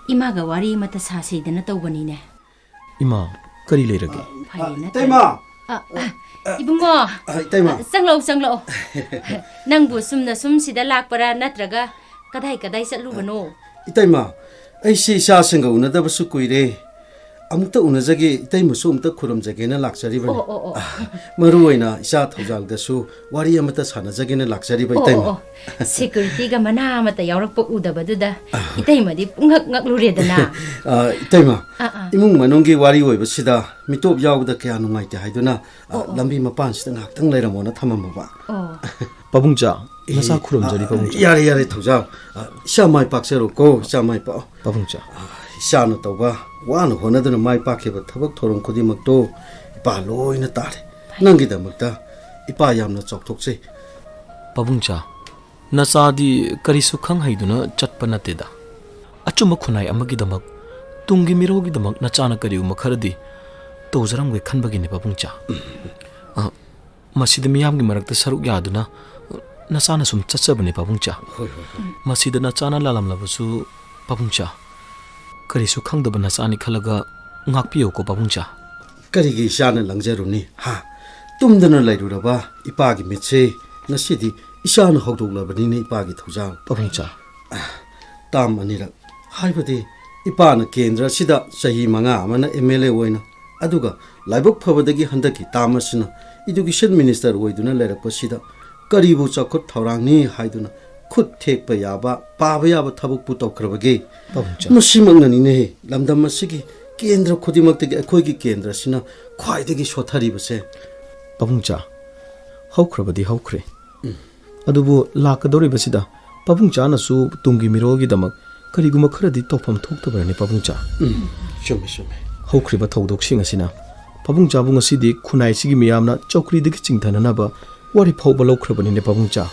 ꯏꯃꯥꯒ ꯋꯥꯔꯤ ꯑꯃꯇ ꯁꯥꯁꯤꯗꯅ ꯇꯧꯕꯅꯤꯅꯦ꯫ ꯏꯃꯥ, ꯀꯔꯤ ꯂꯩꯔꯒꯦ? ꯐꯩꯌꯦ, ꯅꯠꯇ꯭ꯔꯗꯤ꯫ ꯏꯇꯩꯃ! ꯑ, ꯑ, ꯏꯕꯨꯡꯉꯣ! ꯑ, ꯏꯇꯩꯃ! ꯑ, ꯆꯪꯂꯛꯑꯣ, ꯆꯪꯂꯛꯑꯣ꯫ ꯅꯪꯕꯨ ꯁꯨꯝꯅ ꯁꯨꯝ ꯁꯤꯗ ꯂꯥꯛꯄꯔꯥ, ꯅꯠꯇ꯭ꯔꯒ ꯀꯗꯥꯏ ꯀꯗꯥꯏ ꯆꯠꯂꯨꯕꯅꯣ? ꯏꯇꯩꯃ, ꯑꯩꯁꯤ ꯏꯆꯥꯁꯤꯡꯒ ꯎꯅꯗꯕꯁꯨ ꯀꯨꯏꯔꯦ꯫ ꯑꯃꯨꯛꯇ ꯎꯅꯖꯒꯦ, ꯏꯇꯩꯃꯁꯨ ꯑꯃꯨꯛꯇ ꯈꯨꯔꯨꯝꯖꯒꯦꯅ ꯂꯥꯛꯆꯔꯤꯕꯅꯤ꯫ ꯑꯣ, ꯑꯣ, ꯑꯣ꯫ ꯑ, ꯃꯔꯨ ꯑꯣꯏꯅ ꯏꯆꯥ ꯊꯧꯖꯥꯜꯒꯁꯨ ꯋꯥꯔꯤ ꯑꯃꯇ ꯁꯥꯟꯅꯖꯒꯦꯅ ꯂꯥꯛꯆꯔꯤꯕ, ꯑꯣ, ꯏꯇꯩꯃ꯫ ꯑꯣ, ꯑꯣ꯫ Securityꯒ ꯃꯅꯥ ꯑꯃꯠꯇ ꯌꯥꯎꯔꯛꯄ ꯎꯗꯕꯗꯨꯗ ꯑ꯫ ꯏꯇꯩꯃꯗꯤ ꯄꯨꯡꯉꯛ ꯉꯛꯂꯨꯔꯦꯗꯅ꯫ ꯑ, ꯏꯇꯩꯃ, ꯑꯥ, ꯑꯥ꯫ ꯏꯃꯨꯡ ꯃꯅꯨꯡꯒꯤ ꯋꯥꯔꯤ ꯑꯣꯏꯕꯁꯤꯗ ꯃꯤꯇꯣꯞ ꯌꯥꯎꯕꯗ ꯀꯌꯥ ꯅꯨꯡꯉꯥꯏꯇꯦ ꯍꯥꯏꯗꯨꯅ, ꯑ, ꯑꯣ, ꯑꯣ꯫ ꯂꯝꯕꯤ ꯃꯄꯥꯟꯁꯤꯗ ꯉꯥꯏꯍꯥꯛꯇꯪ ꯂꯩꯔꯝꯃꯣꯅ ꯊꯝꯃꯝꯃꯕ꯫ ꯑꯣ꯫ ꯄꯥꯕꯨꯡꯆꯥ, ꯑꯦ, ꯅꯆꯥ ꯈꯨꯔꯨꯝꯖꯔꯤ, ꯑ, ꯄꯥꯕꯨꯡꯆꯥ꯫ ꯌꯥꯔꯦ, ꯌꯥꯔꯦ, ꯊꯧꯖꯥꯜ꯫ ꯑ, ꯏꯆꯥ ꯃꯥꯏ ꯄꯥꯛꯆꯔꯣꯀꯣ, ꯏꯆꯥ ꯃꯥꯏ ꯄꯥꯛꯑꯣ꯫ ꯄꯥꯕꯨꯡꯆꯥ꯫ ꯑ, ꯏꯆꯥꯅ ꯇꯧꯕ, ꯋꯥꯅ ꯍꯣꯠꯅꯗꯨꯅ ꯃꯥꯏ ꯄꯥꯛꯈꯤꯕ ꯊꯕꯛ ꯊꯧꯔꯝ ꯈꯨꯗꯤꯡꯃꯛꯇꯣ ꯏꯄꯥ ꯂꯣꯏꯅ ꯇꯥꯔꯦ꯫ ꯐꯩ꯫ ꯅꯪꯒꯤꯗꯃꯛꯇ ꯏꯄꯥ ꯌꯥꯝꯅ ꯆꯥꯎꯊꯣꯛꯆꯩ꯫ ꯄꯥꯕꯨꯡꯆꯥ, ꯅꯆꯥꯗꯤ ꯀꯔꯤꯁꯨ ꯈꯪ ꯍꯩꯗꯨꯅ ꯆꯠꯄ ꯅꯠꯇꯦꯗ꯫ ꯑꯆꯨꯝꯕ ꯈꯨꯟꯅꯥꯏ ꯑꯃꯒꯤꯗꯃꯛ, ꯇꯨꯡꯒꯤ ꯃꯤꯔꯣꯜꯒꯤꯗꯃꯛ ꯅꯆꯥꯅ ꯀꯔꯤꯒꯨꯝꯕ ꯈꯔꯗꯤ ꯇꯧꯖꯔꯝꯒꯦ ꯈꯟꯕꯒꯤꯅꯤ, ꯄꯥꯕꯨꯡꯆꯥ꯫ ꯑ, ꯃꯁꯤꯗ ꯃꯤꯌꯥꯝꯒꯤ ꯃꯔꯛꯇ ꯁꯔꯨꯛ ꯌꯥꯗꯨꯅ ꯅꯆꯥꯅ ꯁꯨꯝ ꯆꯠꯆꯕꯅꯤ, ꯄꯥꯕꯨꯡꯆꯥ꯫ ꯍꯣꯏ, ꯍꯣꯏ, ꯍꯣꯏ꯫ ꯃꯁꯤꯗ ꯅꯆꯥꯅ ꯂꯥꯜꯂꯝꯂꯕꯁꯨ, ꯄꯥꯕꯨꯡꯆꯥ, ꯀꯔꯤꯁꯨ ꯈꯪꯗꯕ ꯅꯆꯥꯅꯤ ꯈꯜꯂꯒ ꯉꯥꯛꯄꯤꯌꯨꯀꯣ, ꯄꯥꯕꯨꯡꯆꯥ꯫ ꯀꯔꯤꯒꯤ ꯏꯆꯥꯅ ꯂꯪꯖꯔꯨꯅꯤ, ꯍꯥ? ꯇꯨꯝꯗꯅ ꯂꯩꯔꯨꯔꯕ ꯏꯄꯥꯒꯤ ꯃꯤꯠꯁꯦ ꯉꯁꯤꯗꯤ ꯏꯆꯥꯅ ꯍꯧꯗꯣꯛꯂꯕꯅꯤꯅꯦ, ꯏꯄꯥꯒꯤ ꯊꯧꯖꯥꯜ꯫ ꯄꯥꯕꯨꯡꯆꯥ꯫ ꯇꯥꯝ ꯑꯅꯤꯔꯛ ꯍꯥꯏꯕꯗꯤ, ꯏꯄꯥꯅ ꯀꯦꯟꯗ꯭ꯔ ꯑꯁꯤꯗ ꯆꯍꯤ ꯃꯉꯥ ꯑꯃꯅ M L A ꯑꯣꯏꯅ, ꯑꯗꯨꯒ ꯂꯥꯏꯕꯛ ꯐꯕꯗꯒꯤ ꯍꯟꯗꯛꯀꯤ ꯇꯥꯝ ꯑꯁꯤꯅ Education Minister ꯑꯣꯏꯗꯨꯅ ꯂꯩꯔꯛꯄꯁꯤꯗ, ꯀꯔꯤꯕꯨ ꯆꯥꯎꯈꯠ ꯊꯧꯔꯥꯡꯅꯤ ꯍꯥꯏꯗꯨꯅ ꯈꯨꯠ ꯊꯦꯛꯄ ꯌꯥꯕ, ꯄꯥꯕ ꯌꯥꯕ ꯊꯕꯛꯄꯨ ꯇꯧꯈ꯭ꯔꯕꯒꯦ? ꯄꯥꯕꯨꯡꯆꯥ꯫ ꯃꯁꯤꯃꯛꯅꯅꯤꯅꯦꯍꯦ, ꯂꯝꯗꯝ ꯑꯁꯤꯒꯤ ꯀꯦꯟꯗ꯭ꯔ ꯈꯨꯗꯤꯡꯃꯛꯇꯒꯤ ꯑꯩꯈꯣꯏꯒꯤ ꯀꯦꯟꯗ꯭ꯔꯁꯤꯅ ꯈ꯭ꯋꯥꯏꯗꯒꯤ ꯁꯣꯠꯊꯔꯤꯕꯁꯦ꯫ ꯄꯥꯕꯨꯡꯆꯥ, ꯍꯧꯈ꯭ꯔꯕꯗꯤ ꯍꯧꯈ꯭ꯔꯦ꯫ ꯎꯝ꯫ ꯑꯗꯨꯕꯨ ꯂꯥꯛꯀꯗꯧꯔꯤꯕꯁꯤꯗ ꯄꯥꯕꯨꯡꯆꯥꯅꯁꯨ ꯇꯨꯡꯒꯤ ꯃꯤꯔꯣꯜꯒꯤꯗꯃꯛ ꯀꯔꯤꯒꯨꯝꯕ ꯈꯔꯗꯤ ꯇꯧꯐꯝ ꯊꯣꯛꯇꯕ꯭ꯔꯅꯦ, ꯄꯥꯕꯨꯡꯆꯥ? ꯎꯝ, ꯆꯨꯝꯃꯤ, ꯆꯨꯝꯃꯤ꯫ ꯍꯧꯈ꯭ꯔꯤꯕ ꯊꯧꯗꯣꯛꯁꯤꯡ ꯑꯁꯤꯅ ꯄꯥꯕꯨꯡꯆꯥꯕꯨ ꯉꯁꯤꯗꯤ ꯈꯨꯟꯅꯥꯏꯁꯤꯒꯤ ꯃꯤꯌꯥꯝꯅ ꯆꯧꯀ꯭ꯔꯤꯗꯒꯤ ꯆꯤꯡꯊꯅꯅꯕ ꯋꯥꯔꯦꯞ ꯐꯥꯎꯕ ꯂꯧꯈ꯭ꯔꯕꯅꯤꯅꯦ, ꯄꯥꯕꯨꯡꯆꯥ꯫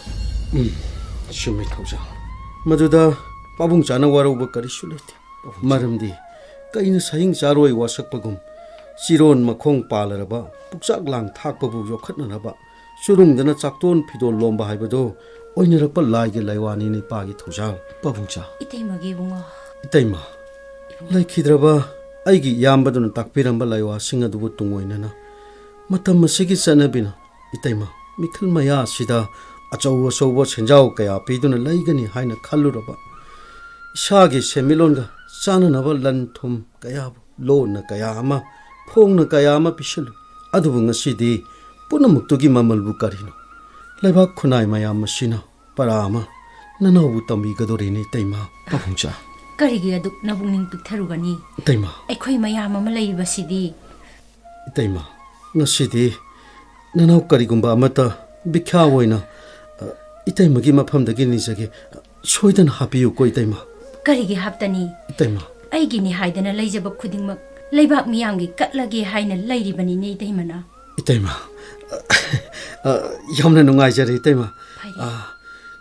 ꯎꯝ, ꯆꯨꯝꯃꯤ, ꯊꯧꯖꯥꯜ꯫ ꯃꯗꯨꯗ ꯄꯥꯕꯨꯡꯆꯥꯅ ꯋꯥꯔꯧꯕ ꯀꯔꯤꯁꯨ ꯂꯩꯇꯦ꯫ ꯄꯥꯕꯨꯡꯆꯥ꯫ ꯃꯔꯝꯗꯤ ꯀꯩꯅ ꯁꯍꯤꯡ ꯆꯥꯔꯣꯏ ꯋꯥꯁꯛꯄꯒꯨꯝ, ꯆꯤꯔꯣꯟ ꯃꯈꯣꯡ ꯄꯥꯜꯂꯔꯕ ꯄꯨꯛꯆꯥꯛ ꯂꯥꯡ ꯊꯥꯛꯄꯕꯨ ꯌꯣꯛꯈꯠꯅꯅꯕ ꯆꯨꯔꯨꯡꯗꯅ ꯆꯥꯛꯇꯣꯟ ꯐꯤꯗꯣꯜ ꯂꯣꯝꯕ ꯍꯥꯏꯕꯗꯨ ꯑꯣꯏꯅꯔꯛꯄ ꯂꯥꯏꯒꯤ ꯂꯥꯏꯋꯥꯅꯤꯅꯦ, ꯏꯄꯥꯒꯤ ꯊꯧꯖꯥꯜ꯫ ꯄꯥꯕꯨꯡꯆꯥ꯫ ꯏꯇꯩꯃꯒꯤ ꯏꯕꯨꯡꯉꯣ꯫ ꯏꯇꯩꯃ, ꯏꯕꯨꯡꯉꯣ꯫ ꯂꯩꯈꯤꯗ꯭ꯔꯕ ꯑꯩꯒꯤ ꯏꯌꯥꯝꯕꯗꯨꯅ ꯇꯥꯛꯄꯤꯔꯝꯕ ꯂꯥꯏꯋꯥꯁꯤꯡ ꯑꯗꯨꯕꯨ ꯇꯨꯡꯑꯣꯏꯅꯅ ꯃꯇꯝ ꯑꯁꯤꯒꯤ ꯆꯠꯅꯕꯤꯅ ꯏꯇꯩꯃ, ꯃꯤꯈꯜ ꯃꯌꯥ ꯑꯁꯤꯗ ꯑꯆꯧ ꯑꯆꯧꯕ ꯁꯦꯟꯖꯥꯎ ꯀꯌꯥ ꯄꯤꯗꯨꯅ ꯂꯩꯒꯅꯤ ꯍꯥꯏꯅ ꯈꯜꯂꯨꯔꯕ ꯏꯁꯥꯒꯤ ꯁꯦꯟꯃꯤꯠꯂꯣꯟꯒ ꯆꯥꯟꯅꯅꯕ ꯂꯟ ꯊꯨꯝ ꯀꯌꯥꯕꯨ, ꯂꯣꯟꯅ ꯀꯌꯥ ꯑꯃ, ꯐꯣꯡꯅ ꯀꯌꯥ ꯑꯃ ꯄꯤꯁꯤꯜꯂꯨꯏ꯫ ꯑꯗꯨꯕꯨ ꯉꯁꯤꯗꯤ ꯄꯨꯝꯅꯃꯛꯇꯨꯒꯤ ꯃꯃꯜꯕꯨ ꯀꯔꯤꯅꯣ? ꯂꯩꯕꯥꯛ ꯈꯨꯟꯅꯥꯏ ꯃꯌꯥꯝ ꯑꯁꯤꯅ ꯄꯔꯥ ꯑꯃ ꯅꯅꯥꯎꯕꯨ ꯇꯝꯕꯤꯒꯗꯣꯔꯤꯅꯦ, ꯏꯇꯩꯃ꯫ ꯄꯥꯕꯨꯡꯆꯥ꯫ ꯀꯔꯤꯒꯤ ꯑꯗꯨꯛ ꯅꯕꯨꯛꯅꯤꯡ ꯄꯤꯛꯊꯔꯨꯒꯅꯤ? ꯏꯇꯩꯃ꯫ ꯑꯩꯈꯣꯏ ꯃꯌꯥꯝ ꯑꯃ ꯂꯩꯔꯤꯕꯁꯤꯗꯤ꯫ ꯏꯇꯩꯃ, ꯉꯁꯤꯗꯤ ꯅꯅꯥꯎ ꯀꯔꯤꯒꯨꯝꯕ ꯑꯃꯠꯇ ꯚꯤꯈ꯭ꯌꯥ ꯑꯣꯏꯅ, ꯑ, ꯏꯇꯩꯃꯒꯤ ꯃꯐꯝꯗꯒꯤ ꯅꯤꯖꯒꯦ꯫ ꯁꯣꯏꯗꯅ ꯍꯥꯞꯄꯤꯌꯨꯀꯣ, ꯏꯇꯩꯃ꯫ ꯀꯔꯤꯒꯤ ꯍꯥꯞꯇꯅꯤ? ꯏꯇꯩꯃ꯫ ꯑꯩꯒꯤꯅꯤ ꯍꯥꯏꯗꯅ ꯂꯩꯖꯕ ꯈꯨꯗꯤꯡꯃꯛ ꯂꯩꯕꯥꯛ ꯃꯤꯌꯥꯝꯒꯤ ꯀꯠꯂꯒꯦ ꯍꯥꯏꯅ ꯂꯩꯔꯤꯕꯅꯤꯅꯦ, ꯏꯇꯩꯃꯅ꯫ ꯏꯇꯩꯃ, ꯑ, ꯌꯥꯝꯅ ꯅꯨꯡꯉꯥꯏꯖꯔꯦ, ꯏꯇꯩꯃ꯫ ꯐꯔꯦ꯫ ꯑ,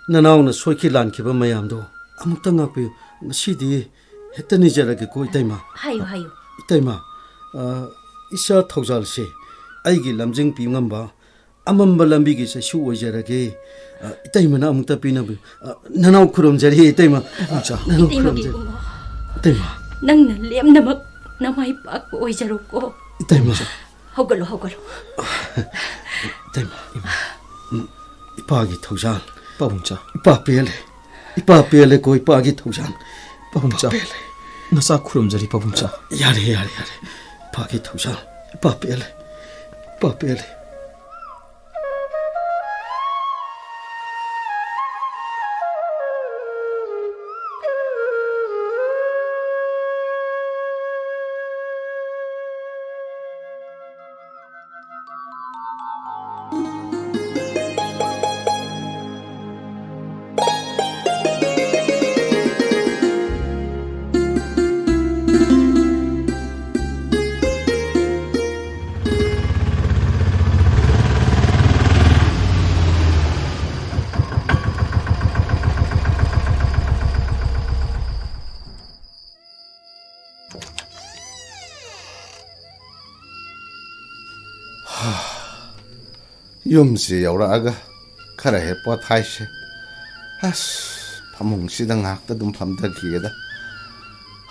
ꯅꯅꯥꯎꯅ ꯁꯣꯏꯈꯤ ꯂꯥꯟꯈꯤꯕ ꯃꯌꯥꯝꯗꯣ ꯑꯃꯨꯛꯇ ꯉꯥꯛꯄꯤꯌꯨ꯫ ꯉꯁꯤꯗꯤ ꯍꯦꯛꯇ ꯅꯤꯖꯔꯒꯦꯀꯣ, ꯏꯇꯩꯃ꯫ ꯍꯥꯏꯌꯨ, ꯍꯥꯏꯌꯨ꯫ ꯏꯇꯩꯃ, ꯑ, ꯏꯆꯥ ꯊꯧꯖꯥꯜꯁꯦ ꯑꯩꯒꯤ ꯂꯝꯖꯤꯡ ꯄꯤ ꯉꯝꯕ ꯑꯃꯝꯕ ꯂꯝꯕꯤꯒꯤ ꯆꯩꯁꯨ ꯑꯣꯏꯖꯔꯒꯦ꯫ ꯑ, ꯏꯇꯩꯃꯅ ꯑꯃꯨꯛꯇ ꯄꯤꯅꯕꯤꯌꯨ꯫ ꯑ, ꯅꯅꯥꯎ ꯈꯨꯔꯨꯝꯖꯔꯤ, ꯏꯇꯩꯃ꯫ ꯑ, ꯏꯆꯥ꯫ ꯅꯅꯥꯎ ꯏꯇꯩꯃꯒꯤ ꯈꯨꯔꯨꯝꯖꯔꯤ꯫ ꯏꯕꯨꯡꯉꯣ꯫ ꯏꯇꯩꯃ꯫ ꯅꯪꯅ ꯂꯦꯝꯅꯃꯛ ꯅꯃꯥꯏ ꯄꯥꯛꯄ ꯑꯣꯏꯖꯔꯣꯀꯣ꯫ ꯏꯇꯩꯃ꯫ ꯍꯧꯒꯠꯂꯣ, ꯍꯧꯒꯠꯂꯣ꯫ ꯏꯇꯩꯃ, ꯏꯃꯥ, ꯎꯝ, ꯏꯄꯥꯒꯤ ꯊꯧꯖꯥꯜ꯫ ꯄꯥꯕꯨꯡꯆꯥ꯫ ꯏꯄꯥ ꯄꯦꯜꯂꯦ꯫ ꯏꯄꯥ ꯄꯦꯜꯂꯦꯀꯣ, ꯏꯄꯥꯒꯤ ꯊꯧꯖꯥꯜ꯫ ꯄꯥꯕꯨꯡꯆꯥ꯫ ꯏꯄꯥ ꯄꯦꯜꯂꯦ꯫ ꯅꯆꯥ ꯈꯨꯔꯨꯝꯖꯔꯤ, ꯄꯥꯕꯨꯡꯆꯥ꯫ ꯌꯥꯔꯦ, ꯌꯥꯔꯦ, ꯌꯥꯔꯦ꯫ ꯏꯄꯥꯒꯤ ꯊꯧꯖꯥꯜ꯫ ꯏꯄꯥ ꯄꯦꯜꯂꯦ꯫ ꯏꯄꯥ ꯄꯦꯜꯂꯦ꯫ ꯌꯨꯝꯁꯤ ꯌꯧꯔꯛꯑꯒ ꯈꯔ ꯍꯦꯛ ꯄꯣꯊꯥꯏꯁꯦ꯫ ꯑꯁ, ꯐꯃꯨꯡꯁꯤꯗ ꯉꯥꯏꯍꯥꯛꯇ ꯑꯗꯨꯝ ꯐꯝꯊꯈꯤꯒꯦꯗ꯫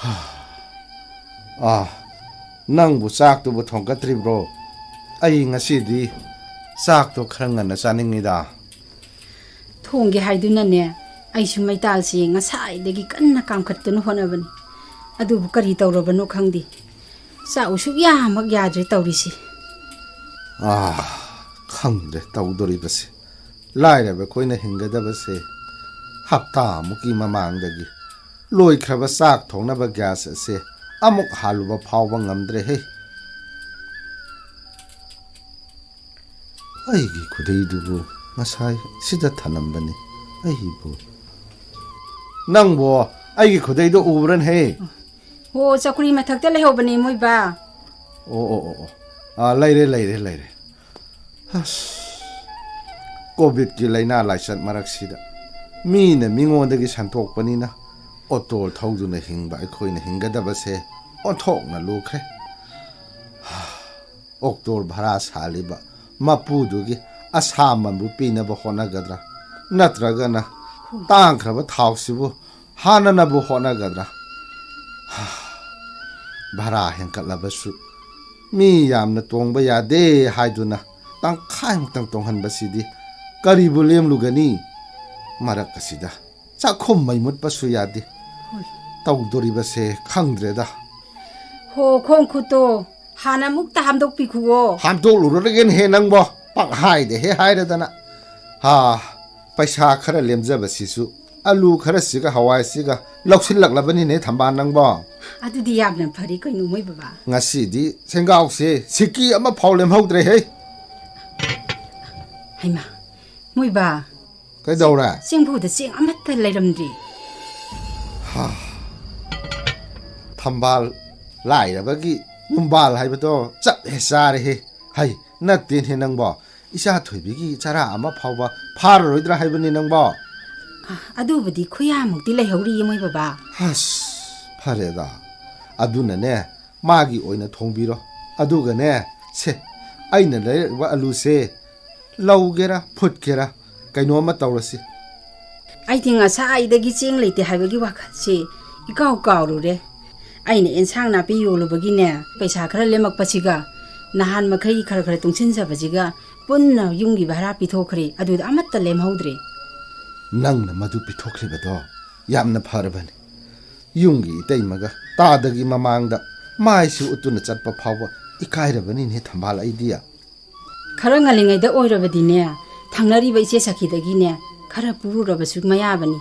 ꯍꯥ꯫ ꯑꯥ, ꯅꯪꯕꯨ ꯆꯥꯛꯇꯨꯕꯨ ꯊꯣꯡꯒꯠꯇ꯭ꯔꯤꯕ꯭ꯔꯣ? ꯑꯩ ꯉꯁꯤꯗꯤ ꯆꯥꯛꯇꯣ ꯈꯔ ꯉꯟꯅ ꯆꯥꯅꯤꯡꯉꯤꯗ꯫ ꯊꯣꯡꯒꯦ ꯍꯥꯏꯗꯨꯅꯅꯦ, ꯑꯩꯁꯨ ꯃꯩꯇꯥꯜꯁꯦ ꯉꯁꯥꯏꯗꯒꯤ ꯀꯟꯅ ꯀꯥꯝꯈꯠꯇꯨꯅ ꯍꯣꯠꯅꯕꯅꯤ꯫ ꯑꯗꯨꯕꯨ ꯀꯔꯤ ꯇꯧꯔꯕꯅꯣ ꯈꯪꯗꯦ꯫ ꯆꯥꯛꯎ ꯁꯨꯛꯌꯥꯃꯛ ꯌꯥꯗ꯭ꯔꯦ ꯇꯧꯔꯤꯁꯤ꯫ ꯑꯥ, ꯈꯪꯗ꯭ꯔꯦ ꯇꯧꯗꯣꯔꯤꯕꯁꯦ꯫ ꯂꯥꯏꯔꯕ ꯑꯩꯈꯣꯏꯅ ꯍꯤꯡꯒꯗꯕꯁꯦ ꯍꯞꯇꯥꯃꯨꯛꯀꯤ ꯃꯃꯥꯡꯗꯒꯤ ꯂꯣꯏꯈ꯭ꯔꯕ ꯆꯥꯛ ꯊꯣꯡꯅꯕ ꯒ꯭ꯌꯥꯁ ꯑꯁꯦ ꯑꯃꯨꯛ ꯍꯥꯜꯂꯨꯕ ꯐꯥꯎꯕ ꯉꯝꯗ꯭ꯔꯦꯍꯦ꯫ ꯑꯩꯒꯤ ꯈꯨꯗꯩꯗꯨꯕꯨ ꯉꯁꯥꯏ ꯁꯤꯗ ꯊꯅꯝꯕꯅꯤ꯫ ꯑꯩꯕꯨ, ꯅꯪꯕꯨ ꯑꯩꯒꯤ ꯈꯨꯗꯩꯗꯣ ꯎꯕ꯭ꯔꯅꯦꯍꯦ? ꯑꯣ, ꯆꯧꯀ꯭ꯔꯤ ꯃꯊꯛꯇ ꯂꯩꯍꯧꯕꯅꯦ, ꯃꯣꯏꯕꯥ꯫ ꯑꯣ, ꯑꯣ, ꯑꯣ, ꯑꯣ꯫ ꯑꯥ, ꯂꯩꯔꯦ, ꯂꯩꯔꯦ, ꯂꯩꯔꯦ꯫ ꯑꯁ, ꯀꯣꯚꯤꯗꯀꯤ ꯂꯥꯏꯅꯥ ꯂꯥꯏꯆꯠ ꯃꯔꯛꯁꯤꯗ ꯃꯤꯅ ꯃꯤꯉꯣꯟꯗꯒꯤ ꯁꯟꯇꯣꯛꯄꯅꯤꯅ ꯑꯣꯇꯣ ꯊꯧꯗꯨꯅ ꯍꯤꯡꯕ ꯑꯩꯈꯣꯏꯅ ꯍꯤꯡꯒꯗꯕꯁꯦ ꯑꯣꯟꯊꯣꯛꯅ ꯂꯨꯈ꯭ꯔꯦ꯫ ꯑꯣꯛꯇꯣ ꯚꯔꯥ ꯁꯥꯜꯂꯤꯕ ꯃꯄꯨꯗꯨꯒꯤ ꯑꯁꯥꯃꯟꯕꯨ ꯄꯤꯅꯕ ꯍꯣꯠꯅꯒꯗ꯭ꯔꯥ, ꯅꯠꯇ꯭ꯔꯒꯅ ꯇꯥꯡꯈ꯭ꯔꯕ ꯊꯥꯎꯁꯤꯕꯨ ꯍꯥꯟꯅꯅꯕ ꯍꯣꯠꯅꯒꯗ꯭ꯔꯥ? ꯚꯔꯥ ꯍꯦꯟꯒꯠꯂꯕꯁꯨ ꯃꯤ ꯌꯥꯝꯅ ꯇꯣꯡꯕ ꯌꯥꯗꯦ ꯍꯥꯏꯗꯨꯅ ꯇꯪꯈꯥꯏꯃꯨꯛꯇꯪ ꯇꯣꯡꯍꯟꯕꯁꯤꯗꯤ ꯀꯔꯤꯕꯨ ꯂꯦꯝꯂꯨꯒꯅꯤ? ꯃꯔꯛ ꯑꯁꯤꯗ ꯆꯥꯛꯈꯨꯝ ꯃꯩ ꯃꯨꯠꯄꯁꯨ ꯌꯥꯗꯦ꯫ ꯍꯣꯏ꯫ ꯇꯧꯗꯣꯔꯤꯕꯁꯦ ꯈꯪꯗ꯭ꯔꯦꯗ꯫ ꯍꯣ, ꯈꯣꯡ ꯈꯨꯠꯇꯣ ꯍꯥꯟꯅ ꯑꯃꯨꯛꯇ ꯍꯥꯝꯗꯣꯛꯄꯤꯈꯨꯋꯣ꯫ ꯍꯥꯝꯗꯣꯛꯂꯨꯔꯒꯦꯅꯦꯍꯦ ꯅꯪꯕꯣ, ꯄꯪꯍꯥꯏꯗ ꯍꯦꯛ ꯍꯥꯏꯔꯗꯅ꯫ ꯍꯥ, ꯄꯩꯁꯥ ꯈꯔ ꯂꯦꯝꯖꯕꯁꯤꯁꯨ ꯑꯂꯨ ꯈꯔꯁꯤꯒ ꯍꯋꯥꯏꯁꯤꯒ ꯂꯧꯁꯤꯜꯂꯛꯂꯕꯅꯤꯅꯦ ꯊꯝꯕꯥꯜ ꯅꯪꯕꯣ꯫ ꯑꯗꯨꯗꯤ ꯌꯥꯝꯅ ꯐꯔꯦ ꯀꯩꯅꯣ ꯃꯣꯏ ꯕꯕꯥ꯫ ꯉꯁꯤꯗꯤ ꯁꯦꯡꯒꯥꯎꯁꯦ ꯁꯤꯀꯤ ꯑꯃ ꯐꯥꯎ ꯂꯦꯝꯍꯧꯗ꯭ꯔꯦꯍꯦ꯫ ꯍꯩꯃꯥ, ꯃꯣꯏ ꯕꯥ, ꯀꯩꯗꯧꯔꯦ? ꯆꯦꯡꯐꯨꯗ ꯆꯦꯡ ꯑꯃꯠꯇ ꯂꯩꯔꯝꯗ꯭ꯔꯤ꯫ ꯍꯥ, ꯊꯝꯕꯥꯜ ꯂꯥꯏꯔꯕꯒꯤ ꯌꯨꯝꯕꯥꯜ ꯍꯥꯏꯕꯗꯣ ꯆꯞ ꯍꯦꯛ ꯆꯥꯔꯦꯍꯦ꯫ ꯍꯩ, ꯅꯠꯇꯦꯅꯦ ꯅꯪꯕꯣ, ꯏꯆꯥ ꯊꯣꯏꯕꯤꯒꯤ ꯆꯔꯥ ꯑꯃ ꯐꯥꯎꯕ ꯐꯥꯔꯔꯣꯏꯗ꯭ꯔꯥ ꯍꯥꯏꯕꯅꯤ ꯅꯪꯕꯣ꯫ ꯑ, ꯑꯗꯨꯕꯨꯗꯤ ꯈꯨꯌꯥꯃꯨꯛꯇꯤ ꯂꯩꯍꯧꯔꯤꯌꯦ ꯃꯣꯏ ꯕꯕꯥ꯫ ꯑꯁ, ꯐꯔꯦꯗ꯫ ꯑꯗꯨꯅꯅꯦ, ꯃꯥꯒꯤ ꯑꯣꯏꯅ ꯊꯣꯡꯕꯤꯔꯣ꯫ ꯑꯗꯨꯒꯅꯦ, ꯁꯦ, ꯑꯩꯅ ꯂꯩꯔꯛꯏꯕ ꯑꯂꯨꯁꯦ ꯂꯧꯒꯦꯔꯥ ꯐꯨꯠꯀꯦꯔꯥ, ꯀꯩꯅꯣꯝꯃ ꯇꯧꯔꯁꯤ꯫ ꯑꯩꯗꯤ ꯉꯁꯥꯏꯗꯒꯤ ꯆꯦꯡ ꯂꯩꯇꯦ ꯍꯥꯏꯕꯒꯤ ꯋꯥꯈꯜꯁꯤ ꯏꯀꯥꯎ ꯀꯥꯎꯔꯨꯔꯦ꯫ ꯑꯩꯅ ꯑꯦꯟꯁꯥꯡ ꯅꯥꯄꯤ ꯌꯣꯜꯂꯨꯕꯒꯤꯅꯦ, ꯄꯩꯁꯥ ꯈꯔ ꯂꯦꯝꯃꯛꯄꯁꯤꯒ ꯅꯍꯥꯟ ꯃꯈꯩ ꯈꯔ ꯈꯔ ꯇꯨꯡꯁꯤꯟꯖꯕꯁꯤꯒ ꯄꯨꯟꯅ ꯌꯨꯝꯒꯤ ꯚꯔꯥ ꯄꯤꯊꯣꯛꯈ꯭ꯔꯦ, ꯑꯗꯨꯗ ꯑꯃꯠꯇ ꯂꯦꯝꯍꯧꯗ꯭ꯔꯦ꯫ ꯅꯪꯅ ꯃꯗꯨ ꯄꯤꯊꯣꯛꯈ꯭ꯔꯤꯕꯗꯣ ꯌꯥꯝꯅ ꯐꯔꯕꯅꯤ꯫ ꯌꯨꯝꯒꯤ ꯏꯇꯩꯃꯒ ꯇꯥꯗꯒꯤ ꯃꯃꯥꯡꯗ ꯃꯥꯏꯁꯤ ꯎꯠꯇꯨꯅ ꯆꯠꯄ ꯐꯥꯎꯕ ꯏꯀꯥꯏꯔꯕꯅꯤꯅꯦ ꯊꯝꯕꯥꯜ ꯑꯩꯗꯤ꯫ ꯈꯔ ꯉꯜꯂꯤꯉꯩꯗ ꯑꯣꯏꯔꯕꯗꯤꯅꯦ, ꯊꯪꯅꯔꯤꯕ ꯏꯆꯦ ꯁꯈꯤꯗꯒꯤꯅꯦ ꯈꯔ ꯄꯨꯔꯨꯔꯕꯁꯨ ꯃꯌꯥꯕꯅꯤ꯫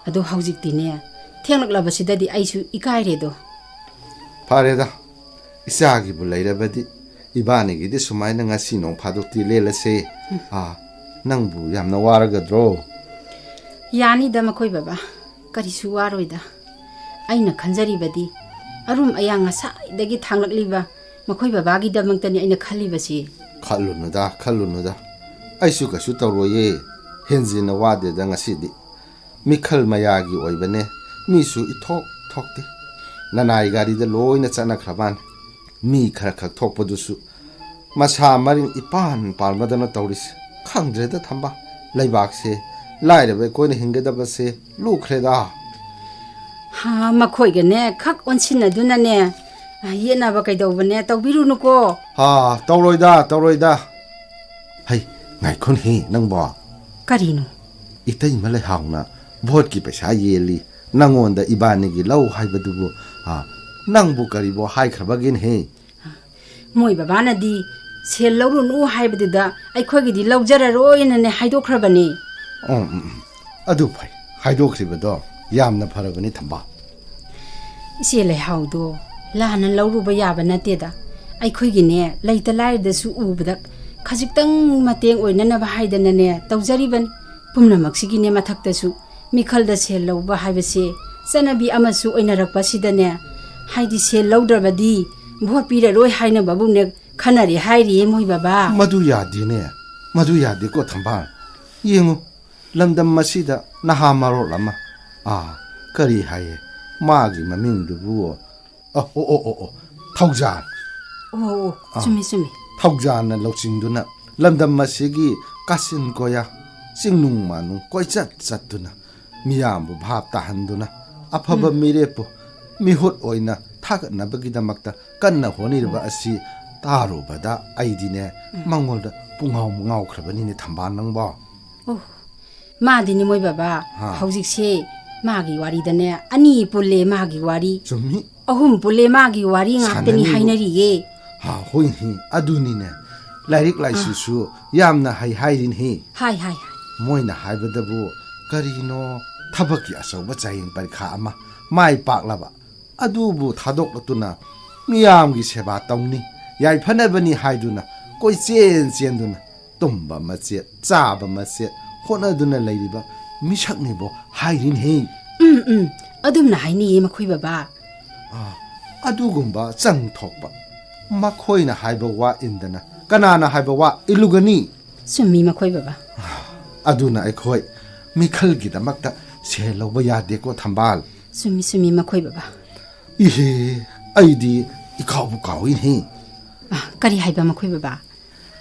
ꯑꯗꯣ ꯍꯧꯖꯤꯛꯇꯤꯅꯦ, ꯊꯦꯡꯂꯛꯂꯕꯁꯤꯗꯗꯤ ꯑꯩꯁꯨ ꯏꯀꯥꯏꯔꯦꯗꯣ꯫ ꯐꯔꯦꯗ, ꯏꯆꯥꯒꯤꯕꯨ ꯂꯩꯔꯕꯗꯤ ꯏꯕꯥꯅꯤꯒꯤꯗꯤ ꯁꯨꯃꯥꯏꯅ ꯉꯁꯤ ꯅꯣꯡ ꯐꯥꯗꯣꯛꯇꯤ ꯂꯦꯜꯂꯁꯦ꯫ ꯎꯝ꯫ ꯑꯥ, ꯅꯪꯕꯨ ꯌꯥꯝꯅ ꯋꯥꯔꯒꯗ꯭ꯔꯣ? ꯌꯥꯅꯤꯗ ꯃꯈꯣꯏ ꯕꯕꯥ, ꯀꯔꯤꯁꯨ ꯋꯥꯔꯣꯏꯗ꯫ ꯑꯩꯅ ꯈꯟꯖꯔꯤꯕꯗꯤ ꯑꯔꯨꯝ ꯑꯌꯥꯡ ꯉꯁꯥꯏꯗꯒꯤ ꯊꯥꯡꯂꯛꯂꯤꯕ ꯃꯈꯣꯏ ꯕꯕꯥꯒꯤꯗꯃꯛꯇꯅꯤ ꯑꯩꯅ ꯈꯜꯂꯤꯕꯁꯤ꯫ ꯈꯜꯂꯨꯅꯨꯗ, ꯈꯜꯂꯨꯅꯨꯗ꯫ ꯑꯩꯁꯨ ꯀꯩꯁꯨ ꯇꯧꯔꯣꯏꯌꯦ꯫ ꯍꯦꯟꯖꯤꯟꯅ ꯋꯥꯗꯦꯗ ꯉꯁꯤꯗꯤ꯫ ꯃꯤꯈꯜ ꯃꯌꯥꯒꯤ ꯑꯣꯏꯕꯅꯦ꯫ ꯃꯤꯁꯨ ꯏꯊꯣꯛ ꯊꯣꯛꯇꯦ꯫ ꯅꯅꯥꯏ ꯒꯥꯔꯤꯗ ꯂꯣꯏꯅ ꯆꯠꯅꯈ꯭ꯔꯕꯥꯅꯤ꯫ ꯃꯤ ꯈꯔ ꯈꯛ ꯊꯣꯛꯄꯗꯨꯁꯨ ꯃꯁꯥ ꯃꯔꯤꯡ ꯏꯄꯥꯟ ꯄꯥꯟꯕꯗꯅ ꯇꯧꯔꯤꯁꯦ꯫ ꯈꯪꯗ꯭ꯔꯦꯗ ꯊꯝꯕꯥꯜ, ꯂꯩꯕꯥꯛꯁꯦ ꯂꯥꯏꯔꯕ ꯑꯩꯈꯣꯏꯅ ꯍꯤꯡꯒꯗꯕꯁꯦ ꯂꯨꯈ꯭ꯔꯦꯗ꯫ ꯍꯥ, ꯃꯈꯣꯏꯒꯅꯦ ꯈꯛ ꯑꯣꯟꯁꯤꯟꯅꯗꯨꯅꯅꯦ, ꯌꯦꯠꯅꯕ ꯀꯩꯗꯧꯕꯅꯦ ꯇꯧꯕꯤꯔꯨꯅꯨꯀꯣ꯫ ꯍꯥ, ꯇꯧꯔꯣꯏꯗ, ꯇꯧꯔꯣꯏꯗ꯫ ꯍꯩ, ꯉꯥꯏꯈꯣꯅꯦꯍꯦ ꯅꯪꯕꯣ꯫ ꯀꯔꯤꯅꯣ? ꯏꯇꯩꯃ ꯂꯩꯍꯥꯎꯅ ꯚꯣꯠꯀꯤ ꯄꯩꯁꯥ ꯌꯦꯜꯂꯤ, ꯅꯪꯉꯣꯟꯗ ꯏꯕꯥꯅꯤꯒꯤ ꯂꯧ ꯍꯥꯏꯕꯗꯨꯕꯨ, ꯑ, ꯅꯪꯕꯨ ꯀꯔꯤꯕꯨ ꯍꯥꯏꯈ꯭ꯔꯕꯒꯦꯅꯦꯍꯦ? ꯃꯣꯏ ꯕꯕꯥꯅꯗꯤ ꯁꯦꯜ ꯂꯧꯔꯨꯅꯨ ꯍꯥꯏꯕꯗꯨꯗ ꯑꯩꯈꯣꯏꯒꯤꯗꯤ ꯂꯧꯖꯔꯔꯣꯏꯅꯅꯦ ꯍꯥꯏꯗꯣꯛꯈ꯭ꯔꯕꯅꯤ꯫ ꯎꯝ, ꯎꯝ, ꯎꯝ꯫ ꯑꯗꯨ ꯐꯩ, ꯍꯥꯏꯗꯣꯛꯈ꯭ꯔꯤꯕꯗꯣ ꯌꯥꯝꯅ ꯐꯔꯕꯅꯤ ꯊꯝꯕꯥꯜ꯫ ꯏꯆꯦ ꯂꯩꯍꯥꯎꯗꯣ ꯂꯥꯟꯅ ꯂꯧꯔꯨꯕ ꯌꯥꯕ ꯅꯠꯇꯦꯗ꯫ ꯑꯩꯈꯣꯏꯒꯤꯅꯦ ꯂꯩꯇ ꯂꯥꯏꯔꯗꯁꯨ ꯎꯕꯗ ꯈꯖꯤꯛꯇꯪ ꯃꯇꯦꯡ ꯑꯣꯏꯅꯅꯕ ꯍꯥꯏꯗꯅꯅꯦ ꯇꯧꯖꯔꯤꯕꯅꯤ꯫ ꯄꯨꯝꯅꯃꯛꯁꯤꯒꯤꯅꯦ ꯃꯊꯛꯇꯁꯨ ꯃꯤꯈꯜꯗ ꯁꯦꯜ ꯂꯧꯕ ꯍꯥꯏꯕꯁꯦ ꯆꯠꯅꯕꯤ ꯑꯃꯁꯨ ꯑꯣꯏꯅꯔꯛꯄꯁꯤꯗꯅꯦ, ꯍꯥꯏꯗꯤ ꯁꯦꯜ ꯂꯧꯗ꯭ꯔꯕꯗꯤ ꯚꯣꯠ ꯄꯤꯔꯔꯣꯏ ꯍꯥꯏꯅꯕꯕꯨꯅꯦ ꯈꯟꯅꯔꯦ ꯍꯥꯏꯔꯤꯌꯦ ꯃꯣꯏ ꯕꯕꯥ꯫ ꯃꯗꯨ ꯌꯥꯗꯦꯅꯦ, ꯃꯗꯨ ꯌꯥꯗꯦꯀꯣ ꯊꯝꯕꯥꯜ꯫ ꯌꯦꯡꯉꯨ, ꯂꯝꯗꯝ ꯑꯁꯤꯗ ꯅꯍꯥ ꯃꯔꯣꯜ ꯑꯃ, ꯑꯥ, ꯀꯔꯤ ꯍꯥꯏꯌꯦ, ꯃꯥꯒꯤ ꯃꯃꯤꯡꯗꯨꯕꯨ, ꯑ, ꯑꯣ, ꯑꯣ, ꯑꯣ, ꯑꯣ, ꯊꯧꯖꯥꯜ꯫ ꯑꯣ, ꯑꯣ, ꯑꯥ꯫ ꯆꯨꯝꯃꯤ, ꯆꯨꯝꯃꯤ꯫ ꯊꯧꯖꯥꯜꯅ ꯂꯧꯁꯤꯡꯗꯨꯅ ꯂꯝꯗꯝ ꯑꯁꯤꯒꯤ ꯀꯥꯆꯤꯟ ꯀꯣꯌꯥ, ꯆꯤꯡꯅꯨꯡ ꯃꯥꯅꯨꯡ ꯀꯣꯏꯆꯠ ꯆꯠꯇꯨꯅ, ꯃꯤꯌꯥꯝꯕꯨ ꯚꯥꯞ ꯇꯥꯍꯟꯗꯨꯅ, ꯑꯐꯕ ꯎꯝ꯫ ꯃꯤꯔꯦꯞꯄꯨ ꯃꯤꯍꯨꯠ ꯑꯣꯏꯅ ꯊꯥꯒꯠꯅꯕꯒꯤꯗꯃꯛꯇ ꯀꯟꯅ ꯍꯣꯠꯅꯔꯤꯕ ꯑꯁꯤ ꯇꯥꯔꯨꯕꯗ ꯑꯩꯗꯤꯅꯦ, ꯎꯝ꯫ ꯃꯉꯣꯟꯗ ꯄꯨꯡꯉꯥꯎ ꯉꯥꯎꯈ꯭ꯔꯕꯅꯤꯅꯦ, ꯊꯝꯕꯥꯜ ꯅꯪꯕꯣ꯫ ꯑꯣ, ꯃꯥꯗꯤꯅꯦ ꯃꯣꯏ ꯕꯕꯥ, ꯍꯥ꯫ ꯍꯧꯖꯤꯛꯁꯦ ꯃꯥꯒꯤ ꯋꯥꯔꯤꯗꯅꯦ ꯑꯅꯤ ꯄꯨꯜꯂꯦ, ꯃꯥꯒꯤ ꯋꯥꯔꯤ꯫ ꯆꯨꯝꯃꯤ꯫ ꯑꯍꯨꯝ ꯄꯨꯜꯂꯦ, ꯃꯥꯒꯤ ꯋꯥꯔꯤ ꯉꯥꯛꯇꯅꯤ ꯁꯥꯟꯅꯅꯤꯡꯉꯤ꯫ ꯍꯥꯏꯅꯔꯤꯌꯦ꯫ ꯍꯥ, ꯍꯣꯏꯅꯦ, ꯑꯗꯨꯅꯤꯅꯦ꯫ ꯂꯥꯏꯔꯤꯛ ꯑꯥ꯫ ꯂꯥꯏꯁꯨꯁꯨ ꯌꯥꯝꯅ ꯍꯩ ꯍꯥꯏꯔꯤꯅꯦ꯫ ꯍꯥꯏ, ꯍꯥꯏ, ꯍꯥꯏ꯫ ꯃꯣꯏꯅ ꯍꯥꯏꯕꯗꯕꯨ ꯀꯔꯤꯅꯣ, ꯊꯕꯛꯀꯤ ꯑꯆꯧꯕ ꯆꯥꯡꯌꯦꯡ ꯄꯔꯤꯈꯥ ꯑꯃ ꯃꯥꯏ ꯄꯥꯛꯂꯕ, ꯑꯗꯨꯕꯨ ꯊꯥꯗꯣꯛꯂꯛꯇꯨꯅ ꯃꯤꯌꯥꯝꯒꯤ ꯁꯦꯕꯥ ꯇꯧꯅꯤ, ꯌꯥꯏꯐꯅꯕꯅꯤ ꯍꯥꯏꯗꯨꯅ ꯀꯣꯏꯆꯦꯟ ꯆꯦꯟꯗꯨꯅ ꯇꯨꯝꯕ ꯃꯆꯦꯠ, ꯆꯥꯕ ꯃꯆꯦꯠ ꯍꯣꯠꯅꯗꯨꯅ ꯂꯩꯔꯤꯕ ꯃꯤꯁꯛꯅꯤꯕꯣ ꯍꯥꯏꯔꯤꯅꯦ꯫ ꯎꯝ, ꯎꯝ, ꯑꯗꯨꯝꯅ ꯍꯥꯏꯅꯩꯌꯦ ꯃꯈꯣꯏ ꯕꯕꯥ꯫ ꯑꯥ, ꯑꯗꯨꯒꯨꯝꯕ ꯆꯪ ꯊꯣꯛꯄ, ꯃꯈꯣꯏꯅ ꯍꯥꯏꯕ ꯋꯥ ꯏꯟꯗꯅ ꯀꯅꯥꯅ ꯍꯥꯏꯕ ꯋꯥ ꯏꯜꯂꯨꯒꯅꯤ? ꯆꯨꯝꯃꯤ ꯃꯈꯣꯏ ꯕꯕꯥ꯫ ꯑꯗꯨꯅ ꯑꯩꯈꯣꯏ ꯃꯤꯈꯜꯒꯤꯗꯃꯛꯇ ꯁꯦꯜ ꯂꯧꯕ ꯌꯥꯗꯦꯀꯣ, ꯊꯝꯕꯥꯜ꯫ ꯆꯨꯝꯃꯤ, ꯆꯨꯝꯃꯤ ꯃꯈꯣꯏ ꯕꯕꯥ꯫ ꯏꯍꯦ, ꯑꯩꯗꯤ ꯏꯀꯥꯎꯕꯨ ꯀꯥꯎꯏꯅꯦ꯫ ꯑ, ꯀꯔꯤ ꯍꯥꯏꯕ ꯃꯈꯣꯏ ꯕꯕꯥ?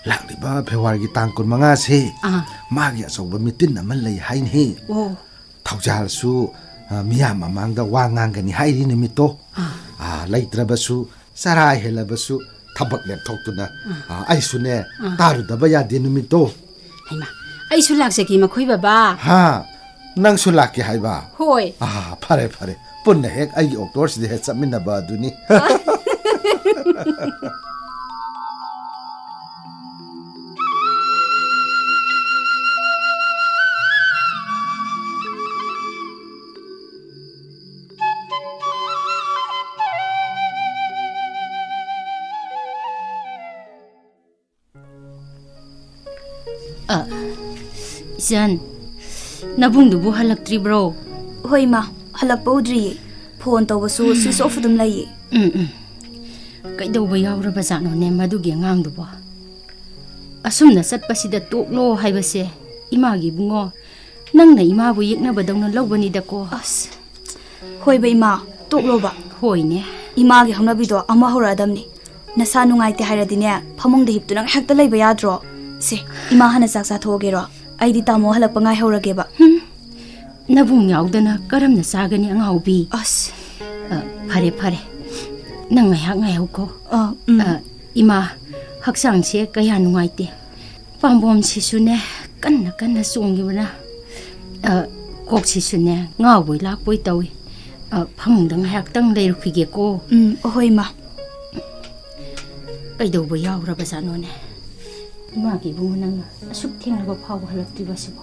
ꯂꯥꯛꯂꯤꯕ ꯐꯦꯕ꯭ꯔꯨꯋꯥꯔꯤꯒꯤ ꯇꯥꯡ ꯀꯨꯟꯃꯉꯥꯁꯦ ꯑꯥ꯫ ꯃꯥꯒꯤ ꯑꯆꯧꯕ ꯃꯤꯇꯤꯟ ꯑꯃ ꯂꯩ ꯍꯥꯏꯅꯦ꯫ ꯑꯣ꯫ ꯊꯧꯖꯥꯜꯁꯨ, ꯑ, ꯃꯤꯌꯥꯝ ꯃꯃꯥꯡꯗ ꯋꯥ ꯉꯥꯡꯒꯅꯤ ꯍꯥꯏꯔꯤ ꯅꯨꯃꯤꯠꯇꯣ꯫ ꯑꯥ꯫ ꯑ, ꯂꯩꯇ꯭ꯔꯕꯁꯨ, ꯆꯔꯥ ꯍꯦꯜꯂꯕꯁꯨ ꯊꯕꯛ ꯂꯦꯞꯊꯣꯛꯇꯨꯅ, ꯑꯥ꯫ ꯑ, ꯑꯩꯁꯨꯅꯦ, ꯑꯥ꯫ ꯇꯥꯔꯨꯗꯕ ꯌꯥꯗꯦ ꯅꯨꯃꯤꯠꯇꯣ꯫ ꯍꯩꯃꯥ, ꯑꯩꯁꯨ ꯂꯥꯛꯆꯒꯦ ꯃꯈꯣꯏ ꯕꯕꯥ꯫ ꯍꯥ? ꯅꯪꯁꯨ ꯂꯥꯛꯀꯦ ꯍꯥꯏꯕ? ꯍꯣꯏ꯫ ꯑꯥ, ꯐꯔꯦ, ꯐꯔꯦ꯫ ꯄꯨꯟꯅ ꯍꯦꯛ ꯑꯩꯒꯤ ꯑꯣꯛꯇꯣꯁꯤꯗ ꯍꯦꯛ ꯆꯠꯃꯤꯟꯅꯕ ꯑꯗꯨꯅꯤ꯫ ꯑ, ꯏꯆꯟ, ꯅꯕꯨꯡꯗꯨꯕꯨ ꯍꯜꯂꯛꯇ꯭ꯔꯤꯕ꯭ꯔꯣ? ꯍꯣꯏ, ꯏꯃꯥ, ꯍꯜꯂꯛꯄ ꯎꯗ꯭ꯔꯤꯌꯦ꯫ ꯐꯣꯟ ꯇꯧꯕꯁꯨ switch off ꯑꯗꯨꯝ ꯂꯩꯌꯦ꯫ ꯎꯝ, ꯎꯝ꯫ ꯀꯩꯗꯧꯕ ꯌꯥꯎꯔꯕꯖꯥꯠꯅꯣꯅꯦ ꯃꯗꯨꯒꯤ ꯑꯉꯥꯡꯗꯨꯕꯣ? ꯑꯁꯨꯝꯅ ꯆꯠꯄꯁꯤꯗ ꯇꯣꯛꯂꯣ ꯍꯥꯏꯕꯁꯦ ꯏꯃꯥꯒꯤ ꯏꯕꯨꯡꯉꯣ, ꯅꯪꯅ ꯏꯃꯥꯕꯨ ꯌꯦꯛꯅꯕꯗꯧꯅ ꯂꯧꯕꯅꯤꯗꯀꯣ꯫ ꯑꯁ, ꯍꯣꯏꯕ ꯏꯃꯥ, ꯇꯣꯛꯂꯣꯕ꯫ ꯍꯣꯏꯅꯦ꯫ ꯏꯃꯥꯒꯤ ꯍꯧꯅꯕꯤꯗꯣ ꯑꯃ ꯍꯧꯔꯛꯑꯗꯝꯅꯤ꯫ ꯅꯁꯥ ꯅꯨꯡꯉꯥꯏꯇꯦ ꯍꯥꯏꯔꯗꯤꯅꯦ, ꯐꯃꯨꯡꯗ ꯍꯤꯞꯇꯨꯅ ꯉꯥꯏꯍꯥꯛꯇ ꯂꯩꯕ ꯌꯥꯗ꯭ꯔꯣ? ꯁꯦ, ꯏꯃꯥ ꯍꯥꯟꯅ ꯆꯥꯛ ꯆꯥꯊꯣꯛꯑꯒꯦꯔꯣ? ꯑꯩꯗꯤ ꯇꯥꯃꯣ ꯍꯜꯂꯛꯄ ꯉꯥꯏꯍꯧꯔꯒꯦꯕ꯫ ꯍꯨꯝ, ꯅꯕꯨꯡ ꯌꯥꯎꯗꯅ ꯀꯔꯝꯅ ꯆꯥꯒꯅꯤ, ꯑꯉꯥꯎꯕꯤ? ꯑꯁ꯫ ꯑ, ꯐꯔꯦ, ꯐꯔꯦ꯫ ꯅꯪ ꯉꯥꯏꯍꯥꯛ ꯉꯥꯏꯍꯧꯀꯣ꯫ ꯑ, ꯎꯝ꯫ ꯑ, ꯏꯃꯥ, ꯍꯛꯆꯥꯡꯁꯦ ꯀꯌꯥ ꯅꯨꯡꯉꯥꯏꯇꯦ꯫ ꯄꯥꯝꯕꯣꯝꯁꯤꯁꯨꯅꯦ, ꯀꯟꯅ ꯀꯟꯅ ꯆꯣꯡꯉꯤꯕꯅ, ꯑ, ꯀꯣꯛꯁꯤꯁꯨꯅꯦ, ꯉꯥꯎꯕꯣꯏ ꯂꯥꯛꯄꯣꯏ ꯇꯧꯏ꯫ ꯑ, ꯐꯃꯨꯡꯗ ꯉꯥꯏꯍꯥꯛꯇꯪ ꯂꯩꯔꯨꯈꯤꯒꯦꯀꯣ꯫ ꯎꯝ, ꯑꯍꯣꯏ, ꯏꯃꯥ꯫ ꯀꯩꯗꯧꯕ ꯌꯥꯎꯔꯕꯖꯥꯠꯅꯣꯅꯦ? ꯏꯃꯥꯒꯤ ꯏꯕꯨꯡꯉꯣ, ꯅꯪꯅ ꯑꯁꯨꯛ ꯊꯦꯡꯂꯕ ꯐꯥꯎꯕ ꯍꯜꯂꯛꯇ꯭ꯔꯤꯕ ꯑꯁꯤꯕꯣ?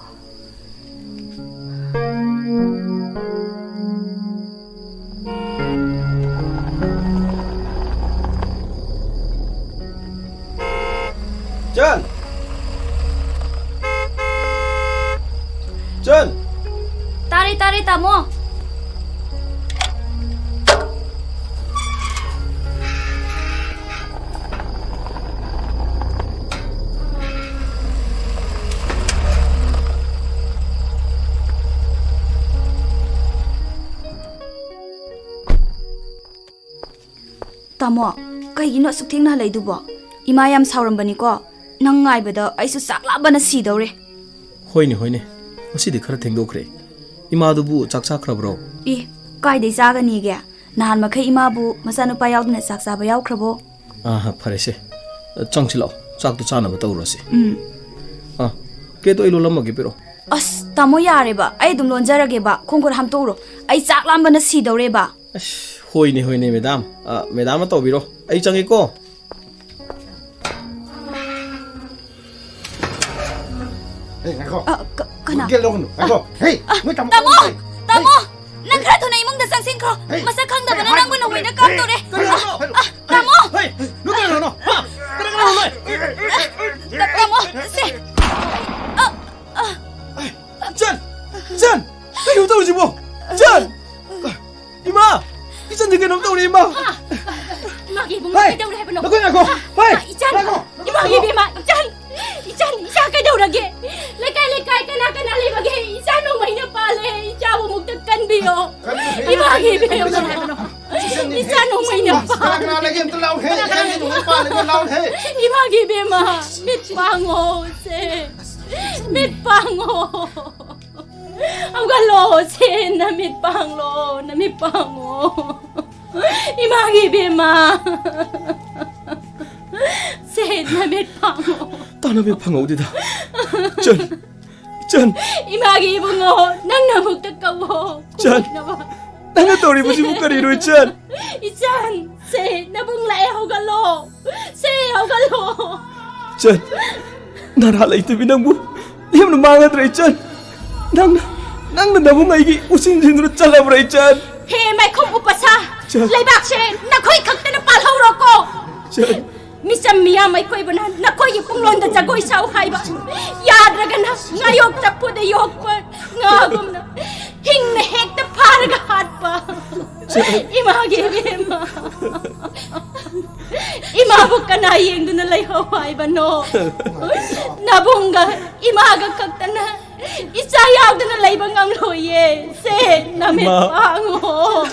ꯆꯟ! ꯆꯟ! ꯇꯥꯔꯦ, ꯇꯥꯔꯦ, ꯇꯥꯃꯣ꯫ ꯇꯥꯃꯣ, ꯀꯩꯒꯤꯅꯣ ꯑꯁꯨꯛ ꯊꯦꯡꯅ ꯍꯜꯂꯛꯏꯗꯨꯕꯣ? ꯏꯃꯥ ꯌꯥꯝ ꯁꯥꯎꯔꯝꯕꯅꯤꯀꯣ꯫ ꯅꯪ ꯉꯥꯏꯕꯗ ꯑꯩꯁꯨ ꯆꯥꯛ ꯂꯥꯝꯕꯅ ꯁꯤꯗꯧꯔꯦ꯫ ꯍꯣꯏꯅꯦ, ꯍꯣꯏꯅꯦ, ꯉꯁꯤꯗꯤ ꯈꯔ ꯊꯦꯡꯗꯣꯛꯈ꯭ꯔꯦ꯫ ꯏꯃꯥꯗꯨꯕꯨ ꯆꯥꯛ ꯆꯥꯈ꯭ꯔꯕ꯭ꯔꯣ? ꯑꯦ, ꯀꯥꯏꯗꯩ ꯆꯥꯒꯅꯤꯒꯦ? ꯅꯍꯥꯟ ꯃꯈꯩ ꯏꯃꯥꯕꯨ ꯃꯆꯥꯅꯨꯄꯥ ꯌꯥꯎꯗꯅ ꯆꯥꯛ ꯆꯥꯕ ꯌꯥꯎꯈ꯭ꯔꯕꯣ? ꯑꯥ, ꯐꯔꯦꯁꯦ꯫ ꯆꯪꯁꯤ ꯂꯥꯛꯑꯣ, ꯆꯥꯛꯇꯣ ꯆꯥꯅꯕ ꯇꯧꯔꯁꯤ꯫ ꯎꯝ꯫ ꯑꯥ, ꯀꯦꯠꯇꯣ ꯑꯩ ꯂꯣꯜꯂꯝꯃꯒꯦ, ꯄꯤꯔꯛꯑꯣ꯫ ꯑꯁ, ꯇꯥꯃꯣ, ꯌꯥꯔꯦꯕ, ꯑꯩ ꯑꯗꯨꯝ ꯂꯣꯟꯖꯔꯒꯦꯕ꯫ ꯈꯣꯡ ꯈꯨꯠ ꯍꯥꯝꯇꯣꯛꯎꯔꯣ, ꯑꯩ ꯆꯥꯛ ꯂꯥꯝꯕꯅ ꯁꯤꯗꯧꯔꯦꯕ꯫ ꯑꯁ, ꯍꯣꯏꯅꯦ, ꯍꯣꯏꯅꯦ, ꯃꯦꯗꯥꯝ꯫ ꯑ, ꯃꯦꯗꯥꯝꯅ ꯇꯧꯕꯤꯔꯣ, ꯑꯩ ꯆꯪꯉꯦꯀꯣ꯫ ꯍꯦ, ꯉꯥꯏꯈꯣ꯫ ꯑ, ꯀ-, ꯀꯅꯥ? ꯒꯦꯠ ꯂꯣꯟꯒꯅꯨ꯫ ꯉꯥꯏꯈꯣ꯫ ꯍꯦ, ꯑ, ꯅꯣꯏ ꯇꯥꯃꯣ ꯇꯥꯃꯣ! ꯀꯩꯗꯧꯔꯒꯦ? ꯇꯥꯃꯣ! ꯍꯦ꯫ ꯅꯪ ꯈꯔ ꯊꯨꯅ ꯏꯃꯨꯡꯗ ꯆꯪꯁꯤꯟꯈ꯭ꯔꯣ꯫ ꯍꯦ꯫ ꯃꯁꯛ ꯈꯪꯗꯕꯅ ꯍꯦ, ꯅꯪꯕꯨ ꯍꯦ, ꯅꯍꯣꯏꯅ ꯍꯦ, ꯀꯥꯞꯇꯧꯔꯦ꯫ ꯀꯔꯤꯅꯣ? ꯑ, ꯑ, ꯇꯥꯃꯣ! ꯍꯦ, ꯅꯣꯏ ꯀꯅꯥꯅꯣ? ꯍꯥ? ꯀꯅꯥ ꯀꯅꯥꯅꯣ ꯅꯣꯏ? ꯇꯥꯃꯣ! ꯁꯦ! ꯑ, ꯑ꯫ ꯏꯆꯟ! ꯏꯆꯟ! ꯀꯩꯅꯣ ꯇꯧꯔꯤꯁꯤꯕꯣ? ꯏꯆꯟ! ꯏꯃꯥ! ꯏꯆꯟꯁꯦ ꯀꯩꯅꯣꯝ ꯇꯧꯔꯦ, ꯏꯃꯥ! ꯑ, ꯏꯃꯥꯒꯤ ꯏꯕꯨꯡꯉꯣ ꯍꯦ! ꯀꯩꯗꯧꯔꯦ ꯍꯥꯏꯕꯅꯣ? ꯅꯈꯣꯏ ꯉꯥꯏꯈꯣ! ꯑ, ꯍꯦ! ꯑ, ꯏꯆꯟ! ꯉꯥꯏꯈꯣ! ꯏꯃꯥꯒꯤ ꯏꯕꯦꯝꯃ, ꯏꯆꯟ! ꯏꯆꯟ, ꯏꯆꯥ ꯀꯩꯗꯧꯔꯒꯦ? ꯂꯩꯀꯥꯏ, ꯂꯩꯀꯥꯏ, ꯀꯅꯥ, ꯀꯅꯥ ꯂꯩꯕꯒꯦ? ꯏꯆꯥ ꯅꯣꯡꯃꯩꯅ ꯄꯥꯜꯂꯦ꯫ ꯏꯆꯥꯕꯨ ꯑꯃꯨꯛꯇ ꯀꯟꯕꯤꯌꯣ꯫ ꯀꯔꯤꯅꯣ? ꯏꯃꯥꯒꯤ ꯏꯕꯦꯝꯃ꯫ ꯀꯔꯤꯅꯣ? ꯏꯆꯥ ꯅꯣꯡꯃꯩꯅ ꯀꯅꯥ ꯀꯅꯥ ꯂꯩꯒꯦ ꯑꯝꯇ ꯂꯥꯎꯍꯦ꯫ ꯀꯅꯥ ꯀꯅꯥ ꯂꯩꯒꯦ? ꯅꯣꯡꯃꯩ ꯄꯥꯜꯂꯦ ꯑꯝꯇ ꯂꯥꯎꯍꯦ꯫ ꯏꯃꯥꯒꯤ ꯏꯕꯦꯝꯃ, ꯃꯤꯠ ꯄꯥꯡꯉꯣ ꯁꯦ, ꯃꯤꯠ ꯄꯥꯡꯉꯣ꯫ ꯍꯧꯒꯠꯂꯣ ꯁꯦ, ꯅꯃꯤꯠ ꯄꯥꯡꯂꯣ, ꯅꯃꯤꯠ ꯄꯥꯡꯉꯣ꯫ ꯏꯃꯥꯒꯤ ꯏꯕꯦꯝꯃ, ꯁꯦ, ꯅꯃꯤꯠ ꯄꯥꯡꯉꯣ꯫ ꯇꯥꯟꯅꯕ ꯐꯪꯍꯧꯗꯦꯗ꯫ ꯏꯆꯟ, ꯏꯆꯟ꯫ ꯏꯃꯥꯒꯤ ꯏꯕꯨꯡꯉꯣ, ꯅꯪꯅ ꯑꯃꯨꯛꯇ ꯀꯧꯋꯣ꯫ ꯏꯆꯟ, ꯈꯨꯝꯃꯛꯅꯕ꯫ ꯅꯪꯅ ꯇꯧꯔꯤꯕꯁꯤꯕꯨ ꯀꯔꯤꯅꯣ, ꯏꯆꯟ? ꯏꯆꯟ, ꯁꯦ, ꯅꯕꯨꯡ ꯂꯥꯛꯑꯦ, ꯍꯧꯒꯠꯂꯣ꯫ ꯁꯦ, ꯍꯧꯒꯠꯂꯣ꯫ ꯏꯆꯟ, ꯅꯔꯥ ꯂꯩꯇꯕꯤ ꯅꯪꯕꯨ ꯂꯦꯝꯅ ꯃꯥꯡꯉꯗ꯭ꯔꯥ, ꯏꯆꯟ? ꯅꯪꯅ, ꯅꯪꯅ ꯅꯕꯨꯡ ꯑꯩꯒꯤ ꯎꯆꯤꯟꯁꯤꯟꯗꯨꯅ ꯆꯠꯂꯕ꯭ꯔꯥ, ꯏꯆꯟ? ꯍꯦ, ꯃꯥꯏꯈꯨꯝ ꯎꯄꯥꯁꯥ, ꯏꯆꯟ꯫ ꯂꯩꯕꯥꯛꯁꯦ ꯅꯈꯣꯏ ꯈꯛꯇꯅ ꯄꯥꯜꯍꯧꯔꯣꯀꯣ꯫ ꯏꯆꯟ꯫ ꯃꯤꯆꯝ ꯃꯤꯌꯥꯝ ꯑꯩꯈꯣꯏꯕꯨꯅ ꯅꯈꯣꯏꯒꯤ ꯄꯨꯡꯂꯣꯟꯗ ꯖꯒꯣꯏ ꯁꯥꯎ ꯍꯥꯏꯕ, ꯌꯥꯗ꯭ꯔꯒꯅ ꯉꯥꯌꯣꯛ ꯆꯐꯨꯗ ꯌꯣꯛꯄ ꯉꯥꯒꯨꯝꯅ ꯍꯤꯡꯅ ꯍꯦꯛꯇ ꯐꯥꯔꯒ ꯍꯥꯠꯄ꯫ ꯏꯃꯥꯒꯤ ꯏꯕꯦꯝꯃ, ꯏꯃꯥꯕꯨ ꯀꯅꯥ ꯌꯦꯡꯗꯨꯅ ꯂꯩꯍꯧ ꯍꯥꯏꯕꯅꯣ? ꯅꯕꯨꯡꯒ ꯏꯃꯥꯒ ꯈꯛꯇꯅ ꯏꯆꯥ ꯌꯥꯎꯗꯅ ꯂꯩꯕ ꯉꯝꯂꯣꯏꯌꯦ꯫ ꯁꯦ, ꯅꯃꯤꯠ ꯏꯃꯥ꯫ ꯄꯥꯡꯉꯣ꯫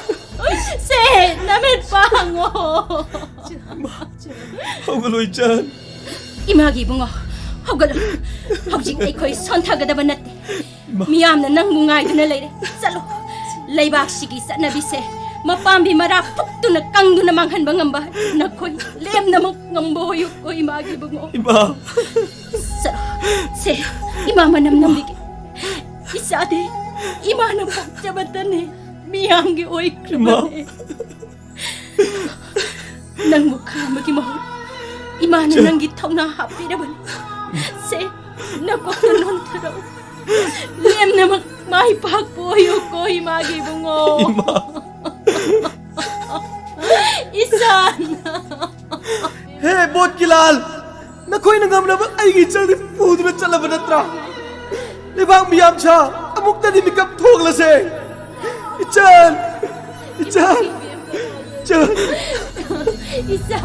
ꯁꯦ, ꯅꯃꯤꯠ ꯄꯥꯡꯉꯣ꯫ ꯏꯃꯥ, ꯍꯧꯒꯠꯂꯣ, ꯏꯆꯟ꯫ ꯏꯃꯥꯒꯤ ꯏꯕꯨꯡꯉꯣ, ꯍꯧꯒꯠꯂꯣ꯫ ꯍꯧꯖꯤꯛ ꯑꯩꯈꯣꯏ ꯁꯣꯟꯊꯒꯗꯕ ꯅꯠꯇꯦ꯫ ꯏꯃꯥ꯫ ꯃꯤꯌꯥꯝꯅ ꯅꯪꯕꯨ ꯉꯥꯏꯗꯨꯅ ꯂꯩꯔꯦ꯫ ꯆꯠꯂꯣ꯫ ꯂꯩꯕꯥꯛꯁꯤꯒꯤ ꯆꯠꯅꯕꯤꯁꯦ ꯃꯄꯥꯝꯕꯤ ꯃꯔꯥ ꯐꯨꯛꯇꯨꯅ ꯀꯪꯗꯨꯅ ꯃꯥꯡꯍꯟꯕ ꯉꯝꯕ ꯅꯈꯣꯏ ꯂꯦꯝꯅꯃꯛ ꯉꯝꯕ ꯑꯣꯏꯌꯨꯀꯣ, ꯏꯃꯥꯒꯤ ꯏꯕꯨꯡꯉꯣ꯫ ꯏꯃꯥ꯫ ꯆꯠꯂꯣ꯫ ꯁꯦ, ꯏꯃꯥ ꯃꯅꯝ ꯅꯝꯕꯤꯒꯦ꯫ ꯏꯆꯥꯗꯤ ꯏꯃꯥꯅ ꯄꯣꯛꯆꯕꯇꯅꯤ, ꯃꯤꯌꯥꯝꯒꯤ ꯏꯃꯥ꯫ ꯑꯣꯏꯈ꯭ꯔꯕꯅꯤ꯫ ꯅꯪꯕꯨ ꯈꯥꯝꯕꯒꯤ ꯃꯍꯨꯠ ꯏꯃꯥꯅ ꯏꯆꯟ꯫ ꯅꯪꯒꯤ ꯊꯧꯅꯥ ꯍꯥꯞꯄꯤꯔꯕꯅꯤ꯫ ꯁꯦ, ꯅꯀꯣꯛꯇ ꯅꯣꯟꯊꯔꯛꯎ꯫ ꯂꯦꯝꯅꯃꯛ ꯃꯥꯏ ꯄꯥꯛꯄ ꯑꯣꯏꯌꯨꯀꯣ, ꯏꯃꯥꯒꯤ ꯏꯕꯨꯡꯉꯣ꯫ ꯏꯃꯥ꯫ ꯏꯆꯥꯅ꯫ ꯍꯦ, ꯕꯣꯠꯀꯤ ꯂꯥꯜ! ꯅꯈꯣꯏꯅ ꯉꯝꯅꯕ ꯑꯩꯒꯤ ꯏꯆꯜꯗꯤ ꯄꯨꯗꯨꯅ ꯆꯠꯂꯕ ꯅꯠꯇ꯭ꯔꯥ? ꯂꯩꯕꯥꯛ ꯃꯤꯌꯥꯝ ꯁꯥ ꯑꯃꯨꯛꯇꯗꯤ ꯃꯤꯀꯞ ꯊꯣꯛꯂꯁꯦ꯫ ꯏꯆꯟ! ꯏꯆꯟ! ꯏꯆꯟ! ꯏꯆꯥ!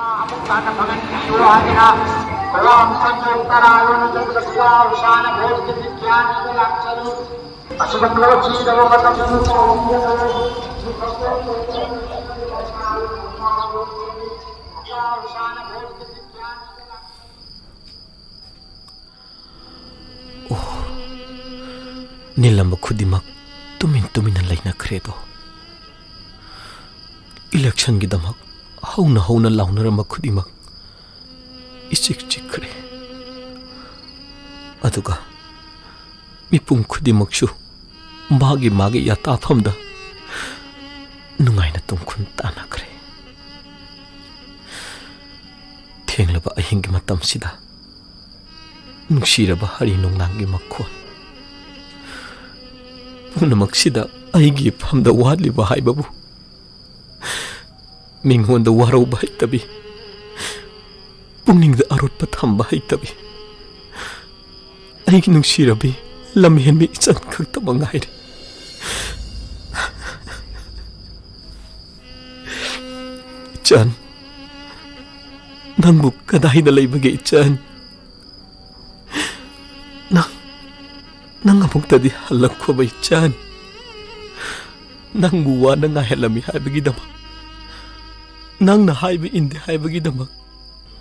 ꯑꯃꯨꯛ ꯍꯟꯅ ꯐꯪꯍꯟꯕꯤꯌꯨ ꯍꯥꯏꯗꯅ ꯈꯨꯔꯥꯝ ꯁꯟꯗꯣꯛ ꯇꯔꯥ ꯂꯣꯟꯅ ꯆꯠꯄꯗ ꯈꯨꯔꯥ ꯎꯁꯥꯅ ꯚꯣꯠꯀꯤ ꯕꯤꯒ꯭ꯌꯥꯟ ꯑꯗꯨ ꯂꯥꯛꯆꯔꯤ꯫ ꯑꯁꯤꯗ ꯄꯨꯂꯞ ꯆꯦꯟꯗꯕ ꯃꯇꯝꯗ ꯈꯨꯔꯥ ꯎꯁꯥꯅ ꯚꯣꯠꯀꯤ ꯕꯤꯒ꯭ꯌꯥꯟ ꯑꯗꯨ ꯂꯥꯛꯆꯔꯤ꯫ ꯑꯣ, ꯅꯤꯜꯂꯝꯕ ꯈꯨꯗꯤꯡꯃꯛ ꯇꯨꯃꯤꯟ ꯇꯨꯃꯤꯟꯅ ꯂꯩꯅꯈ꯭ꯔꯦꯗꯣ꯫ ꯏꯂꯦꯛꯁꯟꯒꯤꯗꯃꯛ ꯍꯧꯅ ꯍꯧꯅ ꯂꯥꯎꯅꯔꯝꯕ ꯈꯨꯗꯤꯡꯃꯛ ꯏꯆꯤꯛ ꯆꯤꯛꯈ꯭ꯔꯦ꯫ ꯑꯗꯨꯒ ꯃꯤꯄꯨꯝ ꯈꯨꯗꯤꯡꯃꯛꯁꯨ ꯃꯥꯒꯤ ꯃꯥꯒꯤ ꯌꯥꯇꯥꯐꯝꯗ ꯅꯨꯡꯉꯥꯏꯅ ꯇꯨꯝꯈꯨꯟ ꯇꯥꯅꯈ꯭ꯔꯦ꯫ ꯊꯦꯡꯂꯕ ꯑꯍꯤꯡꯒꯤ ꯃꯇꯝꯁꯤꯗ ꯅꯨꯡꯁꯤꯔꯕ ꯍꯔꯤ ꯅꯣꯡꯅꯥꯡꯒꯤ ꯃꯈꯣꯜ ꯄꯨꯝꯅꯃꯛꯁꯤꯗ ꯑꯩꯒꯤ ꯏꯐꯝꯗ ꯋꯥꯠꯂꯤꯕ ꯍꯥꯏꯕꯕꯨ ꯃꯤꯉꯣꯟꯗ ꯋꯥꯔꯧꯕ ꯍꯩꯇꯕꯤ, ꯄꯨꯛꯅꯤꯡꯗ ꯑꯔꯣꯠꯄ ꯊꯝꯕ ꯍꯩꯇꯕꯤ, ꯑꯩꯒꯤ ꯅꯨꯡꯁꯤꯔꯕꯤ ꯂꯝꯍꯦꯟꯕꯤ ꯏꯆꯟ ꯈꯛꯇꯃꯛ ꯉꯥꯏꯔꯦ꯫ ꯏꯆꯟ, ꯅꯪꯕꯨ ꯀꯗꯥꯏꯗ ꯂꯩꯕꯒꯦ ꯏꯆꯟ? ꯅꯪ, ꯅꯪ ꯑꯃꯨꯛꯇꯗꯤ ꯍꯜꯂꯛꯈꯣꯕ ꯏꯆꯟ꯫ ꯅꯪꯕꯨ ꯋꯥꯅ ꯉꯥꯏꯍꯜꯂꯝꯃꯤ ꯍꯥꯏꯕꯒꯤꯗꯃꯛ, ꯅꯪꯅ ꯍꯥꯏꯕ ꯏꯟꯗꯦ ꯍꯥꯏꯕꯒꯤꯗꯃꯛ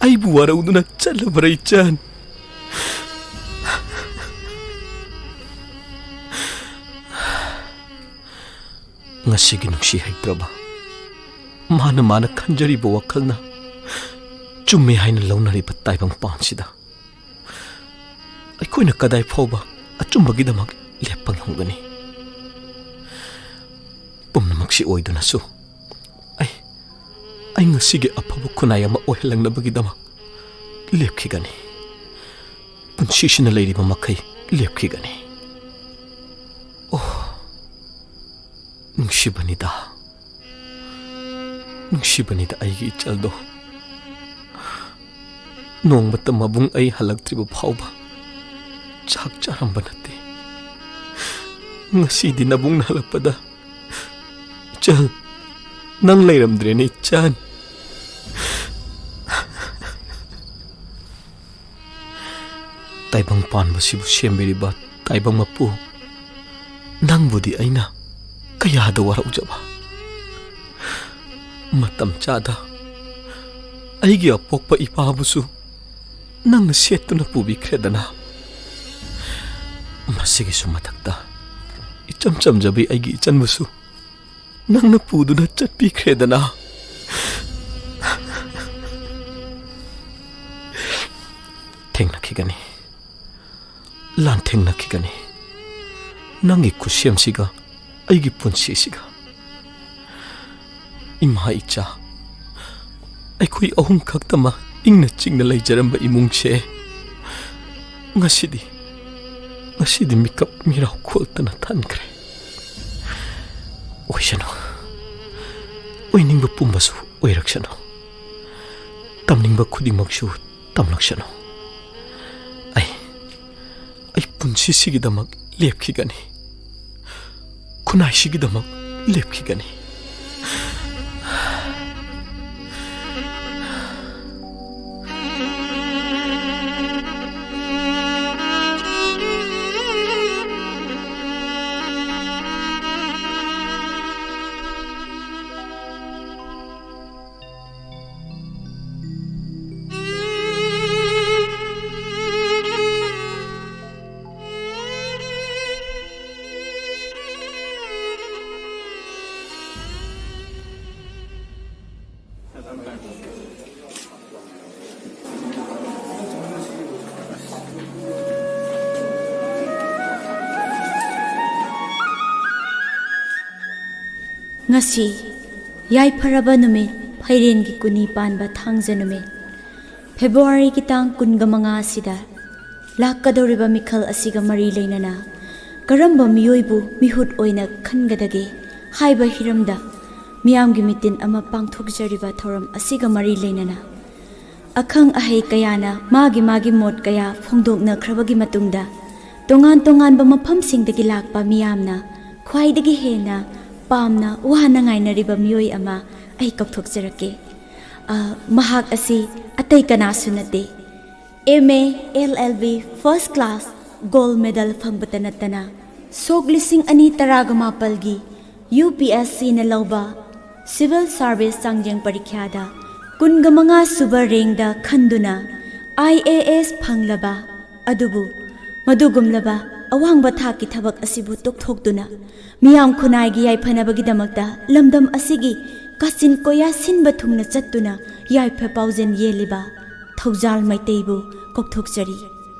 ꯑꯩꯕꯨ ꯋꯥꯔꯧꯗꯨꯅ ꯆꯠꯂꯕ꯭ꯔꯥ ꯏꯆꯟ? ꯉꯁꯤꯒꯤ ꯅꯨꯡꯁꯤ ꯍꯩꯇ꯭ꯔꯕ, ꯃꯥꯅ ꯃꯥꯅ ꯈꯟꯖꯔꯤꯕ ꯋꯥꯈꯜꯅ ꯆꯨꯝꯃꯤ ꯍꯥꯏꯅ ꯂꯧꯅꯔꯤꯕ ꯇꯥꯏꯕꯪ ꯄꯥꯟꯁꯤꯗ ꯑꯩꯈꯣꯏꯅ ꯀꯗꯥꯏ ꯐꯥꯎꯕ ꯑꯆꯨꯝꯕꯒꯤꯗꯃꯛ ꯂꯦꯞꯄ ꯉꯝꯒꯅꯤ? ꯄꯨꯝꯅꯃꯛꯁꯤ ꯑꯣꯏꯗꯨꯅꯁꯨ ꯑꯩ, ꯑꯩ ꯉꯁꯤꯒꯤ ꯑꯐꯕ ꯈꯨꯟꯅꯥꯏ ꯑꯃ ꯑꯣꯏꯍꯜꯂꯛꯅꯕꯒꯤꯗꯃꯛ ꯂꯦꯞꯈꯤꯒꯅꯤ꯫ ꯄꯨꯟꯁꯤꯁꯤꯅ ꯂꯩꯔꯤꯕ ꯃꯈꯩ ꯂꯦꯞꯈꯤꯒꯅꯤ꯫ ꯑꯣ, ꯅꯨꯡꯁꯤꯕꯅꯤꯗ, ꯅꯨꯡꯁꯤꯕꯅꯤꯗ ꯑꯩꯒꯤ ꯏꯆꯜꯗꯣ꯫ ꯅꯣꯡꯃꯇ ꯃꯕꯨꯡ ꯑꯩ ꯍꯜꯂꯛꯇ꯭ꯔꯤꯕ ꯐꯥꯎꯕ ꯆꯥꯛ ꯆꯥꯔꯝꯕ ꯅꯠꯇꯦ꯫ ꯉꯁꯤꯗꯤ ꯅꯕꯨꯡꯅ ꯍꯜꯂꯛꯄꯗ, "ꯏꯆꯜ, ꯅꯪ ꯂꯩꯔꯝꯗ꯭ꯔꯦꯅꯦ ꯏꯆꯟ꯫ ꯇꯥꯏꯕꯪ ꯄꯥꯟꯕꯁꯤꯕꯨ ꯁꯦꯝꯕꯤꯔꯤꯕ ꯇꯥꯏꯕꯪ ꯃꯄꯨ, ꯅꯪꯕꯨꯗꯤ ꯑꯩꯅ ꯀꯌꯥꯗ ꯋꯥꯔꯧꯖꯕ꯫ ꯃꯇꯝ ꯆꯥꯗ ꯑꯩꯒꯤ ꯑꯄꯣꯛꯄ ꯏꯄꯥꯕꯨꯁꯨ ꯅꯪꯅ ꯁꯦꯠꯇꯨꯅ ꯄꯨꯕꯤꯈ꯭ꯔꯦꯗꯅ꯫ ꯃꯁꯤꯒꯤꯁꯨ ꯃꯊꯛꯇ ꯏꯆꯝ ꯆꯝꯖꯕꯤ ꯑꯩꯒꯤ ꯏꯆꯟꯕꯨꯁꯨ ꯅꯪꯅ ꯄꯨꯗꯨꯅ ꯆꯠꯄꯤꯈ꯭ꯔꯦꯗꯅ꯫ ꯊꯦꯡꯅꯈꯤꯒꯅꯤ, ꯂꯥꯟꯊꯦꯡꯅꯈꯤꯒꯅꯤ, ꯅꯪꯒꯤ ꯈꯨꯠꯁꯦꯝꯁꯤꯒ ꯑꯩꯒꯤ ꯄꯨꯟꯁꯤꯁꯤꯒ꯫ ꯏꯃꯥ ꯏꯆꯥ, ꯑꯩꯈꯣꯏ ꯑꯍꯨꯝ ꯈꯛꯇꯃꯛ ꯏꯪꯅ ꯆꯤꯛꯅ ꯂꯩꯖꯔꯝꯕ ꯏꯃꯨꯡꯁꯦ ꯉꯁꯤꯗꯤ, ꯉꯁꯤꯗꯤ ꯃꯤꯀꯞ ꯃꯤꯔꯥꯎ ꯈꯣꯜꯇꯅ ꯊꯟꯈ꯭ꯔꯦ꯫ ꯑꯣꯏꯁꯅꯨ, ꯑꯣꯏꯅꯤꯡꯕ ꯄꯨꯝꯕꯁꯨ ꯑꯣꯏꯔꯛꯁꯅꯨ, ꯇꯝꯅꯤꯡꯕ ꯈꯨꯗꯤꯡꯃꯛꯁꯨ ꯇꯝꯂꯛꯁꯅꯨ꯫ ꯑꯩ, ꯑꯩ ꯄꯨꯟꯁꯤꯁꯤꯒꯤꯗꯃꯛ ꯂꯦꯞꯈꯤꯒꯅꯤ, ꯈꯨꯟꯅꯥꯏꯁꯤꯒꯤꯗꯃꯛ ꯂꯦꯞꯈꯤꯒꯅꯤ꯫ ꯉꯁꯤ ꯌꯥꯏꯐꯔꯕ ꯅꯨꯃꯤꯠ, ꯐꯩꯔꯦꯟꯒꯤ ꯀꯨꯟꯅꯤ ꯄꯥꯟꯕ ꯊꯥꯡꯖ ꯅꯨꯃꯤꯠ, ꯐꯦꯕ꯭ꯔꯨꯋꯥꯔꯤꯒꯤ ꯇꯥꯡ ꯀꯨꯟꯒ ꯃꯉꯥ ꯑꯁꯤꯗ ꯂꯥꯛꯀꯗꯧꯔꯤꯕ ꯃꯤꯈꯜ ꯑꯁꯤꯒ ꯃꯔꯤ ꯂꯩꯅꯅ ꯀꯔꯝꯕ ꯃꯤꯑꯣꯏꯕꯨ ꯃꯤꯍꯨꯠ ꯑꯣꯏꯅ ꯈꯟꯒꯗꯒꯦ ꯍꯥꯏꯕ ꯍꯤꯔꯝꯗ ꯃꯤꯌꯥꯝꯒꯤ ꯃꯤꯇꯤꯟ ꯑꯃ ꯄꯥꯡꯊꯣꯛꯆꯔꯤꯕ ꯊꯧꯔꯝ ꯑꯁꯤꯒ ꯃꯔꯤ ꯂꯩꯅꯅ ꯑꯈꯪ ꯑꯍꯩ ꯀꯌꯥꯅ ꯃꯥꯒꯤ ꯃꯥꯒꯤ ꯃꯣꯠ ꯀꯌꯥ ꯐꯣꯡꯗꯣꯛꯅꯈ꯭ꯔꯕꯒꯤ ꯃꯇꯨꯡꯗ, ꯇꯣꯉꯥꯟ ꯇꯣꯉꯥꯟꯕ ꯃꯐꯝꯁꯤꯡꯗꯒꯤ ꯂꯥꯛꯄ ꯃꯤꯌꯥꯝꯅ ꯈ꯭ꯋꯥꯏꯗꯒꯤ ꯍꯦꯟꯅ ꯄꯥꯝꯅ ꯋꯥꯅ ꯉꯥꯏꯅꯔꯤꯕ ꯃꯤꯑꯣꯏ ꯑꯃ ꯑꯩ ꯀꯧꯊꯣꯛꯆꯔꯛꯀꯦ꯫ ꯑ, ꯃꯍꯥꯛ ꯑꯁꯤ ꯑꯇꯩ ꯀꯅꯥꯁꯨ ꯅꯠꯇꯦ, M A L L B first class gold medal ꯐꯪꯕꯇ ꯅꯠꯇꯅ, ꯁꯣꯛ ꯂꯤꯁꯤꯡ ꯑꯅꯤ ꯇꯔꯥꯒ ꯃꯥꯄꯜꯒꯤ ꯌꯨ ꯄꯤ ꯑꯦꯁ ꯁꯤꯅ ꯂꯧꯕ civil service ꯆꯥꯡꯖꯦꯡ ꯄꯔꯤꯈ꯭ꯌꯥꯗ ꯀꯨꯟꯒ ꯃꯉꯥ ꯁꯨꯕ ꯔꯦꯡꯗ ꯈꯟꯗꯨꯅ ꯑꯥꯏ ꯑꯦ ꯑꯦꯁ ꯐꯪꯂꯕ, ꯑꯗꯨꯕꯨ ꯃꯗꯨꯒꯨꯝꯂꯕ ꯑꯋꯥꯡꯕ ꯊꯥꯛꯀꯤ ꯊꯕꯛ ꯑꯁꯤꯕꯨ ꯇꯣꯛꯊꯣꯛꯇꯨꯅ, ꯃꯤꯌꯥꯝ ꯈꯨꯟꯅꯥꯏꯒꯤ ꯌꯥꯏꯐꯅꯕꯒꯤꯗꯃꯛꯇ ꯂꯝꯗꯝ ꯑꯁꯤꯒꯤ ꯀꯥꯆꯤꯟ ꯀꯣꯌꯥ ꯁꯤꯟꯕ ꯊꯨꯡꯅ ꯆꯠꯇꯨꯅ ꯌꯥꯏꯐ ꯄꯥꯎꯖꯦꯜ ꯌꯦꯜꯂꯤꯕ ꯊꯧꯖꯥꯜ ꯃꯩꯇꯩꯕꯨ ꯀꯧꯊꯣꯛꯆꯔꯤ꯫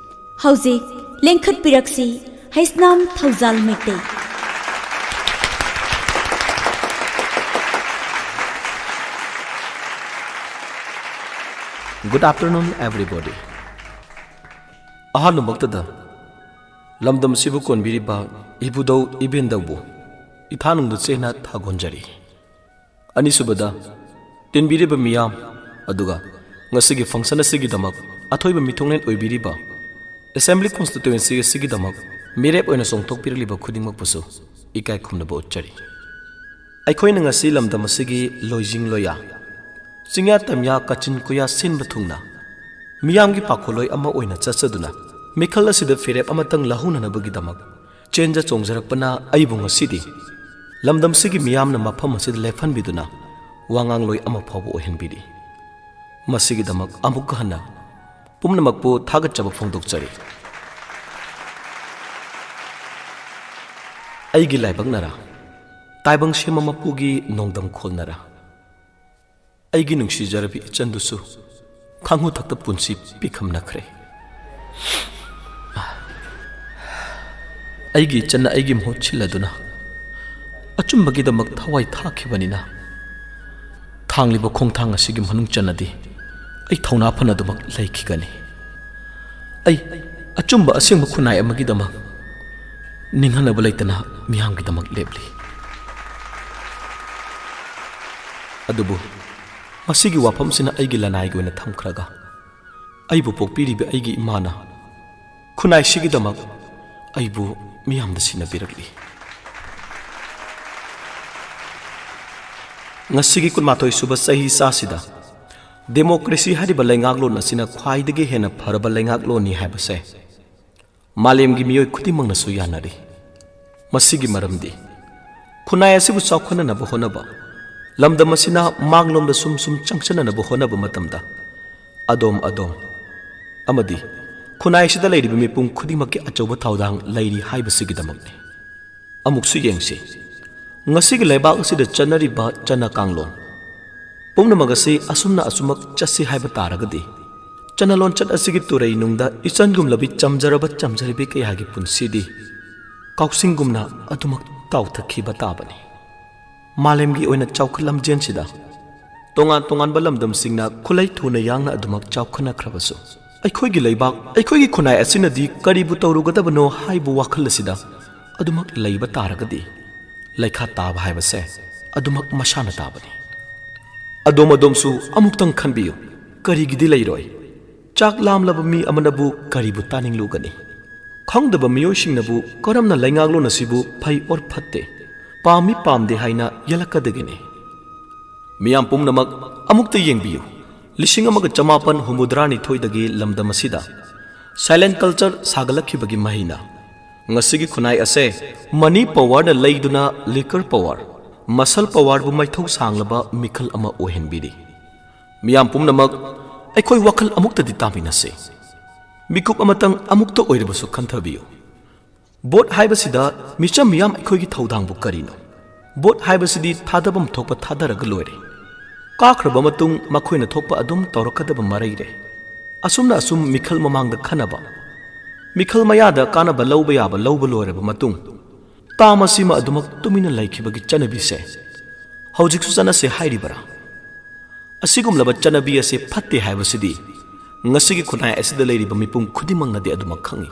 ꯍꯧꯖꯤꯛ ꯂꯦꯡꯈꯠꯄꯤꯔꯛꯁꯤ, Heisnam ꯊꯧꯖꯥꯜ Meitei. Good afternoon, everybody. ꯑꯍꯥꯟꯕꯃꯛꯇꯗ ꯂꯝꯗꯝ ꯑꯁꯤꯕꯨ ꯀꯣꯟꯕꯤꯔꯤꯕ ꯏꯕꯨꯙꯧ ꯏꯕꯦꯟꯗꯧꯕꯨ ꯏꯊꯥꯅꯨꯡꯗ ꯆꯦꯟꯅ ꯊꯥꯒꯣꯟꯖꯔꯤ꯫ ꯑꯅꯤꯁꯨꯕꯗ, ꯇꯤꯟꯕꯤꯔꯤꯕ ꯃꯤꯌꯥꯝ, ꯑꯗꯨꯒ ꯉꯁꯤꯒꯤ function ꯑꯁꯤꯒꯤꯗꯃꯛ ꯑꯊꯣꯏꯕ ꯃꯤꯊꯨꯡꯂꯦꯟ ꯑꯣꯏꯕꯤꯔꯤꯕ Assembly Constituency ꯑꯁꯤꯒꯤꯗꯃꯛ ꯃꯤꯔꯦꯞ ꯑꯣꯏꯅ ꯆꯣꯡꯊꯣꯛꯄꯤꯔꯛꯂꯤꯕ ꯈꯨꯗꯤꯡꯃꯛꯄꯨꯁꯨ ꯏꯀꯥꯏ ꯈꯨꯝꯅꯕ ꯎꯠꯆꯔꯤ꯫ ꯑꯩꯈꯣꯏꯅ ꯉꯁꯤ ꯂꯝꯗꯝ ꯑꯁꯤꯒꯤ ꯂꯣꯏꯖꯤꯡ ꯂꯣꯌꯥ, ꯆꯤꯡꯌꯥ ꯇꯝꯌꯥ, ꯀꯥꯆꯤꯟ ꯀꯣꯌꯥ ꯁꯤꯟꯕ ꯊꯨꯡꯅ ꯃꯤꯌꯥꯝꯒꯤ ꯄꯥꯈꯣꯜꯂꯣꯏ ꯑꯃ ꯑꯣꯏꯅ ꯆꯠꯆꯗꯨꯅ ꯃꯤꯈꯜ ꯑꯁꯤꯗ ꯐꯤꯔꯦꯞ ꯑꯃꯇꯪ ꯂꯧꯍꯧꯅꯅꯕꯒꯤꯗꯃꯛ ꯆꯦꯟꯖ ꯆꯣꯡꯖꯔꯛꯄꯅ ꯑꯩꯕꯨ ꯉꯁꯤꯗꯤ ꯂꯝꯗꯝꯁꯤꯒꯤ ꯃꯤꯌꯥꯝꯅ ꯃꯐꯝ ꯑꯁꯤꯗ ꯂꯦꯞꯍꯟꯕꯤꯗꯨꯅ ꯋꯥꯉꯥꯡꯂꯣꯏ ꯑꯃ ꯐꯥꯎꯕ ꯑꯣꯏꯍꯟꯕꯤꯔꯤ꯫ ꯃꯁꯤꯒꯤꯗꯃꯛ ꯑꯃꯨꯛꯀ ꯍꯟꯅ ꯄꯨꯝꯅꯃꯛꯄꯨ ꯊꯥꯒꯠꯆꯕ ꯐꯣꯡꯗꯣꯛꯆꯔꯤ꯫ ꯑꯩꯒꯤ ꯂꯥꯏꯕꯛꯅꯔꯥ, ꯇꯥꯏꯕꯪ ꯁꯦꯝꯕ ꯃꯄꯨꯒꯤ ꯅꯣꯡꯗꯝ ꯈꯣꯜꯅꯔꯥ, ꯑꯩꯒꯤ ꯅꯨꯡꯁꯤꯖꯔꯕꯤ ꯏꯆꯟꯗꯨꯁꯨ ꯈꯥꯡꯍꯨ ꯊꯛꯇ ꯄꯨꯟꯁꯤ ꯄꯤꯈꯝꯅꯈ꯭ꯔꯦ꯫ ꯑꯩꯒꯤ ꯏꯆꯟꯅ ꯑꯩꯒꯤ ꯃꯍꯨꯠ ꯁꯤꯜꯂꯗꯨꯅ ꯑꯆꯨꯝꯕꯒꯤꯗꯃꯛ ꯊꯋꯥꯏ ꯊꯥꯈꯤꯕꯅꯤꯅ, ꯊꯥꯡꯂꯤꯕ ꯈꯣꯡꯊꯥꯡ ꯑꯁꯤꯒꯤ ꯃꯅꯨꯡ ꯆꯟꯅꯗꯤ ꯑꯩ ꯊꯧꯅꯥ ꯐꯅꯗꯨꯃꯛ ꯂꯩꯈꯤꯒꯅꯤ꯫ ꯑꯩ ꯑꯆꯨꯝꯕ ꯑꯁꯦꯡꯕ ꯈꯨꯟꯅꯥꯏ ꯑꯃꯒꯤꯗꯃꯛ ꯅꯤꯡꯍꯟꯅꯕ ꯂꯩꯇꯅ ꯃꯤꯌꯥꯝꯒꯤꯗꯃꯛ ꯂꯦꯞꯂꯤ꯫ ꯑꯗꯨꯕꯨ ꯃꯁꯤꯒꯤ ꯋꯥꯐꯝꯁꯤꯅ ꯑꯩꯒꯤ ꯂꯅꯥꯏꯒꯤ ꯑꯣꯏꯅ ꯊꯝꯈ꯭ꯔꯒ, ꯑꯩꯕꯨ ꯄꯣꯛꯄꯤꯔꯤꯕ ꯑꯩꯒꯤ ꯏꯃꯥꯅ ꯈꯨꯟꯅꯥꯏꯁꯤꯒꯤꯗꯃꯛ ꯑꯩꯕꯨ ꯃꯤꯌꯥꯝꯗ ꯁꯤꯟꯅꯕꯤꯔꯛꯂꯤ꯫ ꯉꯁꯤꯒꯤ ꯀꯨꯟꯃꯥꯊꯣꯏ ꯁꯨꯕ ꯆꯍꯤ ꯆꯥꯁꯤꯗ ꯗꯦꯃꯣꯀ꯭ꯔꯦꯁꯤ ꯍꯥꯏꯔꯤꯕ ꯂꯩꯉꯥꯛꯂꯣꯟ ꯑꯁꯤꯅ ꯈ꯭ꯋꯥꯏꯗꯒꯤ ꯍꯦꯟꯅ ꯐꯔꯕ ꯂꯩꯉꯥꯛꯂꯣꯟꯅꯤ ꯍꯥꯏꯕꯁꯦ ꯃꯥꯂꯦꯝꯒꯤ ꯃꯤꯑꯣꯏ ꯈꯨꯗꯤꯡꯃꯛꯅꯁꯨ ꯌꯥꯅꯔꯤ꯫ ꯃꯁꯤꯒꯤ ꯃꯔꯝꯗꯤ ꯈꯨꯟꯅꯥꯏ ꯑꯁꯤꯕꯨ ꯆꯥꯎꯈꯠꯅꯅꯕ ꯍꯣꯠꯅꯕ, ꯂꯝꯗꯝ ꯑꯁꯤꯅ ꯃꯥꯡꯂꯣꯝꯗ ꯁꯨꯝ ꯁꯨꯝ ꯆꯪꯁꯤꯟꯅꯅꯕ ꯍꯣꯠꯅꯕ ꯃꯇꯝꯗ ꯑꯗꯣꯝ ꯑꯗꯣꯝ ꯑꯃꯗꯤ ꯈꯨꯟꯅꯥꯏ ꯑꯁꯤꯗ ꯂꯩꯔꯤꯕ ꯃꯤꯄꯨꯝ ꯈꯨꯗꯤꯡꯃꯛꯀꯤ ꯑꯆꯧꯕ ꯊꯧꯗꯥꯡ ꯂꯩꯔꯤ ꯍꯥꯏꯕꯁꯤꯒꯤꯗꯃꯛꯅꯤ꯫ ꯑꯃꯨꯛꯁꯨ ꯌꯦꯡꯁꯤ, ꯉꯁꯤꯒꯤ ꯂꯩꯕꯥꯛ ꯑꯁꯤꯗ ꯆꯠꯅꯔꯤꯕ ꯆꯠꯅ ꯀꯥꯡꯂꯣꯟ ꯄꯨꯝꯅꯃꯛ ꯑꯁꯤ ꯑꯁꯨꯝꯅ ꯑꯁꯨꯝꯃꯛ ꯆꯠꯁꯤ ꯍꯥꯏꯕ ꯇꯥꯔꯒꯗꯤ, ꯆꯠꯅ ꯂꯣꯟꯆꯠ ꯑꯁꯤꯒꯤ ꯇꯨꯔꯩ ꯅꯨꯡꯗ ꯏꯆꯟꯒꯨꯝꯂꯕꯤ ꯆꯝꯖꯔꯕ ꯆꯝꯖꯔꯕꯤ ꯀꯌꯥꯒꯤ ꯄꯨꯟꯁꯤꯗꯤ ꯀꯥꯎꯁꯤꯡꯒꯨꯝꯅ ꯑꯗꯨꯃꯛ ꯇꯥꯎꯊꯈꯤꯕ ꯇꯥꯕꯅꯤ꯫ ꯃꯥꯂꯦꯝꯒꯤ ꯑꯣꯏꯅ ꯆꯥꯎꯈꯠ ꯂꯝꯖꯦꯟꯁꯤꯗ ꯇꯣꯉꯥꯟ ꯇꯣꯉꯥꯟꯕ ꯂꯝꯗꯝꯁꯤꯡꯅ ꯈꯨꯠꯂꯩ ꯊꯨꯅ ꯌꯥꯡꯅ ꯑꯗꯨꯃꯛ ꯆꯥꯎꯈꯠꯅꯈ꯭ꯔꯕꯁꯨ, ꯑꯩꯈꯣꯏꯒꯤ ꯂꯩꯕꯥꯛ, ꯑꯩꯈꯣꯏꯒꯤ ꯈꯨꯟꯅꯥꯏ ꯑꯁꯤꯅꯗꯤ ꯀꯔꯤꯕꯨ ꯇꯧꯔꯨꯒꯗꯕꯅꯣ ꯍꯥꯏꯕ ꯋꯥꯈꯜ ꯑꯁꯤꯗ ꯑꯗꯨꯃꯛ ꯂꯩꯕ ꯇꯥꯔꯒꯗꯤ, ꯂꯩꯈꯥ ꯇꯥꯕ ꯍꯥꯏꯕꯁꯦ ꯑꯗꯨꯃꯛ ꯃꯁꯥꯅ ꯇꯥꯕꯅꯤ꯫ ꯑꯗꯣꯝ ꯑꯗꯣꯝꯁꯨ ꯑꯃꯨꯛꯇꯪ ꯈꯟꯕꯤꯌꯨ, ꯀꯔꯤꯒꯤꯗꯤ ꯂꯩꯔꯣꯏ? ꯆꯥꯛ ꯂꯥꯝꯂꯕ ꯃꯤ ꯑꯃꯅꯕꯨ ꯀꯔꯤꯕꯨ ꯇꯥꯅꯤꯡꯂꯨꯒꯅꯤ? ꯈꯪꯗꯕ ꯃꯤꯑꯣꯏꯁꯤꯡꯅꯕꯨ ꯀꯔꯝꯅ ꯂꯩꯉꯥꯛꯂꯣꯟ ꯑꯁꯤꯕꯨ ꯐꯩ ꯑꯣꯔ ꯐꯠꯇꯦ, ꯄꯥꯝꯃꯤ ꯄꯥꯝꯗꯦ ꯍꯥꯏꯅ ꯌꯦꯜꯂꯛꯀꯗꯒꯦꯅꯤ? ꯃꯤꯌꯥꯝ ꯄꯨꯝꯅꯃꯛ ꯑꯃꯨꯛꯇ ꯌꯦꯡꯕꯤꯌꯨ꯫ ꯂꯤꯁꯤꯡ ꯑꯃꯒ ꯆꯃꯥꯄꯟ ꯍꯨꯝꯐꯨꯇꯔꯥꯅꯤꯊꯣꯏꯗꯒꯤ ꯂꯝꯗꯝ ꯑꯁꯤꯗ silent culture ꯁꯥꯒꯠꯂꯛꯈꯤꯕꯒꯤ ꯃꯍꯩꯅ ꯉꯁꯤꯒꯤ ꯈꯨꯟꯅꯥꯏ ꯑꯁꯦ money powerꯅ ꯂꯩꯗꯨꯅ liquor power, muscle powerꯕꯨ ꯃꯩꯊꯧ ꯁꯥꯡꯂꯕ ꯃꯤꯈꯜ ꯑꯃ ꯑꯣꯏꯍꯟꯕꯤꯔꯤ꯫ ꯃꯤꯌꯥꯝ ꯄꯨꯝꯅꯃꯛ ꯑꯩꯈꯣꯏ ꯋꯥꯈꯜ ꯑꯃꯨꯛꯇꯗꯤ ꯇꯥꯃꯤꯟꯅꯁꯤ꯫ ꯃꯤꯀꯨꯞ ꯑꯃꯇꯪ ꯑꯃꯨꯛꯇ ꯑꯣꯏꯔꯕꯁꯨ ꯈꯟꯊꯕꯤꯌꯨ꯫ ꯚꯣꯠ ꯍꯥꯏꯕꯁꯤꯗ ꯃꯤꯆꯝ ꯃꯤꯌꯥꯝ ꯑꯩꯈꯣꯏꯒꯤ ꯊꯧꯗꯥꯡꯕꯨ ꯀꯔꯤꯅꯣ? ꯚꯣꯠ ꯍꯥꯏꯕꯁꯤꯗꯤ ꯊꯥꯗꯐꯝ ꯊꯣꯛꯄ ꯊꯥꯗꯔꯒ ꯂꯣꯏꯔꯦ꯫ ꯀꯥꯈ꯭ꯔꯕ ꯃꯇꯨꯡ ꯃꯈꯣꯏꯅ ꯊꯣꯛꯄ ꯑꯗꯨꯝ ꯇꯧꯔꯛꯀꯗꯕ ꯃꯔꯩꯔꯦ꯫ ꯑꯁꯨꯝꯅ ꯑꯁꯨꯝ ꯃꯤꯈꯜ ꯃꯃꯥꯡꯗ ꯈꯟꯅꯕ, ꯃꯤꯈꯜ ꯃꯌꯥꯗ ꯀꯥꯟꯅꯕ ꯂꯧꯕ ꯌꯥꯕ ꯂꯧꯕ ꯂꯣꯏꯔꯕ ꯃꯇꯨꯡ, ꯇꯥꯝ ꯑꯁꯤꯃ ꯑꯗꯨꯃꯛ ꯇꯨꯃꯤꯟꯅ ꯂꯩꯈꯤꯕꯒꯤ ꯆꯠꯅꯕꯤꯁꯦ ꯍꯧꯖꯤꯛꯁꯨ ꯆꯠꯅꯁꯦ ꯍꯥꯏꯔꯤꯕꯔꯥ? ꯑꯁꯤꯒꯨꯝꯂꯕ ꯆꯠꯅꯕꯤ ꯑꯁꯤ ꯐꯠꯇꯦ ꯍꯥꯏꯕꯁꯤꯗꯤ ꯉꯁꯤꯒꯤ ꯈꯨꯟꯅꯥꯏ ꯑꯁꯤꯗ ꯂꯩꯔꯤꯕ ꯃꯤꯄꯨꯝ ꯈꯨꯗꯤꯡꯃꯛꯅꯗꯤ ꯑꯗꯨꯃꯛ ꯈꯪꯏ꯫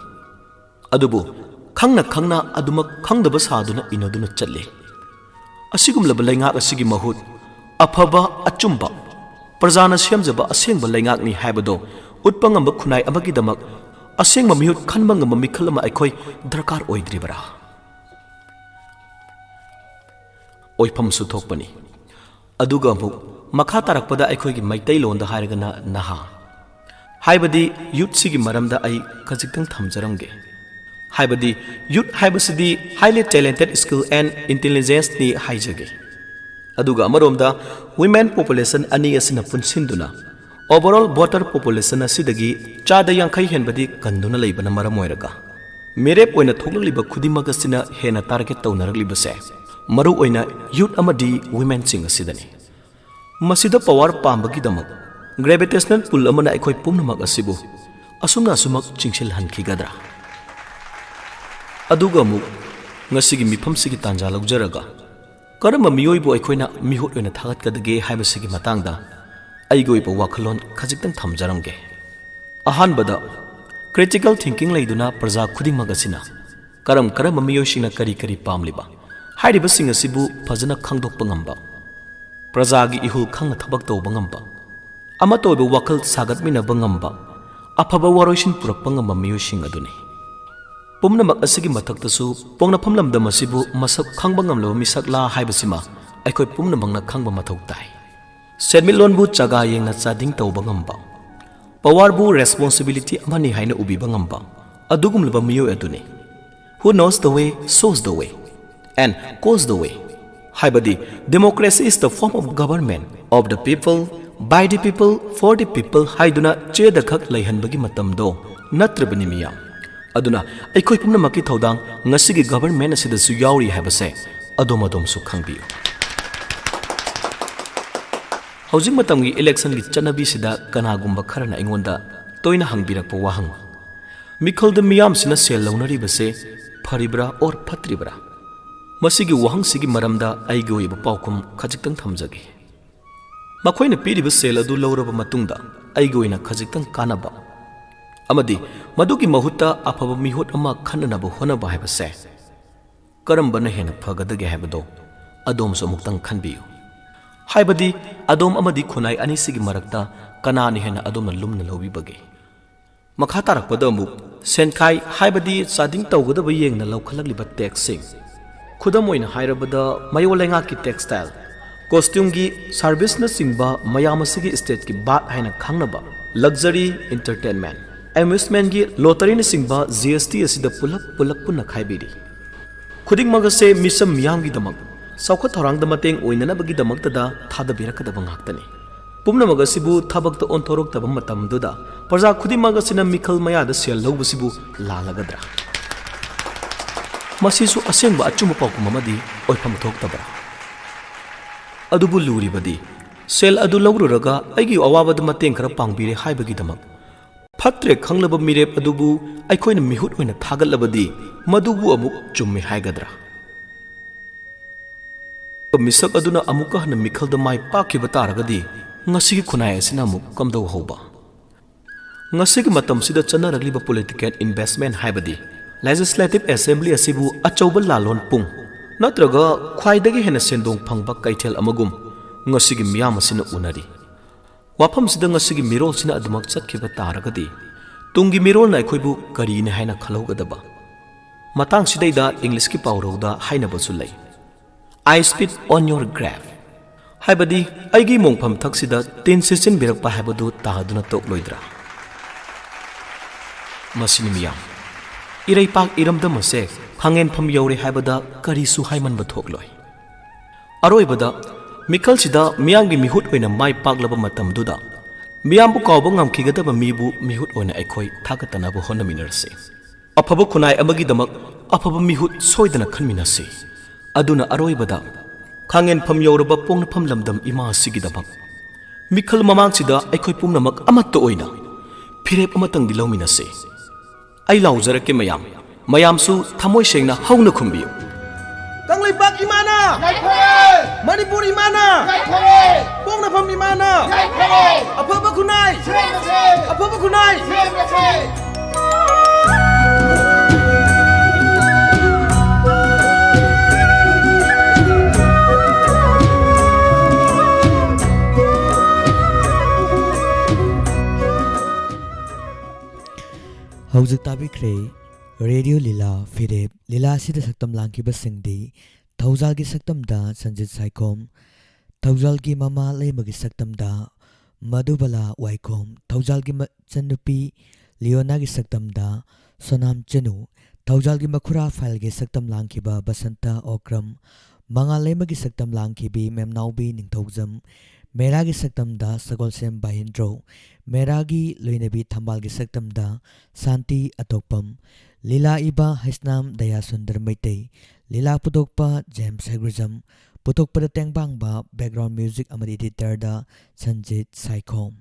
ꯑꯗꯨꯕꯨ ꯈꯪꯅ ꯈꯪꯅ ꯑꯗꯨꯃꯛ ꯈꯪꯗꯕ ꯁꯥꯗꯨꯅ ꯏꯟꯅꯗꯨꯅ ꯆꯠꯂꯤ꯫ ꯑꯁꯤꯒꯨꯝꯂꯕ ꯂꯩꯉꯥꯛ ꯑꯁꯤꯒꯤ ꯃꯍꯨꯠ ꯑꯐꯕ, ꯑꯆꯨꯝꯕ, ꯄ꯭ꯔꯖꯥꯅ ꯁꯦꯝꯖꯕ ꯑꯁꯦꯡꯕ ꯂꯩꯉꯥꯛꯅꯤ ꯍꯥꯏꯕꯗꯣ ꯎꯠꯄ ꯉꯝꯕ ꯈꯨꯟꯅꯥꯏ ꯑꯃꯒꯤꯗꯃꯛ ꯑꯁꯦꯡꯕ ꯃꯤꯍꯨꯠ ꯈꯟꯕ ꯉꯝꯕ ꯃꯤꯈꯜ ꯑꯃ ꯑꯩꯈꯣꯏ ꯗꯔꯀꯥꯔ ꯑꯣꯏꯗ꯭ꯔꯤꯕꯔꯥ? ꯑꯣꯏꯐꯝꯁꯨ ꯊꯣꯛꯄꯅꯤ꯫ ꯑꯗꯨꯒ ꯑꯃꯨꯛ ꯃꯈꯥ ꯇꯥꯔꯛꯄꯗ ꯑꯩꯈꯣꯏꯒꯤ ꯃꯩꯇꯩꯂꯣꯟꯗ ꯍꯥꯏꯔꯒꯅ ꯅꯍꯥ, ꯍꯥꯏꯕꯗꯤ ꯌꯨꯠꯁꯤꯒꯤ ꯃꯔꯝꯗ ꯑꯩ ꯈꯖꯤꯛꯇꯪ ꯊꯝꯖꯔꯝꯒꯦ꯫ ꯍꯥꯏꯕꯗꯤ ꯌꯨꯠ ꯍꯥꯏꯕꯁꯤꯗꯤ highly talented, skill and intelligenceꯅꯤ ꯍꯥꯏꯖꯒꯦ꯫ ꯑꯗꯨꯒ ꯑꯃꯔꯣꯝꯗ women population ꯑꯅꯤ ꯑꯁꯤꯅ ꯄꯨꯟꯁꯤꯟꯗꯨꯅ overall voter population ꯑꯁꯤꯗꯒꯤ ꯆꯥꯗ ꯌꯥꯡꯈꯩ ꯍꯦꯟꯕꯗꯤ ꯀꯟꯗꯨꯅ ꯂꯩꯕꯅ ꯃꯔꯝ ꯑꯣꯏꯔꯒ ꯃꯤꯔꯦꯞ ꯑꯣꯏꯅ ꯊꯣꯛꯂꯛꯂꯤꯕ ꯈꯨꯗꯤꯡꯃꯛ ꯑꯁꯤꯅ ꯍꯦꯟꯅ target ꯇꯧꯅꯔꯛꯂꯤꯕꯁꯦ ꯃꯔꯨꯑꯣꯏꯅ ꯌꯨꯠ ꯑꯃꯗꯤ womenꯁꯤꯡ ꯑꯁꯤꯗꯅꯤ꯫ ꯃꯁꯤꯗ power ꯄꯥꯝꯕꯒꯤꯗꯃꯛ gravitational pull ꯑꯃꯅ ꯑꯩꯈꯣꯏ ꯄꯨꯝꯅꯃꯛ ꯑꯁꯤꯕꯨ ꯑꯁꯨꯝꯅ ꯑꯁꯨꯃꯛ ꯆꯤꯡꯁꯤꯜꯍꯟꯈꯤꯒꯗ꯭ꯔꯥ? ꯑꯗꯨꯒ ꯑꯃꯨꯛ ꯉꯁꯤꯒꯤ ꯃꯤꯐꯝꯁꯤꯒꯤ ꯇꯥꯟꯖꯥ ꯂꯧꯖꯔꯒ ꯀꯔꯝꯕ ꯃꯤꯑꯣꯏꯕꯨ ꯑꯩꯈꯣꯏꯅ ꯃꯤꯍꯨꯠ ꯑꯣꯏꯅ ꯊꯥꯒꯠꯀꯗꯒꯦ ꯍꯥꯏꯕꯁꯤꯒꯤ ꯃꯇꯥꯡꯗ ꯑꯩꯒꯤ ꯑꯣꯏꯕ ꯋꯥꯈꯜꯂꯣꯟ ꯈꯖꯤꯛꯇꯪ ꯊꯝꯖꯔꯝꯒꯦ꯫ ꯑꯍꯥꯟꯕꯗ, critical thinking ꯂꯩꯗꯨꯅ ꯄ꯭ꯔꯖꯥ ꯈꯨꯗꯤꯡꯃꯛ ꯑꯁꯤꯅ ꯀꯔꯝ ꯀꯔꯝꯕ ꯃꯤꯑꯣꯏꯁꯤꯡꯅ ꯀꯔꯤ ꯀꯔꯤ ꯄꯥꯝꯂꯤꯕ ꯍꯥꯏꯔꯤꯕꯁꯤꯡ ꯑꯁꯤꯕꯨ ꯐꯖꯅ ꯈꯪꯗꯣꯛꯄ ꯉꯝꯕ, ꯄ꯭ꯔꯖꯥꯒꯤ ꯏꯍꯨꯜ ꯈꯪꯅ ꯊꯕꯛ ꯇꯧꯕ ꯉꯝꯕ, ꯑꯃꯠꯇ ꯑꯣꯏꯕ ꯋꯥꯈꯜ ꯁꯥꯒꯠꯃꯤꯟꯅꯕ ꯉꯝꯕ, ꯑꯐꯕ ꯋꯥꯔꯣꯏꯁꯤꯟ ꯄꯨꯔꯛꯄ ꯉꯝꯕ ꯃꯤꯑꯣꯏꯁꯤꯡ ꯑꯗꯨꯅꯤ꯫ ꯄꯨꯝꯅꯃꯛ ꯑꯁꯤꯒꯤ ꯃꯊꯛꯇꯁꯨ ꯄꯣꯛꯅꯐꯝ ꯂꯝꯗꯝ ꯑꯁꯤꯕꯨ ꯃꯁꯛ ꯈꯪꯕ ꯉꯝꯂꯕ ꯃꯤꯁꯛꯂꯥ ꯍꯥꯏꯕꯁꯤꯃ ꯑꯩꯈꯣꯏ ꯄꯨꯝꯅꯃꯛꯅ ꯈꯪꯕ ꯃꯊꯧ ꯇꯥꯏ꯫ ꯁꯦꯟꯃꯤꯠꯂꯣꯟꯕꯨ ꯆꯥꯒꯥ ꯌꯦꯡꯅ ꯆꯥꯗꯤꯡ ꯇꯧꯕ ꯉꯝꯕ, powerꯕꯨ responsibility ꯑꯃꯅꯤ ꯍꯥꯏꯅ ꯎꯕꯤꯕ ꯉꯝꯕ ꯑꯗꯨꯒꯨꯝꯂꯕ ꯃꯤꯑꯣꯏ ꯑꯗꯨꯅꯤ꯫ Who knows the way, shows the way, and goes the way꯫ ꯍꯥꯏꯕꯗꯤ, democracy is the form of government of the people, by the people, for the people ꯍꯥꯏꯗꯨꯅ ꯆꯦꯗ ꯈꯛ ꯂꯩꯍꯟꯕꯒꯤ ꯃꯇꯝꯗꯣ ꯅꯠꯇ꯭ꯔꯕꯅꯤ ꯃꯤꯌꯥꯝ꯫ ꯑꯗꯨꯅ ꯑꯩꯈꯣꯏ ꯄꯨꯝꯅꯃꯛꯀꯤ ꯊꯧꯗꯥꯡ ꯉꯁꯤꯒꯤ government ꯑꯁꯤꯗꯁꯨ ꯌꯥꯎꯔꯤ ꯍꯥꯏꯕꯁꯦ ꯑꯗꯣꯝ ꯑꯗꯣꯝꯁꯨ ꯈꯪꯕꯤꯌꯨ꯫ ꯍꯧꯖꯤꯛ ꯃꯇꯝꯒꯤ electionꯒꯤ ꯆꯠꯅꯕꯤꯁꯤꯗ ꯀꯅꯥꯒꯨꯝꯕ ꯈꯔꯅ ꯑꯩꯉꯣꯟꯗ ꯇꯣꯏꯅ ꯍꯪꯕꯤꯔꯛꯄ ꯋꯥꯍꯪ, "ꯃꯤꯈꯜꯗ ꯃꯤꯌꯥꯝꯁꯤꯅ ꯁꯦꯜ ꯂꯧꯅꯔꯤꯕꯁꯦ ꯐꯔꯤꯕ꯭ꯔꯥ or ꯐꯠꯇ꯭ꯔꯤꯕ꯭ꯔꯥ?" ꯃꯁꯤꯒꯤ ꯋꯥꯍꯪꯁꯤꯒꯤ ꯃꯔꯝꯗ ꯑꯩꯒꯤ ꯑꯣꯏꯕ ꯄꯥꯎꯈꯨꯝ ꯈꯖꯤꯛꯇꯪ ꯊꯝꯖꯒꯦ꯫ ꯃꯈꯣꯏꯅ ꯄꯤꯔꯤꯕ ꯁꯦꯜ ꯑꯗꯨ ꯂꯧꯔꯕ ꯃꯇꯨꯡꯗ ꯑꯩꯒꯤ ꯑꯣꯏꯅ ꯈꯖꯤꯛꯇꯪ ꯀꯥꯟꯅꯕ ꯑꯃꯗꯤ ꯃꯗꯨꯒꯤ ꯃꯍꯨꯠꯇ ꯑꯐꯕ ꯃꯤꯍꯨꯠ ꯑꯃ ꯈꯟꯅꯅꯕ ꯍꯣꯠꯅꯕ ꯍꯥꯏꯕꯁꯦ ꯀꯔꯝꯕꯅ ꯍꯦꯟꯅ ꯐꯒꯗꯒꯦ ꯍꯥꯏꯕꯗꯣ ꯑꯗꯣꯝꯁꯨ ꯑꯃꯨꯛꯇꯪ ꯈꯟꯕꯤꯌꯨ꯫ ꯍꯥꯏꯕꯗꯤ ꯑꯗꯣꯝ ꯑꯃꯗꯤ ꯈꯨꯟꯅꯥꯏ ꯑꯅꯤꯁꯤꯒꯤ ꯃꯔꯛꯇ ꯀꯅꯥꯅ ꯍꯦꯟꯅ ꯑꯗꯣꯝꯅ ꯂꯨꯝꯅ ꯂꯧꯕꯤꯕꯒꯦ? ꯃꯈꯥ ꯇꯥꯔꯛꯄꯗ ꯑꯃꯨꯛ ꯁꯦꯟꯈꯥꯏ ꯍꯥꯏꯕꯗꯤ ꯆꯥꯗꯤꯡ ꯇꯧꯒꯗꯕ ꯌꯦꯡꯅ ꯂꯧꯈꯠꯂꯛꯂꯤꯕ taxꯁꯤꯡ, ꯈꯨꯗꯝ ꯑꯣꯏꯅ ꯍꯥꯏꯔꯕꯗ ꯃꯌꯣꯜ ꯂꯩꯉꯥꯛꯀꯤ textile, ꯀꯣꯁꯇ꯭ꯌꯨꯝꯒꯤ ꯁꯥꯔꯚꯤꯁꯅꯆꯤꯡꯕ ꯃꯌꯥꯝ ꯑꯁꯤꯒꯤ ꯁ꯭ꯇꯦꯠꯀꯤ ꯚꯥꯠ ꯍꯥꯏꯅ ꯈꯪꯅꯕ ꯂꯛꯖꯔꯤ, ꯏꯟꯇꯔꯇꯦꯟꯃꯦꯟ, ꯑꯦꯃ꯭ꯌꯨꯁꯃꯦꯟꯒꯤ ꯂꯣꯇꯔꯤꯅꯆꯤꯡꯕ ꯖꯤ ꯑꯦꯁ ꯇꯤ ꯑꯁꯤꯗ ꯄꯨꯂꯞ ꯄꯨꯂꯞ ꯄꯨꯟꯅ ꯈꯥꯏꯕꯤꯔꯤ꯫ ꯈꯨꯗꯤꯡꯃꯛ ꯑꯁꯦ ꯃꯤꯆꯝ ꯃꯤꯌꯥꯝꯒꯤꯗꯃꯛ ꯆꯥꯎꯈꯠ ꯊꯧꯔꯥꯡꯗ ꯃꯇꯦꯡ ꯑꯣꯏꯅꯅꯕꯒꯤꯗꯃꯛꯇꯗ ꯊꯥꯗꯕꯤꯔꯛꯀꯗꯕ ꯉꯥꯛꯇꯅꯤ꯫ ꯄꯨꯝꯅꯃꯛ ꯑꯁꯤꯕꯨ ꯊꯕꯛꯇ ꯑꯣꯟꯊꯣꯔꯛꯇꯕ ꯃꯇꯝꯗꯨꯗ ꯄ꯭ꯔꯖꯥ ꯈꯨꯗꯤꯡꯃꯛ ꯑꯁꯤꯅ ꯃꯤꯈꯜ ꯃꯌꯥꯗ ꯁꯦꯜ ꯂꯧꯕꯁꯤꯕꯨ ꯂꯥꯜꯂꯒꯗ꯭ꯔꯥ? ꯃꯁꯤꯁꯨ ꯑꯁꯦꯡꯕ ꯑꯆꯨꯝꯕ ꯄꯥꯎꯈꯨꯝ ꯑꯃꯗꯤ ꯑꯣꯏꯐꯝ ꯊꯣꯛꯇꯕ꯭ꯔꯥ? ꯑꯗꯨꯕꯨ ꯂꯨꯔꯤꯕꯗꯤ, ꯁꯦꯜ ꯑꯗꯨ ꯂꯧꯔꯨꯔꯒ ꯑꯩꯒꯤ ꯑꯋꯥꯕꯗ ꯃꯇꯦꯡ ꯈꯔ ꯄꯥꯡꯕꯤꯔꯦ ꯍꯥꯏꯕꯒꯤꯗꯃꯛ ꯐꯠꯇ꯭ꯔꯦ ꯈꯪꯂꯕ ꯃꯤꯔꯦꯞ ꯑꯗꯨꯕꯨ ꯑꯩꯈꯣꯏꯅ ꯃꯤꯍꯨꯠ ꯑꯣꯏꯅ ꯊꯥꯒꯠꯂꯕꯗꯤ, ꯃꯗꯨꯕꯨ ꯑꯃꯨꯛ ꯆꯨꯝꯃꯦ ꯍꯥꯏꯒꯗ꯭ꯔꯥ? ꯃꯤꯁꯛ ꯑꯗꯨꯅ ꯑꯃꯨꯛꯀ ꯍꯟꯅ ꯃꯤꯈꯜꯗ ꯃꯥꯏ ꯄꯥꯛꯈꯤꯕ ꯇꯥꯔꯒꯗꯤ, ꯉꯁꯤꯒꯤ ꯈꯨꯟꯅꯥꯏ ꯑꯁꯤꯅ ꯑꯃꯨꯛ ꯀꯝꯗꯧꯍꯧꯕ? ꯉꯁꯤꯒꯤ ꯃꯇꯝꯁꯤꯗ ꯆꯠꯅꯔꯛꯂꯤꯕ ꯄꯣꯂꯤꯇꯤꯀꯦꯜ ꯏꯟꯚꯦꯁꯃꯦꯟ ꯍꯥꯏꯕꯗꯤ ꯂꯦꯖꯤꯁꯂꯦꯇꯤꯚ ꯑꯦꯁꯦꯝꯕ꯭ꯂꯤ ꯑꯁꯤꯕꯨ ꯑꯆꯧꯕ ꯂꯥꯂꯣꯟ ꯄꯨꯡ ꯅꯠꯇ꯭ꯔꯒ ꯈ꯭ꯋꯥꯏꯗꯒꯤ ꯍꯦꯟꯅ ꯁꯦꯟꯗꯣꯡ ꯐꯪꯕ ꯀꯩꯊꯦꯜ ꯑꯃꯒꯨꯝ ꯉꯁꯤꯒꯤ ꯃꯤꯌꯥꯝ ꯑꯁꯤꯅ ꯎꯅꯔꯤ꯫ ꯋꯥꯐꯝꯁꯤꯗ ꯉꯁꯤꯒꯤ ꯃꯤꯔꯣꯜꯁꯤꯅ ꯑꯗꯨꯃꯛ ꯆꯠꯈꯤꯕ ꯇꯥꯔꯒꯗꯤ, ꯇꯨꯡꯒꯤ ꯃꯤꯔꯣꯜꯅ ꯑꯩꯈꯣꯏꯕꯨ ꯀꯔꯤꯅꯤ ꯍꯥꯏꯅ ꯈꯜꯍꯧꯒꯗꯕ? ꯃꯇꯥꯡꯁꯤꯗꯩꯗ ꯏꯪꯂꯤꯁꯀꯤ ꯄꯥꯎꯔꯧꯗ ꯍꯥꯏꯅꯕꯁꯨ ꯂꯩ, "I spit on your grave", ꯍꯥꯏꯕꯗꯤ ꯑꯩꯒꯤ ꯃꯣꯡꯐꯝ ꯊꯛꯁꯤꯗ ꯇꯤꯟ ꯁꯤꯠꯆꯤꯟꯕꯤꯔꯛꯄ ꯍꯥꯏꯕꯗꯨ ꯇꯥꯗꯨꯅ ꯇꯣꯛꯂꯣꯏꯗ꯭ꯔꯥ? ꯃꯁꯤꯅꯤ ꯃꯤꯌꯥꯝ, ꯏꯔꯩꯄꯥꯛ ꯏꯔꯝꯗꯝ ꯑꯁꯦ ꯈꯥꯡꯉꯦꯟꯐꯝ ꯌꯧꯔꯦ ꯍꯥꯏꯕꯗ ꯀꯔꯤꯁꯨ ꯍꯥꯏꯃꯟꯕ ꯊꯣꯛꯂꯣꯏ꯫ ꯑꯔꯣꯏꯕꯗ, ꯃꯤꯈꯜꯁꯤꯗ ꯃꯤꯌꯥꯝꯒꯤ ꯃꯤꯍꯨꯠ ꯑꯣꯏꯅ ꯃꯥꯏ ꯄꯥꯛꯂꯕ ꯃꯇꯝꯗꯨꯗ, ꯃꯤꯌꯥꯝꯕꯨ ꯀꯥꯎꯕ ꯉꯝꯈꯤꯒꯗꯕ ꯃꯤꯕꯨ ꯃꯤꯍꯨꯠ ꯑꯣꯏꯅ ꯑꯩꯈꯣꯏ ꯊꯥꯒꯠꯇꯅꯕ ꯍꯣꯠꯅꯃꯤꯟꯅꯔꯁꯤ꯫ ꯑꯐꯕ ꯈꯨꯟꯅꯥꯏ ꯑꯃꯒꯤꯗꯃꯛ ꯑꯐꯕ ꯃꯤꯍꯨꯠ ꯁꯣꯏꯗꯅ ꯈꯟꯃꯤꯟꯅꯁꯤ꯫ ꯑꯗꯨꯅ ꯑꯔꯣꯏꯕꯗ, ꯈꯥꯡꯉꯦꯟꯐꯝ ꯌꯧꯔꯕ ꯄꯣꯛꯅꯐꯝ ꯂꯝꯗꯝ ꯏꯃꯥ ꯑꯁꯤꯒꯤꯗꯃꯛ ꯃꯤꯈꯜ ꯃꯃꯥꯡꯁꯤꯗ ꯑꯩꯈꯣꯏ ꯄꯨꯝꯅꯃꯛ ꯑꯃꯠꯇ ꯑꯣꯏꯅ ꯐꯤꯔꯦꯞ ꯑꯃꯇꯪꯗꯤ ꯂꯧꯃꯤꯟꯅꯁꯤ꯫ ꯑꯩ ꯂꯥꯎꯖꯔꯛꯀꯦ ꯃꯌꯥꯝ, ꯃꯌꯥꯝꯁꯨ ꯊꯃꯣꯏ ꯁꯦꯡꯅ ꯍꯧꯅ ꯈꯨꯝꯕꯤꯌꯨ꯫ ꯀꯪꯂꯩꯄꯥꯛ ꯏꯃꯥꯅ! ꯌꯥꯏꯐꯔꯦ! ꯃꯅꯤꯄꯨꯔ ꯏꯃꯥꯅ! ꯌꯥꯏꯐꯔꯦ! ꯄꯣꯛꯅꯐꯝ ꯏꯃꯥꯅ! ꯌꯥꯏꯐꯔꯦ! ꯑꯐꯕ ꯈꯨꯟꯅꯥꯏ! ꯁꯦꯝꯕꯁꯦ! ꯑꯐꯕ ꯈꯨꯟꯅꯥꯏ! ꯁꯦꯝꯕꯁꯦ! ꯍꯧꯖꯤꯛ ꯇꯥꯕꯤꯈ꯭ꯔꯦ ꯔꯦꯗꯤꯑꯣ ꯂꯤꯂꯥ ꯐꯤꯔꯦꯞ꯫ ꯂꯤꯂꯥ ꯑꯁꯤꯗ ꯁꯛꯇꯝ ꯂꯥꯡꯈꯤꯕꯁꯤꯡꯗꯤ ꯊꯧꯖꯥꯜꯒꯤ ꯁꯛꯇꯝꯗ ꯁꯟꯖꯤꯠ ꯁꯥꯏꯈꯣꯝ, ꯊꯧꯖꯥꯜꯒꯤ ꯃꯃꯥ ꯂꯩꯃꯒꯤ ꯁꯛꯇꯝꯗ ꯃꯙꯨꯕꯂꯥ ꯋꯥꯏꯈꯣꯝ, ꯊꯧꯖꯥꯜꯒꯤ ꯃꯆꯟꯅꯨꯄꯤ ꯂꯤꯌꯣꯅꯥꯒꯤ ꯁꯛꯇꯝꯗ ꯁꯣꯅꯥꯝ ꯆꯅꯨ, ꯊꯧꯖꯥꯜꯒꯤ ꯃꯈꯨꯔꯥ ꯐꯥꯏꯜꯒꯤ ꯁꯛꯇꯝ ꯂꯥꯡꯈꯤꯕ ꯕꯁꯟꯇ ꯑꯣꯀ꯭ꯔꯝ, ꯃꯉꯥꯜ ꯂꯩꯃꯒꯤ ꯁꯛꯇꯝ ꯂꯥꯡꯈꯤꯕꯤ ꯃꯦꯝꯅꯥꯎꯕꯤ ꯅꯤꯡꯊꯧꯖꯝ, ꯃꯦꯔꯥꯒꯤ ꯁꯛꯇꯝꯗ ꯁꯒꯣꯜꯁꯦꯝ ꯚꯥꯏꯍꯦꯟꯗ꯭ꯔꯣ, ꯃꯦꯔꯥꯒꯤ ꯂꯣꯏꯅꯕꯤ ꯊꯝꯕꯥꯜꯒꯤ ꯁꯛꯇꯝꯗ ꯁꯥꯟꯇꯤ ꯑꯇꯣꯛꯄꯝ, ꯂꯤꯂꯥ ꯏꯕ ꯍꯩꯁꯅꯥꯝ ꯗꯌꯥꯁꯨꯟꯗꯔ ꯃꯩꯇꯩ, ꯂꯤꯂꯥ ꯄꯨꯊꯣꯛꯄ ꯖꯦꯝꯁ ꯍꯦꯒ꯭ꯔꯤꯖꯝ, ꯄꯨꯊꯣꯛꯄꯗ ꯇꯦꯡꯕꯥꯡꯕ ꯕꯦꯛꯒ꯭ꯔꯥꯎꯟ ꯃ꯭ꯌꯨꯖꯤꯛ ꯑꯃꯗꯤ ꯏꯗꯤꯇꯔꯗ ꯁꯟꯖꯤꯠ ꯁꯥꯏꯈꯣꯝ꯫